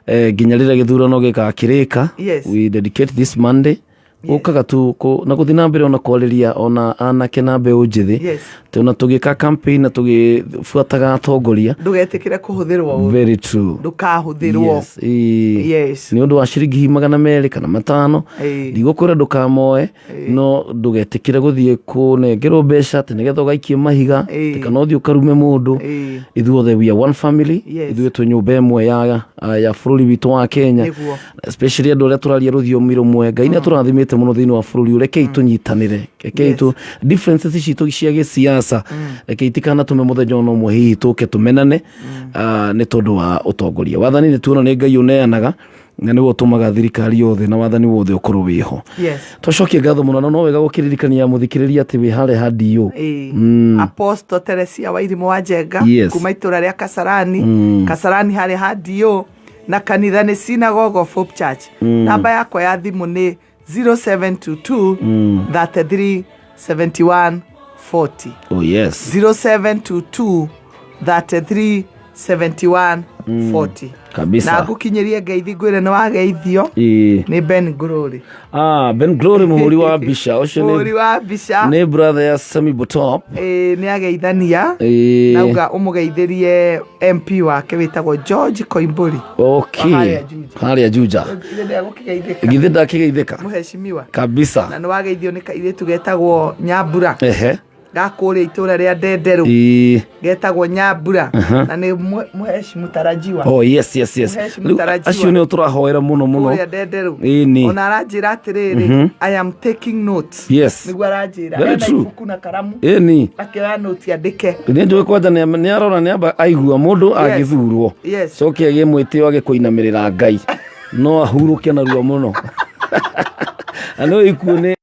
Nginya rĩrĩa gĩthurano gĩgakĩrĩka. We dedicate this Monday gũkaga tu na gũthiĩ na mbere ona kwarĩria ona anake na mbeũ njĩthĩ. Atĩ ona tũgĩka campaign na tũgĩbuataga atongoria, Ndũgetĩkĩre kũhũthĩrwo ũru. Very true. Ndũkahũthĩrwo. Yes, ĩĩ. Nĩ ũndũ wa ciringi 200 kana 500, ndigũkwĩra ndũkamoe, no ndũgetĩkĩre gũthiĩ kũnengerwo mbeca atĩ nĩgetha ũgaikie mahiga, atĩ kana ũthiĩ ũkarume mũndũ. Ithuothe we are one family. Ithuĩ twĩ nyũmba ĩmwe ya bũrũri witũ wa Kenya, especially andũ arĩa tũraria rũthiomi rũmwe. Ngai nĩ atũrathimĩte mũno thĩinĩ wa bũrũri ũyũ. Rekei tũnyitanĩre, rekei tu differences citũ cia gĩsiasa rekei itikanatũme mũthenya ona ũmwe hihi tũke tũmenane, nĩ tondũ wa ũtongoria. Wathani nĩ tuona nĩ Ngai ũneanaga, na nĩwe ũtũmaga thirikari yothe na wathani wothe ũkorwo wĩho. Twacokia ngatho mũno, na no wega gũkĩririkania mũthikĩrĩria atĩ wĩ harĩa ha DO. Apostle Teresia Wairimũ wa Njenga, kuma itũra rĩa Kasarani, Kasarani harĩa ha DO, na kanitha nĩ Synagogue of Hope Church. Namba yakwa ya thimũ nĩ 0722 33 71 40. Oh yes. 0722 33 71 40. Kabisa. Na ngũkinyĩrie ngeithi, ngwĩre nĩ wageithio nĩ Ben Glory. Ah, Ben Glory, mũhũri wa mbica ũcio. Mũhũri nĩ wa mbica. Nĩ brother ya Sami Botop. Ĩĩ, nĩ ageithania. Nauga ũmũgeithĩrie MP wake wĩtagwo George Koimbũri. Wa harĩa Juja. Harĩa Juja. Ithe ndegũkĩgeithĩka? Githĩ ndakĩgeithĩka? Mũhecimiwa. Kabisa. Na nĩ wageithio nĩ kairĩtu getagwo Nyambura, gakũrĩa itũra rĩa Ndenderũ, getagwo Nyambura, na nĩ mũhecimu tarajiwa. Oh yes. Mũhecimu Rĩu tarajiwa. Acio nĩo tũrahoera mũno mũno. Kũrĩa Ndenderũ. Ĩni. Ona aranjĩra atĩrĩrĩ, "I am taking notes." Nĩguo aranjĩra. Very Ena true. ibuku na karamu, akĩoya notes andĩke. Nĩ njũĩ kwanja nĩ arora nĩ amba aigua mũndũ angĩthurwo, coke agĩe mwĩtĩo agĩkũinamĩrĩra Ngai. No ahurũke narua mũno na no ikuũ nĩ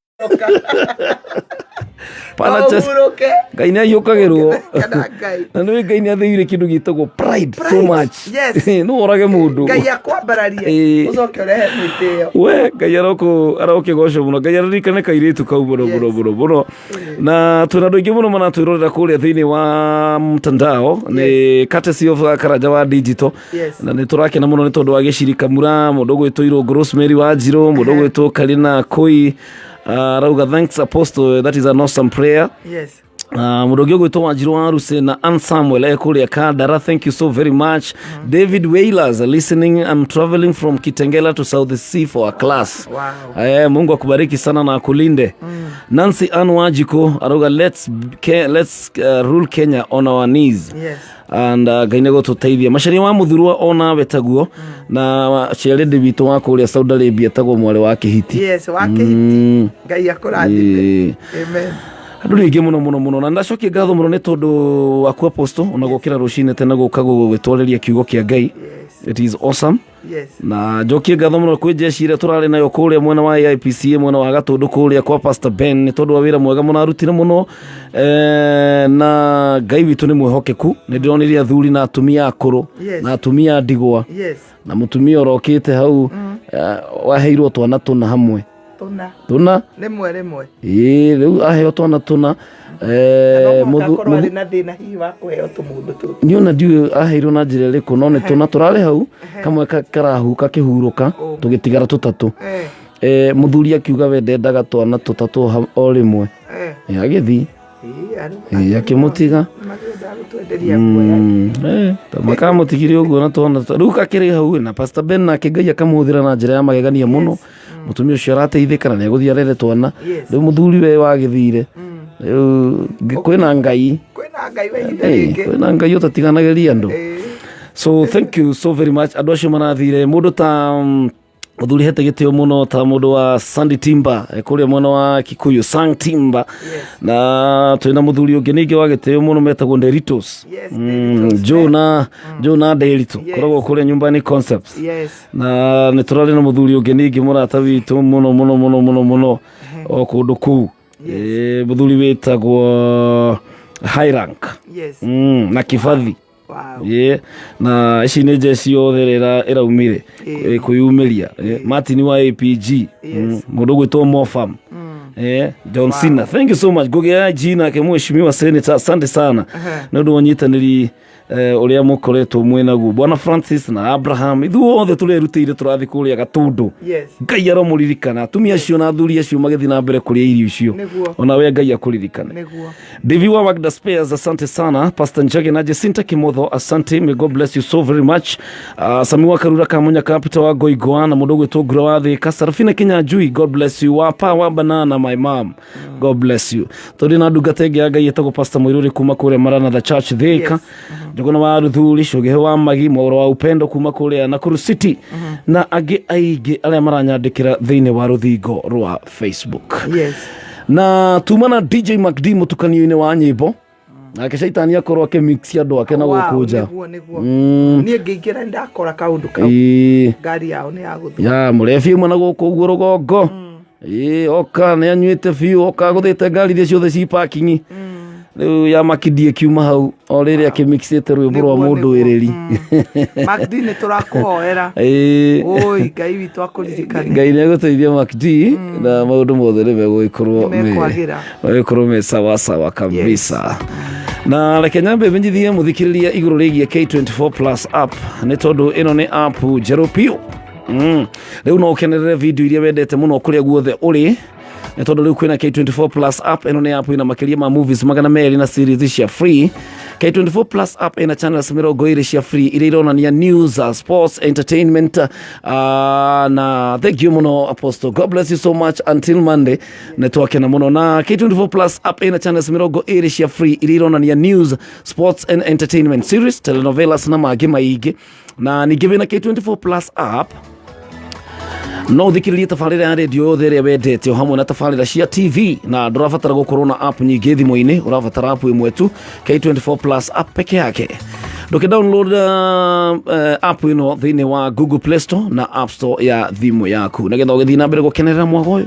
Pana No chest- ũhurũke. Ngai nĩ ahiũkagĩrwo. Kana Ngai. Na nĩ Ngai nĩ athĩire kĩndũ gĩtagwo pride so Pride, much. yes. No ũrage mũndũ. Ngai akwambararie. Ĩĩ. Ũcoke ũrehe mwĩtĩo. We Ngai arokĩgocwo mũno. Ngai aririkane kairĩtu kau mũno mũno mũno mũno. Na twĩna andũ aingĩ mũno maratwĩrorera kũrĩa thĩinĩ wa mtandao nĩ courtesy of Karanja wa digital. Yes. Na nĩ tũrakena mũno nĩ tondũ wa gĩciri Kamura, mũndũ ũgwĩtwo Irũngũ Rosemary wa Njirũ, mũndũ ũgwĩtwo Karina Koi. Arauga thanks apostle, that is an awesome prayer. Yes. Mũndũ ũngĩ ũgwĩtwo Wanjiru wa Ruse na Ann Samuel e kũrĩa Kandara, thank you so very much. David Wailers listening, I'm traveling from Kitengela to South Sea for a class. Wow. Mungu akubariki sana na akulinde. Nancy Ann Wajiko arauga let's rule Kenya on our knees. Yes. And Ngai nĩ gũtũteithia. Macaria wa mũthurwa ona taguo na ciarĩndĩ witũ wa kũrĩa Saudi Arabia etagwo mwarĩ wa Kĩhiti. Yes, wa Kĩhiti. Ngai akũrathime. Amen. Andũ nĩ aingĩ mũno mũno mũno na ndacokia ngatho mũno nĩ tondũ waku apostle ona gũkĩra rũcinĩ tene gũka gũgĩtwarĩria kiugo kĩa Ngai. It is awesome. Yes. Na njokie ngatho mũno kwĩ jeshi ĩrĩa tũrarĩ nayo kũrĩa mwena wa AIPCA mwena wa Gatũndũ kũrĩa kwa Pastor Ben nĩ tondũ wa wĩra mwega mũno arutire mũno na Ngai witũ nĩ mwĩhokeku. Nĩ ndĩronire athuri na atumia akũrũ Yes. na atumia ndigwa Yes. na mũtumia ũrokĩte hau waheirwo twana tũna hamwe. Tũna. Tũna. Rĩmwe rĩmwe. Ĩĩ, rĩu aheo twana tũna No mũhaka akorwo arĩ na thĩna hihi wa kũheo tũmũndũ tũtũ. Niĩ ona ndiũĩ aheirwo na njĩra ĩrĩkũ no nĩ tũna tũrarĩ hau kamwe karahuka kĩhurũka tũgĩtigara tũtatũ. Mũthuri akiuga we ndendaga twana tũtatũ o rĩmwe. Agĩthiĩ. Akĩmũtiga. Magĩendaga gũtwenderia guoya. Makamũtigire ũguo na twana rĩu kakĩrĩ hau na Pastor Ben nake Ngai akamũhũthĩra na njĩra ya magegania mũno. Mũtumia ũcio arateithĩka na nĩegũthiĩ arere twana. Yes. Rĩu mũthuri we wagĩthire rĩu kwĩna Ngai. Kwĩna Ngai wa ihinda rĩngĩ. Kwĩna Ngai ũtatiganagĩria andũ. So thank you so very much andũ acio marathire mũndũ ta mũthuri hete gĩtĩo mũno ta mũndũ wa Sandy Timba kũrĩa mwena wa Kikuyu Sang Timba. Na twĩna mũthuri ũngĩ ningĩ wa gĩtĩo mũno metagwo Nderitos. Yes, Joe na Joe na Nderito koragwo kũrĩa nyumbani Concepts. Yes. Na nĩ tũrarĩ na mũthuri ũngĩ ningĩ mũrata witũ mũno mũno mũno mũno mũno o kũndũ kũu. Mũthuri wĩtagwo High Rank. Yes. Na Kibathi. Wow. Yeah. Na ici nĩ njeci yothe ĩrĩa ĩraumire kwĩyumĩria. Martin wa APG. Yes. Mũndũ ũgwĩtwo Mofam. John Cena, thank you so much. Ngũgĩ ya nake mheshimiwa senator, asante sana nĩ ũndũ wa ũnyitanĩri ũrĩa mũkoretwo mwĩ naguo. Bwana Francis na Abraham, ithuothe tũrerutĩire tũrathiĩ kũrĩa Gatũndũ. Yes. Ngai aromũririkana atumia acio na athuri acio magĩthiĩ na mbere kũrĩa irio icio. Nĩguo. Ona we Ngai akũririkane. Nĩguo. Devi wa Wagda Spares, asante sana. Pastor Njage na Jacinta Kimotho, asante. May God bless you so very much. Sami wa Karura Kamunya Capital wa Goigoa na mũndũ ũgwĩtwo Ngura wa Thika, Sarafina Kinyanjui, God bless you. Wapa wa Banana, my mom, God bless you. Tũrĩ na ndungata ĩngĩ ya Ngai ĩtagwo Pastor Mũirũrĩ kuma kũrĩa Maranatha Church Thika. Njũgũna wa Ruthuri, Cũgĩhe wa Magi, Mwaũro wa Upendo kuma kũrĩa Nakuru City na angĩ aingĩ arĩa maranyandĩkĩra thĩinĩ wa rũthingo rwa Facebook. Yes. Na tuma na DJ MacD mũtukanio-inĩ wa nyĩmbo nake caitani akorwo akĩmix andũ ake na Wow, gũkũ nja. nĩguo nĩguo. Niĩ ngĩingĩra nĩndakora kaũndũ kau. Ĩĩ. Ngari yao nĩ ya gũthiĩ. Ya mũrebi ũmwe na gũkũ ũguo rũgongo. Ĩĩ, oka nĩ anyuĩte biũ oka agũthĩte ngari iria ciothe ci parking. Rĩu ya makindi ĩkiuma hau o rĩrĩa akĩmixĩte rwĩmbo rwa Nĩguo, mũndũ nĩguo. ĩrĩri. MacD nĩ tũrakũhoera. Ĩĩ. Oi, Ngai witũ akũririkane. Ngai nĩ egũteithia MacD na maũndũ mothe nĩ megũgĩkorwo Nĩ mekwagĩra. megũkorwo me sawa sawa kabisa. Na reke nyambe menyithie mũthikĩrĩria igũrũ rĩgiĩ K24 Plus app nĩ tondũ ĩno nĩ app njerũ biũ. Rĩu no ũkenerere video iria wendete mũno kũrĩa guothe ũrĩ nĩ tondũ rĩu kwĩna K24 Plus app. Ĩno nĩ app ĩna makĩria ma movies 200 na series cia free. K24 Plus app ĩna channels 20 cia free iria ironania news, sports, entertainment na thank you mũno Apostle, God bless you so much. Until Monday nĩ twakena mũno. Na K24 Plus app ĩna channels 20 cia free iria ironania news, sports and entertainment series, telenovelas na mangĩ maingĩ. Na ningĩ wĩna K24 Plus app no ũthikĩrĩrie tabarĩra ya redio yothe ĩrĩa wendete o hamwe na tabarĩra cia TV na ndũrabatara gũkorwo na app nyingĩ thimũ-inĩ, ũrabatara app ĩmwe tu, K24 Plus app peke yake. Ndũkĩ download app ĩno thĩinĩ wa Google Play Store na App Store ya thimũ yaku nĩgetha ũgĩthiĩ na mbere gũkenerera mwago ũyũ.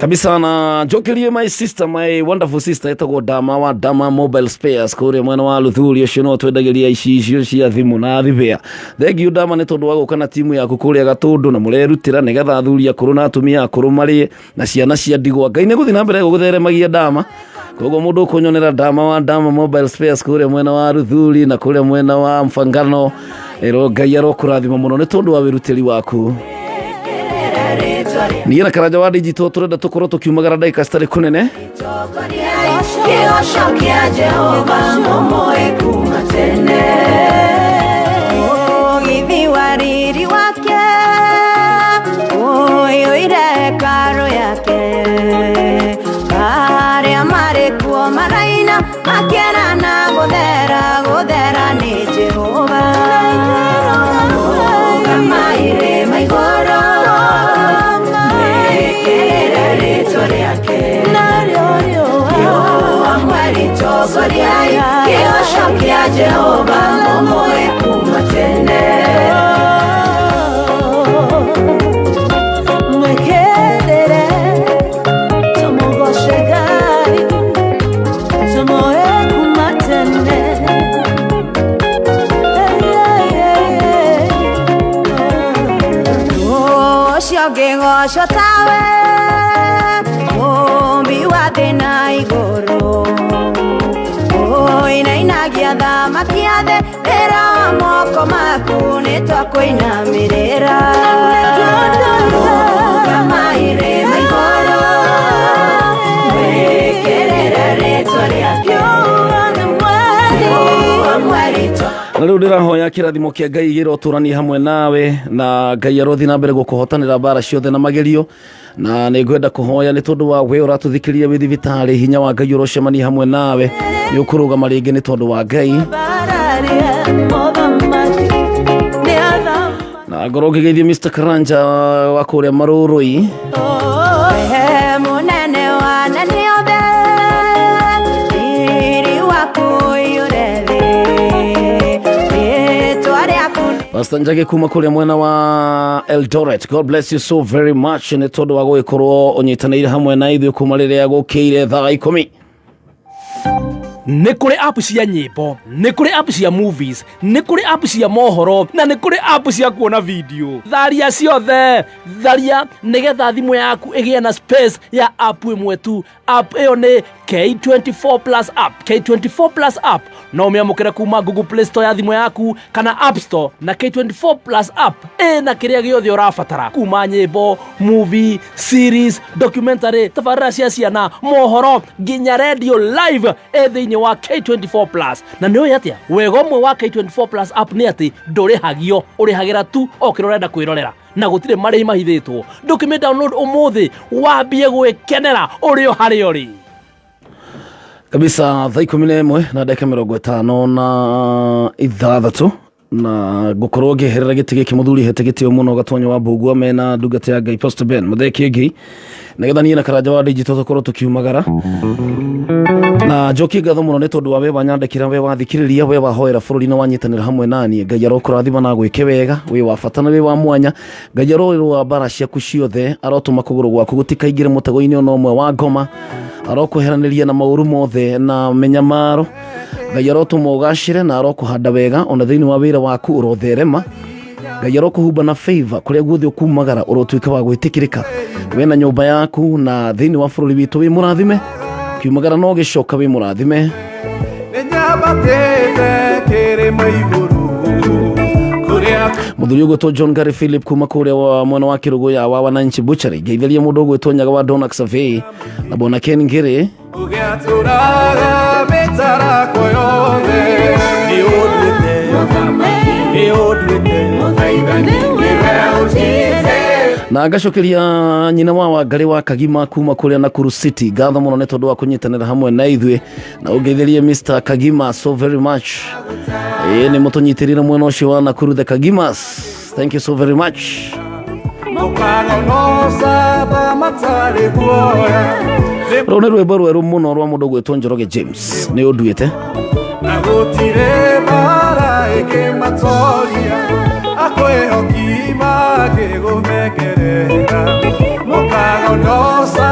Kabisa na njokerie my sister, my wonderful sister etagwo Dama wa Dama Mobile Spares kũrĩa mwena wa Luthuri, ũcio no twendagĩria icicio cia thimũ na thibĩa. Thank you Dama nĩ tondũ wa gũka na timu yaku kũrĩa Gatũndũ na mũrerutĩra nĩgetha athuri akũrũ na atumia akũrũ marĩe na ciana cia ndigwa. Ngai nĩ gũthiĩ na mbere gũgũtheremagia Dama. Koguo mũndũ ũkũnyonera Dama wa Dama Mobile Spares kũrĩa mwena wa Luthuri na kũrĩa mwena wa Mfangano, ĩro Ngai arokũrathima mũno nĩ tondũ wa wĩrutĩri waku. Niĩ na Karanja wa Digital tũrenda tũkorwo tũkiumagara ndagĩka citarĩ kũnene. Kĩgoco kĩa Jehova mũmũĩ kuma tene. Mũgithi wa riri wake ũiyũire hekarũ yake, arĩa marĩ kuo maraina makĩerana gũthera gũthera nĩ Jehova. Rũgama irĩma igũrũ mwĩkĩrĩre rĩtwa rĩake, riũa mweri tongoriai kĩgoco kĩa Jehova mũmũĩ kuma tene. Mwĩkĩrĩre tũmũgoce Ngai tũmũĩ kuma tene. Ũcio ngĩgoco tawe mũmbi wa thĩ na igũrũ, ũinainagia thamaki a thĩ, wĩra wa moko maku nĩtwakũinamĩrĩra. Rũgama irĩma igũrũ mwĩkĩrĩre rĩtwa rĩake, riũa mweri Na rĩu ndĩrahoya kĩrathimo kĩa Ngai gĩrotũranie hamwe nawe na Ngai arothiĩ na mbere gũkũhotanĩra mbara ciothe na magerio. Na nĩ ngwenda kũhoya nĩ tondũ wa we ũratũthikĩrĩria wĩ thibitarĩ, hinya wa Ngai ũrocemania hamwe nawe, nĩ ũkũrũgama rĩngĩ nĩ tondũ wa Ngai. Na ngorwo ngĩgeithio Mr. Karanja wa kũrĩa Marũrũi. We mũnene wa anene othe, riri waku ũiyũre thĩ, rĩtwa rĩaku. Pastor Njage kuma kũrĩa mwena wa Eldoret, God bless you so very much nĩ tondũ wa gũgĩkorwo ũnyitanĩire hamwe na ithuĩ kuma rĩrĩa gũkĩire thaa 10. Nĩ kũrĩ app cia nyĩmbo, nĩ kũrĩ app cia movies, nĩ kũrĩ app cia mohoro na nĩ kũrĩ app cia kuona video. Tharia ciothe, tharia nĩgetha thimũ yaku ĩgĩe na space ya app ĩmwe tu. App ĩyo nĩ K24 Plus app. K24 Plus app no ũmĩamũkĩre kuma Google Play Store ya thimũ yaku kana App Store, na K24 Plus app ĩna kĩrĩa gĩothe ũrabatara kuma nyĩmbo, movie, series, documentary, tabarĩra cia ciana, mohoro nginya radio live ĩ thĩinĩ wa K24 Plus. Na nĩ ũĩ atĩa wega ũmwe wa K24 Plus app nĩ atĩ ndũrĩhagio, ũrĩhagĩra tu o kĩrĩa ũrenda kwĩrorera na gũtirĩ marĩhi mahithĩtwo. Ndũkĩmĩ download ũmũthĩ wambie gwĩkenera ũrĩ o harĩa ũrĩ. Kabisa thaa 11 na ndagĩka 56 na ngũkorwo ngĩeherera gĩtĩ gĩkĩ mũthuri hete gĩtĩo mũno Gatwanya wa Mbũgua mena ndungata ya Ngai Pastor Ben Mũthee Kĩengei, nĩgetha niĩ na Karanja wa Digital tũkorwo tũkiumagara. Na njokie ngatho mũno nĩ tondũ wa we wanyandĩkĩra, we wathikĩrĩria, we wahoera bũrũri na wanyitanĩra hamwe naniĩ. Ngai arokũrathima na gwĩke wega, wĩ wa bata na wĩ wa mwanya. Ngai arorĩrwo mbara ciaku ciothe, arotũma kũgũrũ gwaku gũtikaingĩre mũtego-inĩ ona ũmwe wa ngoma, arokweheranĩria na maũru mothe na mĩnyamaro. Ngai arotũma ũgacĩre na arokũhanda wega ona thĩinĩ wa wĩra waku ũrotherema. Ngai arokũhumba na favor kũrĩa guothe ũkumagara, ũrotuĩka wa gwĩtĩkĩrĩka we na nyũmba yaku na thĩinĩ wa bũrũri witũ. Wĩ mũrathime kiumagara no gĩcoka, wĩ mũrathime. Nĩnyambatĩte kĩrĩma igũrũ kũrĩa Mũthuri ũgwĩtwo John Gary Philip kuma kũrĩa wa mwena wa Kĩrũgũ ya wa Wananchi Butchery, ngeithĩria mũndũ ũgwĩtwo Nyaga wa Donak Survey na Bwana Ken Ngĩrĩ. Ũgĩatũraga mĩtarakwa yothe. Nĩũnduĩte, nĩũnduĩte, nĩwe ũnjĩte. Na ngacokeria nyina wa Wangarĩ wa Kagima kuma kũrĩa Nakuru City ngatho mũno nĩ tondũ wa kũnyitanĩra hamwe na ithuĩ, na ũngeithĩrie Mr. Kagima so very much. Ĩĩ nĩ mũtũnyitĩrĩire mwena ũcio wa Nakuru, the Kagimas. Thank you so very much. Mũkagonoca matarĩ guoya. Rũu nĩ rwĩmbo rwerũ mũno rwa mũndũ gwĩtwo Njoroge James, nĩ ũnduĩte. Na gũtirĩ mbara ĩngĩmatoria, akwĩhoki mangĩgũthengerera. Mũkagonoca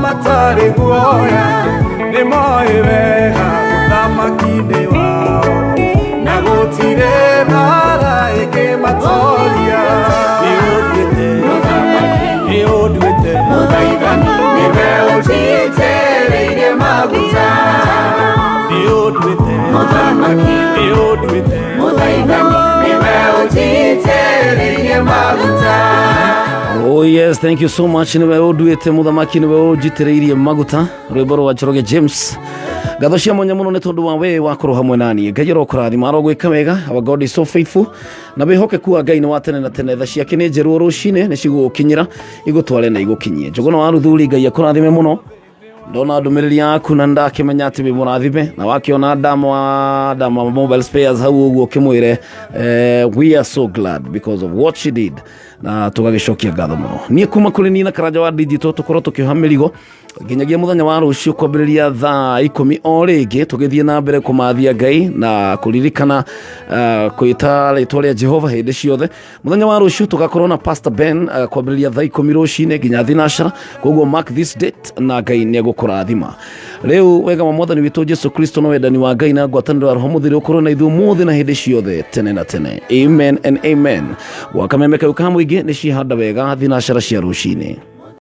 matarĩ guoya, nĩ moĩ wega ũthamaki-inĩ wao, na gũtirĩ mbara ĩngĩmatoria. Nĩ ũnduĩte, nĩ ũnduĩte mũthaithani, nĩwe ũnjitĩrĩirie maguta. Nĩ ũnduĩte mũthamaki, nĩ ũnduĩte mũthaithani, nĩwe ũnjitĩrĩirie maguta. Oh yes, thank you so much. Niwe ũnduĩte mũthamaki, niwe ũnjitĩrĩirie maguta. Rwĩmbo rwa Njoroge James. Ngatho cia mwanya mũno nĩ tondũ wa we wakorwo hamwe naniĩ. Ngai arokũrathima, arogwĩka wega. Our God is so faithful. Na wĩhokeku wa Ngai nĩ wa tene na tene. Tha ciake nĩ njerũ o rũcinĩ, nĩ cigũgũkinyĩra, igũtware na igũkinyie. Njũgũna wa Ruthuri, Ngai akũrathime mũno. Ndona ndũmĩrĩri yaku na ndakĩmenya atĩ wĩ mũrathime, na wakĩona ndama ndama mobile spares hau ũguo ũkĩmwĩre we are so glad because of what she did, na tũgagĩcokia ngatho mũno. Niĩ kuma kũrĩ niĩ na Karanja wa Digital, tũkorwo tũkĩoha mĩrigo nginyagia mũthenya wa rũciũ kwambĩrĩria thaa 10 o rĩngĩ, tũgĩthiĩ na mbere kũmathia Ngai na kũririkana kwĩta rĩtwa rĩa Jehova hĩndĩ ciothe. Mũthenya wa rũciũ tũgakorwo na Pastor Ben kwambĩrĩria thaa 10 rũcinĩ nginya thinacara. Koguo mark this date, na Ngai nĩ egũkũrathima. Rĩu wega wa Mwathani witũ Jesu Kristo na wendani wa Ngai na ngwatanĩro ya Roho Mũtheru ũkorwo na ithuĩ ũmũthĩ na hĩndĩ ciothe tene na tene. Amen and amen. Gwa kameme kau ka mũingĩ nĩ cihanda wega thinacara cia rũcinĩ.